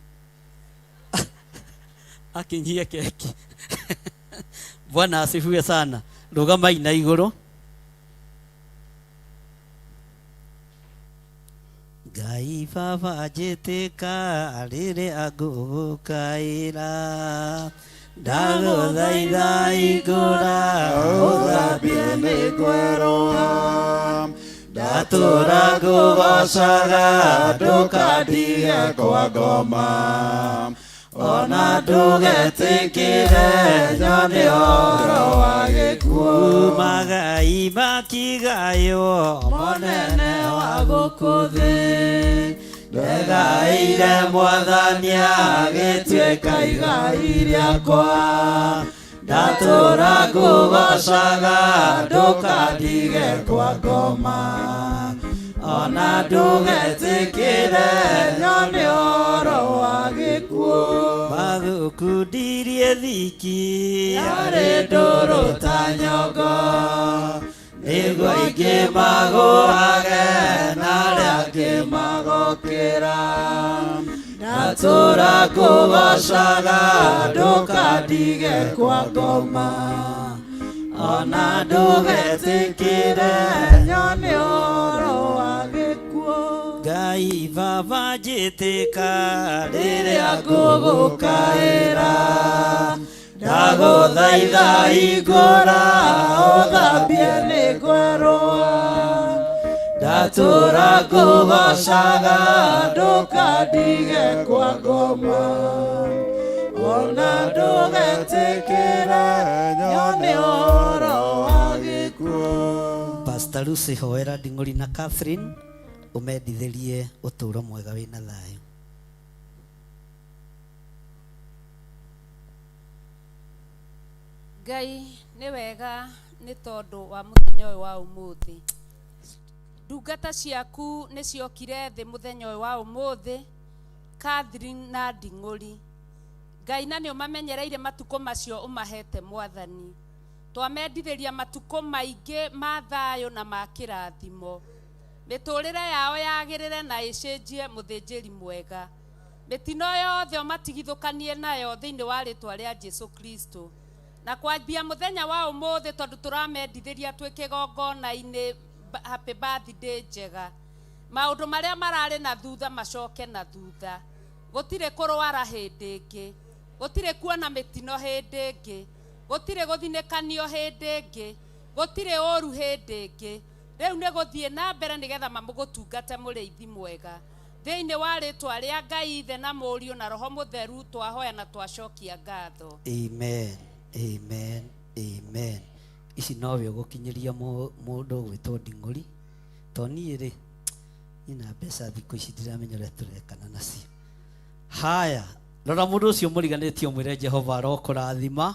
Akinyie keki. Bwana asifiwe sana. Rũgamai na igũrũ. Ngai baba njĩtĩka rĩrĩa ngũgũkaĩra ndagũthaitha igũra ũthambie nĩ ngwerũha ndatũra ngũgocaga ndũkandige kwa ngoma ona ndũgetĩkĩre nyone ũhoro wa gĩkuũ magai makigaywo mũnene wa gũkũ thĩ ndegaĩire mwathani agĩtuĩka igai rĩakwa ndatũra ngũgocaga ndũkandige kwa ngoma ona ndũgetĩkĩre nyone ũhoro wa gĩkuũ magũkundirie thiki yarĩ ndũrũ ta nyongo nĩguo aingĩ magũage na arĩa angĩ magokĩra ndatũra ngũgocaga ndũkandige kwa ngoma ona ndũgetĩkĩre nyone ũhoro wa gĩkuũ Ngai baba njĩtĩka rĩrĩa ngũgũkaĩra ndagũthaitha hingũra ũthambie nĩ ngwerũha ndatũra ngũgocaga ndũkandige kwa ngoma ona ndũgetĩkĩre nyone ũhoro wa gĩkuũ Pastor Lucy hoera nding'ũri na Catherine ũmendithĩrie ũtũũro mwega wĩna thayũ. Ngai nĩ wega nĩ tondũ wa mũthenya ũyũ wa ũmũthĩ. Ndungata ciaku nĩ ciokire thĩ mũthenya ũyũ wa ũmũthĩ, Catherine na Nding'ũri. Ngai na nĩ ũmamenyereire matukũ macio ũmahete mwathani. Twamendithĩria matukũ maingĩ ma thayũ na ma kĩrathimo. Mĩtũrĩre yao yagĩrĩre na ĩcenjie mũthĩnjĩri mwega. Mĩtino yothe ũmatigithũkanie nayo thĩinĩ wa rĩtwa rĩa Jesu Kristo. Na kwambia mũthenya wa ũmũthĩ tondũ tũramendithĩria twĩ kĩgongona-inĩ happy birthday njega. Maũndũ marĩa mararĩ na thutha macoke na thutha. Gũtirĩ kũrwara hĩndĩ ĩngĩ. Gũtirĩ kuona mĩtino hĩndĩ ĩngĩ. Gũtirĩ gũthinĩkanio hĩndĩ ĩngĩ. Gũtirĩ ũru hĩndĩ ĩngĩ. Rĩu nĩ gũthiĩ na mbere nĩgetha mamũgũtungate mũrĩithi mwega. Thĩinĩ wa rĩtwa rĩa Ngai Ithe na Mũriũ na Roho Mũtheru twahoya na twacokia ngatho. Amen. Amen. Amen. Ici nowe ũgũkinyĩria mũndũ ũgwĩtwo Nding'ũri. To niĩ rĩ, niĩ na mbeca thikũ ici ndiramenya ũrĩa tũrekana nacio. Haya, rora mũndũ ũcio mũriganĩtie ũmwĩre Jehova arokũrathima.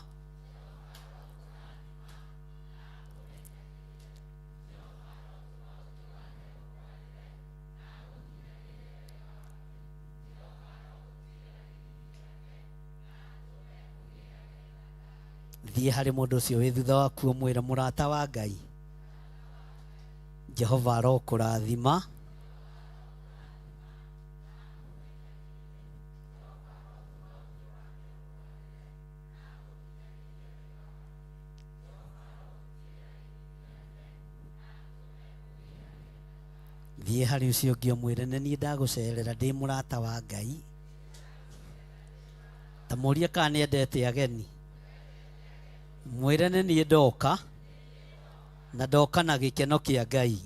Thiĩ harĩ mũndũ ũcio wĩ thutha waku ũmwĩre mũrata wa Ngai, Jehova arokũrathima. Thiĩ harĩ ũcio ũngĩ ũmwĩre nĩ niĩ ndagũcerera ndĩ mũrata wa Ngai. Ta mũrie kana nĩendete ageni. Mwĩre nĩ niĩ ndoka, na ndoka na gĩkeno kĩa Ngai,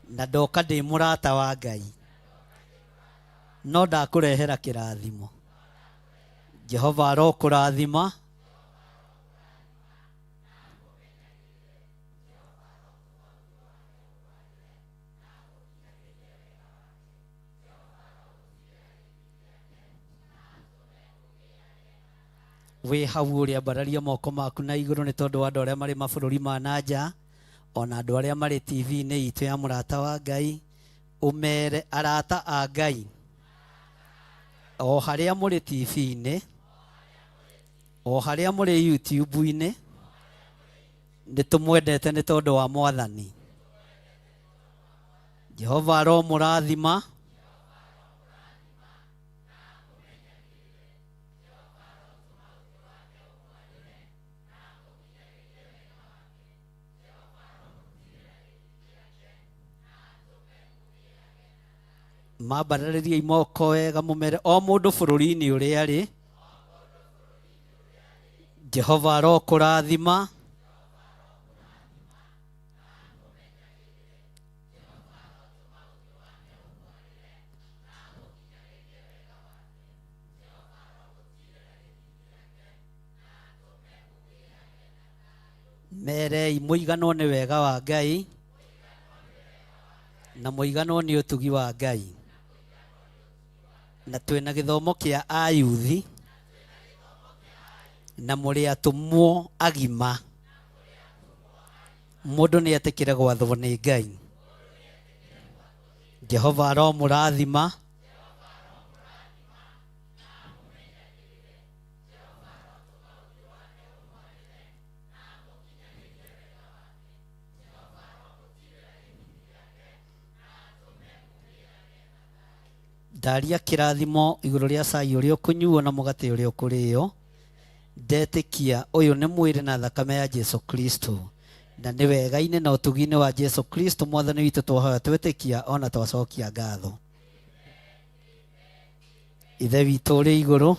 na ndoka ndĩ mũrata wa Ngai, no ndakũrehera kĩrathimo. Jehova arokũrathima. Wĩ hau ũrĩa ambararia moko maku na igũrũ nĩ tondũ wa andũ arĩa marĩ mabũrũri ma na nja, ona andũ arĩa marĩ TV-inĩ itũ ya mũrata wa Ngai, ũmere arata a Ngai o harĩa mũrĩ TV-inĩ, o harĩa mũrĩ YouTube-inĩ, nĩ tũmwendete nĩ tondũ wa Mwathani. Jehova aromũrathima. Mambararĩriai moko wega mũmere o mũndũ bũrũri-inĩ ũrĩa arĩ. Jehova arokũrathima. Merei mũiganwo nĩ wega wa Ngai na mũiganwo nĩ ũtugi wa Ngai. Na twĩna gĩthomo kĩa ayuthi na mũrĩ atũmwo agima. Mũndũ nĩ etĩkĩre gwathwo nĩ Ngai. Jehova aromũrathima. Ndaria kĩrathimo igũrũ rĩa cai ũrĩa ũkũnyuo na mũgate ũrĩa ũkũrĩo. Ndetĩkia ũyũ nĩ mwĩrĩ na thakame ya Jesu Kristo, na nĩ wega-inĩ na ũtugi-inĩ wa Jesu Kristo Mwathani witũ twahoya twĩtĩkia ona twacokia ngatho. Ithe witũ ũrĩ igũrũ,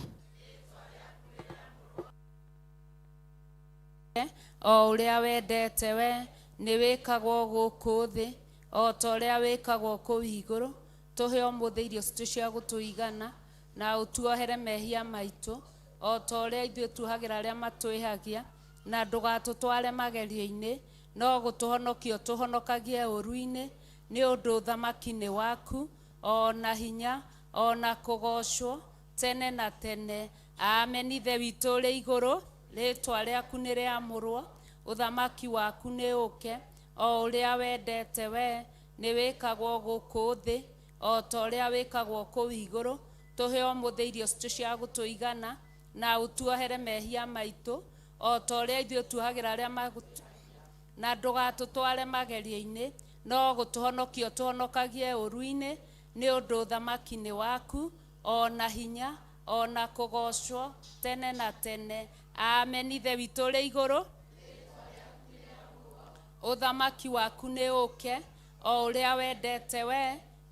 o ũrĩa wendete we nĩ wĩkagwo gũkũ thĩ o ta ũrĩa wĩkagwo kũu igũrũ. Tũhe ũmũthĩ irio citũ cia gũtũigana, na ũtuohere mehia maitũ o ta ũrĩa ithuĩ tuohagĩra arĩa matwĩhagia, na ndũgatũtware magerio-inĩ, no gũtũhonokia ũtũhonokagie ũũru-inĩ, nĩ ũndũ ũthamaki nĩ waku, o na hinya, o na kũgoocwo tene na tene. Amen. Ithe witũ ũrĩ igũrũ, rĩĩtwa rĩaku nĩ rĩamũrwo, ũthamaki waku nĩ ũke, o ũrĩa wendete we nĩ wĩkagwo gũkũ thĩ o ta ũrĩa wĩkagwo kũu igũrũ. Tũhe ũmũthĩ irio citũ cia gũtũigana, na ũtuohere mehia maitũ o ta ũrĩa ithuĩ tuohagĩra arĩa na ndũgatũtware magerio-inĩ, no gũtũhonokia ũtũhonokagie ũũru-inĩ, nĩ ũndũ ũthamaki nĩ waku, o na hinya, o na kũgoocwo tene na tene. Amen. Ithe witũ ũrĩ igũrũ, ũthamaki waku nĩ ũke, o ũrĩa wendete we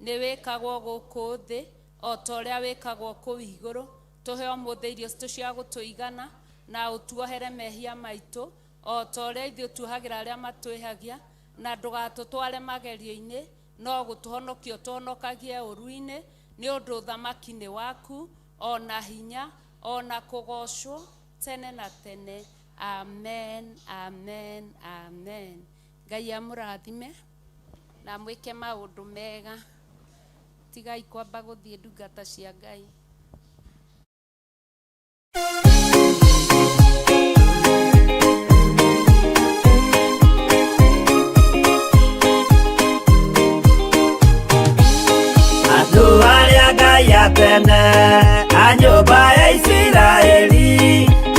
nĩ wĩkagwo gũkũ thĩ o ta ũrĩa wĩkagwo kũu igũrũ. Tũhe ũmũthĩ irio citũ cia gũtũigana, na ũtuohere mehia maitũ o ta ũrĩa ithuĩ tuohagĩra arĩa matwĩhagia, na ndũgatũtware magerio-inĩ, no gũtũhonokia ũtũhonokagie ũũru-inĩ, nĩ ũndũ ũthamaki nĩ waku, o na hinya, o na kũgoocwo tene na tene. Amen, amen, amen. Ngai amũrathime na amwĩke maũndũ mega. Tigai kwamba gũthiĩ, ndungata cia Ngai. Andũ arĩa Ngai atene a nyũmba ya Isiraeli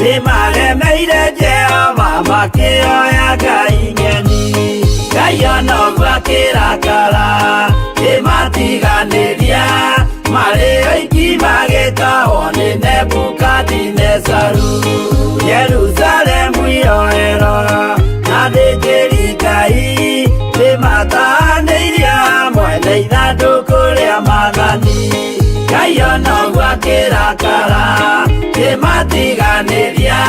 nĩmaremeire Jehova, makĩoya ngai ng'eni. Ngai ona ũguo akĩrakara, kĩmatiganĩria marĩ oiki, magĩtahwo nĩ Nebukadinezaru. Jerusalemu iroero na thĩnjĩri Ngai nĩmatahanĩirie hamwe na ithandũkũ rĩa maathani. Ngai ona ũguo akĩrakara, kĩmatiganĩria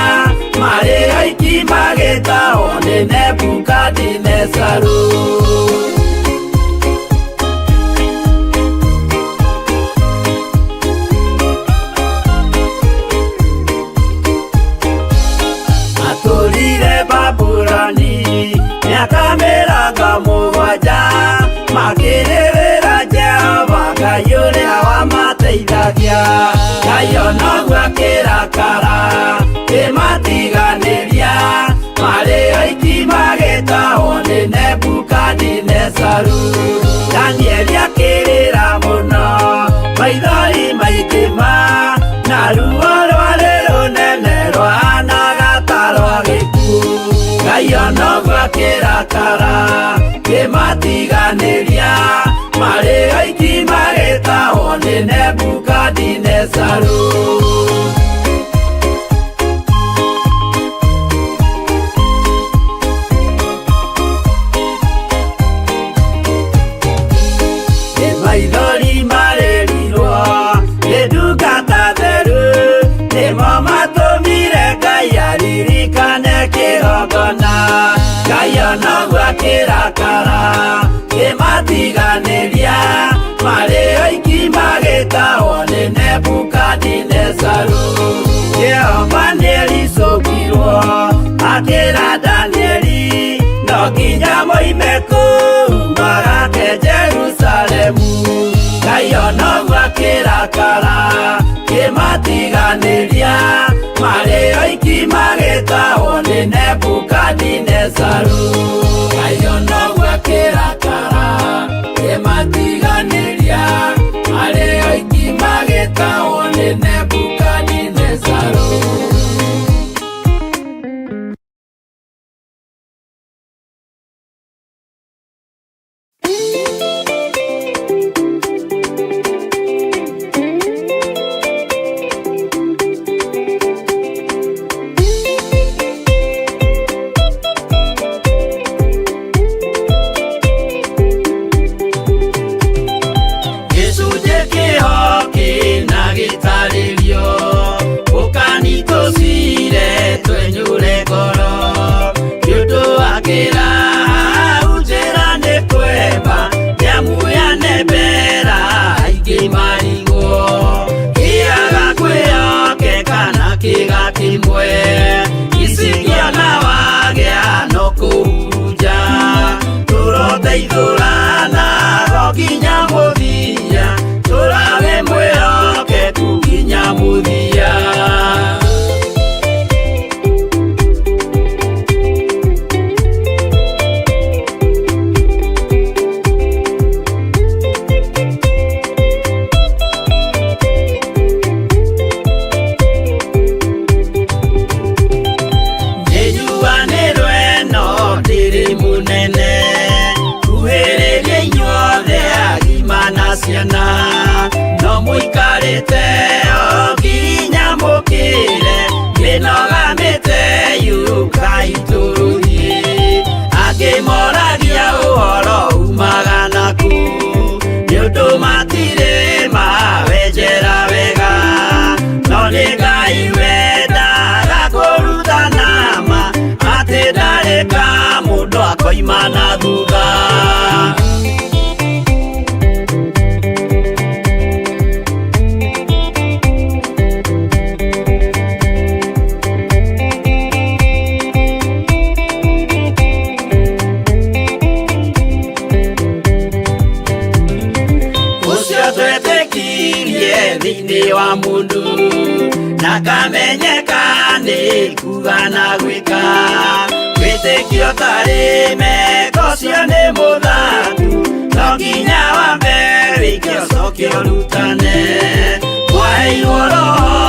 marĩ oiki, magĩtahwo nĩ Nebukadinezaru. Matũrire Babuloni mĩaka 70, makĩrĩrĩra Jehova Ngai ũrĩa wamateithagia. Ngai ona ũguo akĩrakara, kĩmatiganĩria marĩ oiki, magĩtahwo nĩ Nebukadinezaru. Danieli akĩrĩra mũno, maithori maingĩ ma na ruo rwarĩ rũnene rwahanaga ta rwa gĩkuũ. Ngai ona ũguo akĩrakara, kĩmatiganĩria marĩ oiki, magĩtahwo nĩ Nebukadinezaru. Nĩ maithori marĩrirwo nĩ ndungata theru, nĩmo matũmire Ngai aririkane kĩgongona. Ngai ona ũguo akĩrakara, kĩmatiganĩria marĩ oiki, magĩtahwo nĩ Nebukadinezaru. Jehova nĩericũkirwo akĩra Danieli, no nginya moime kũu magake Jerusalemu. Ngai ona ũguo akĩrakara, kĩmatiganĩria marĩ oiki, magĩtahwo nĩ Nebukadinezaru. Ngai ona ũguo akĩrakara, kĩmatiganĩria marĩ oiki, magĩtahwo nĩ Nebukadinezaru. Gĩcunjĩ kĩho kĩna gĩtarĩrio, ũkani tũcire twenyũre ngoro, nĩ ũndũ wa kĩraha njĩra nĩ kwemba nyamu ya nembera aingĩ marigwo, kĩaga kwĩhokeka na kĩga kĩmwe, icingĩona wagĩa no kũhurunja, tũroteithũrana go nginya mũthia, tũrawe mwĩhokeku nginya mũthia. Nĩnjuanĩrwo ĩno ndĩrĩ mũnene, kuhĩrĩria inyuothe agima na ciana, no mũikarĩte o nginya mũkĩre mĩnoga mĩte yũkai tũrũthiĩ. Angĩ moragia ũhoro umaga nakũ, nĩ ũndũ matirĩ mawenjera wega, no nĩ Ngai wendaga kũrutana ma atĩ ndarĩ ka mũndũ akoima na thutha. Ndũngĩamenyeka nĩ kuga na gwĩka. Wĩtĩkio tarĩ meko ũcio nĩ mũthatu, no nginya wambe wĩke ũcoke ũrutane. Mwaheirwo roho.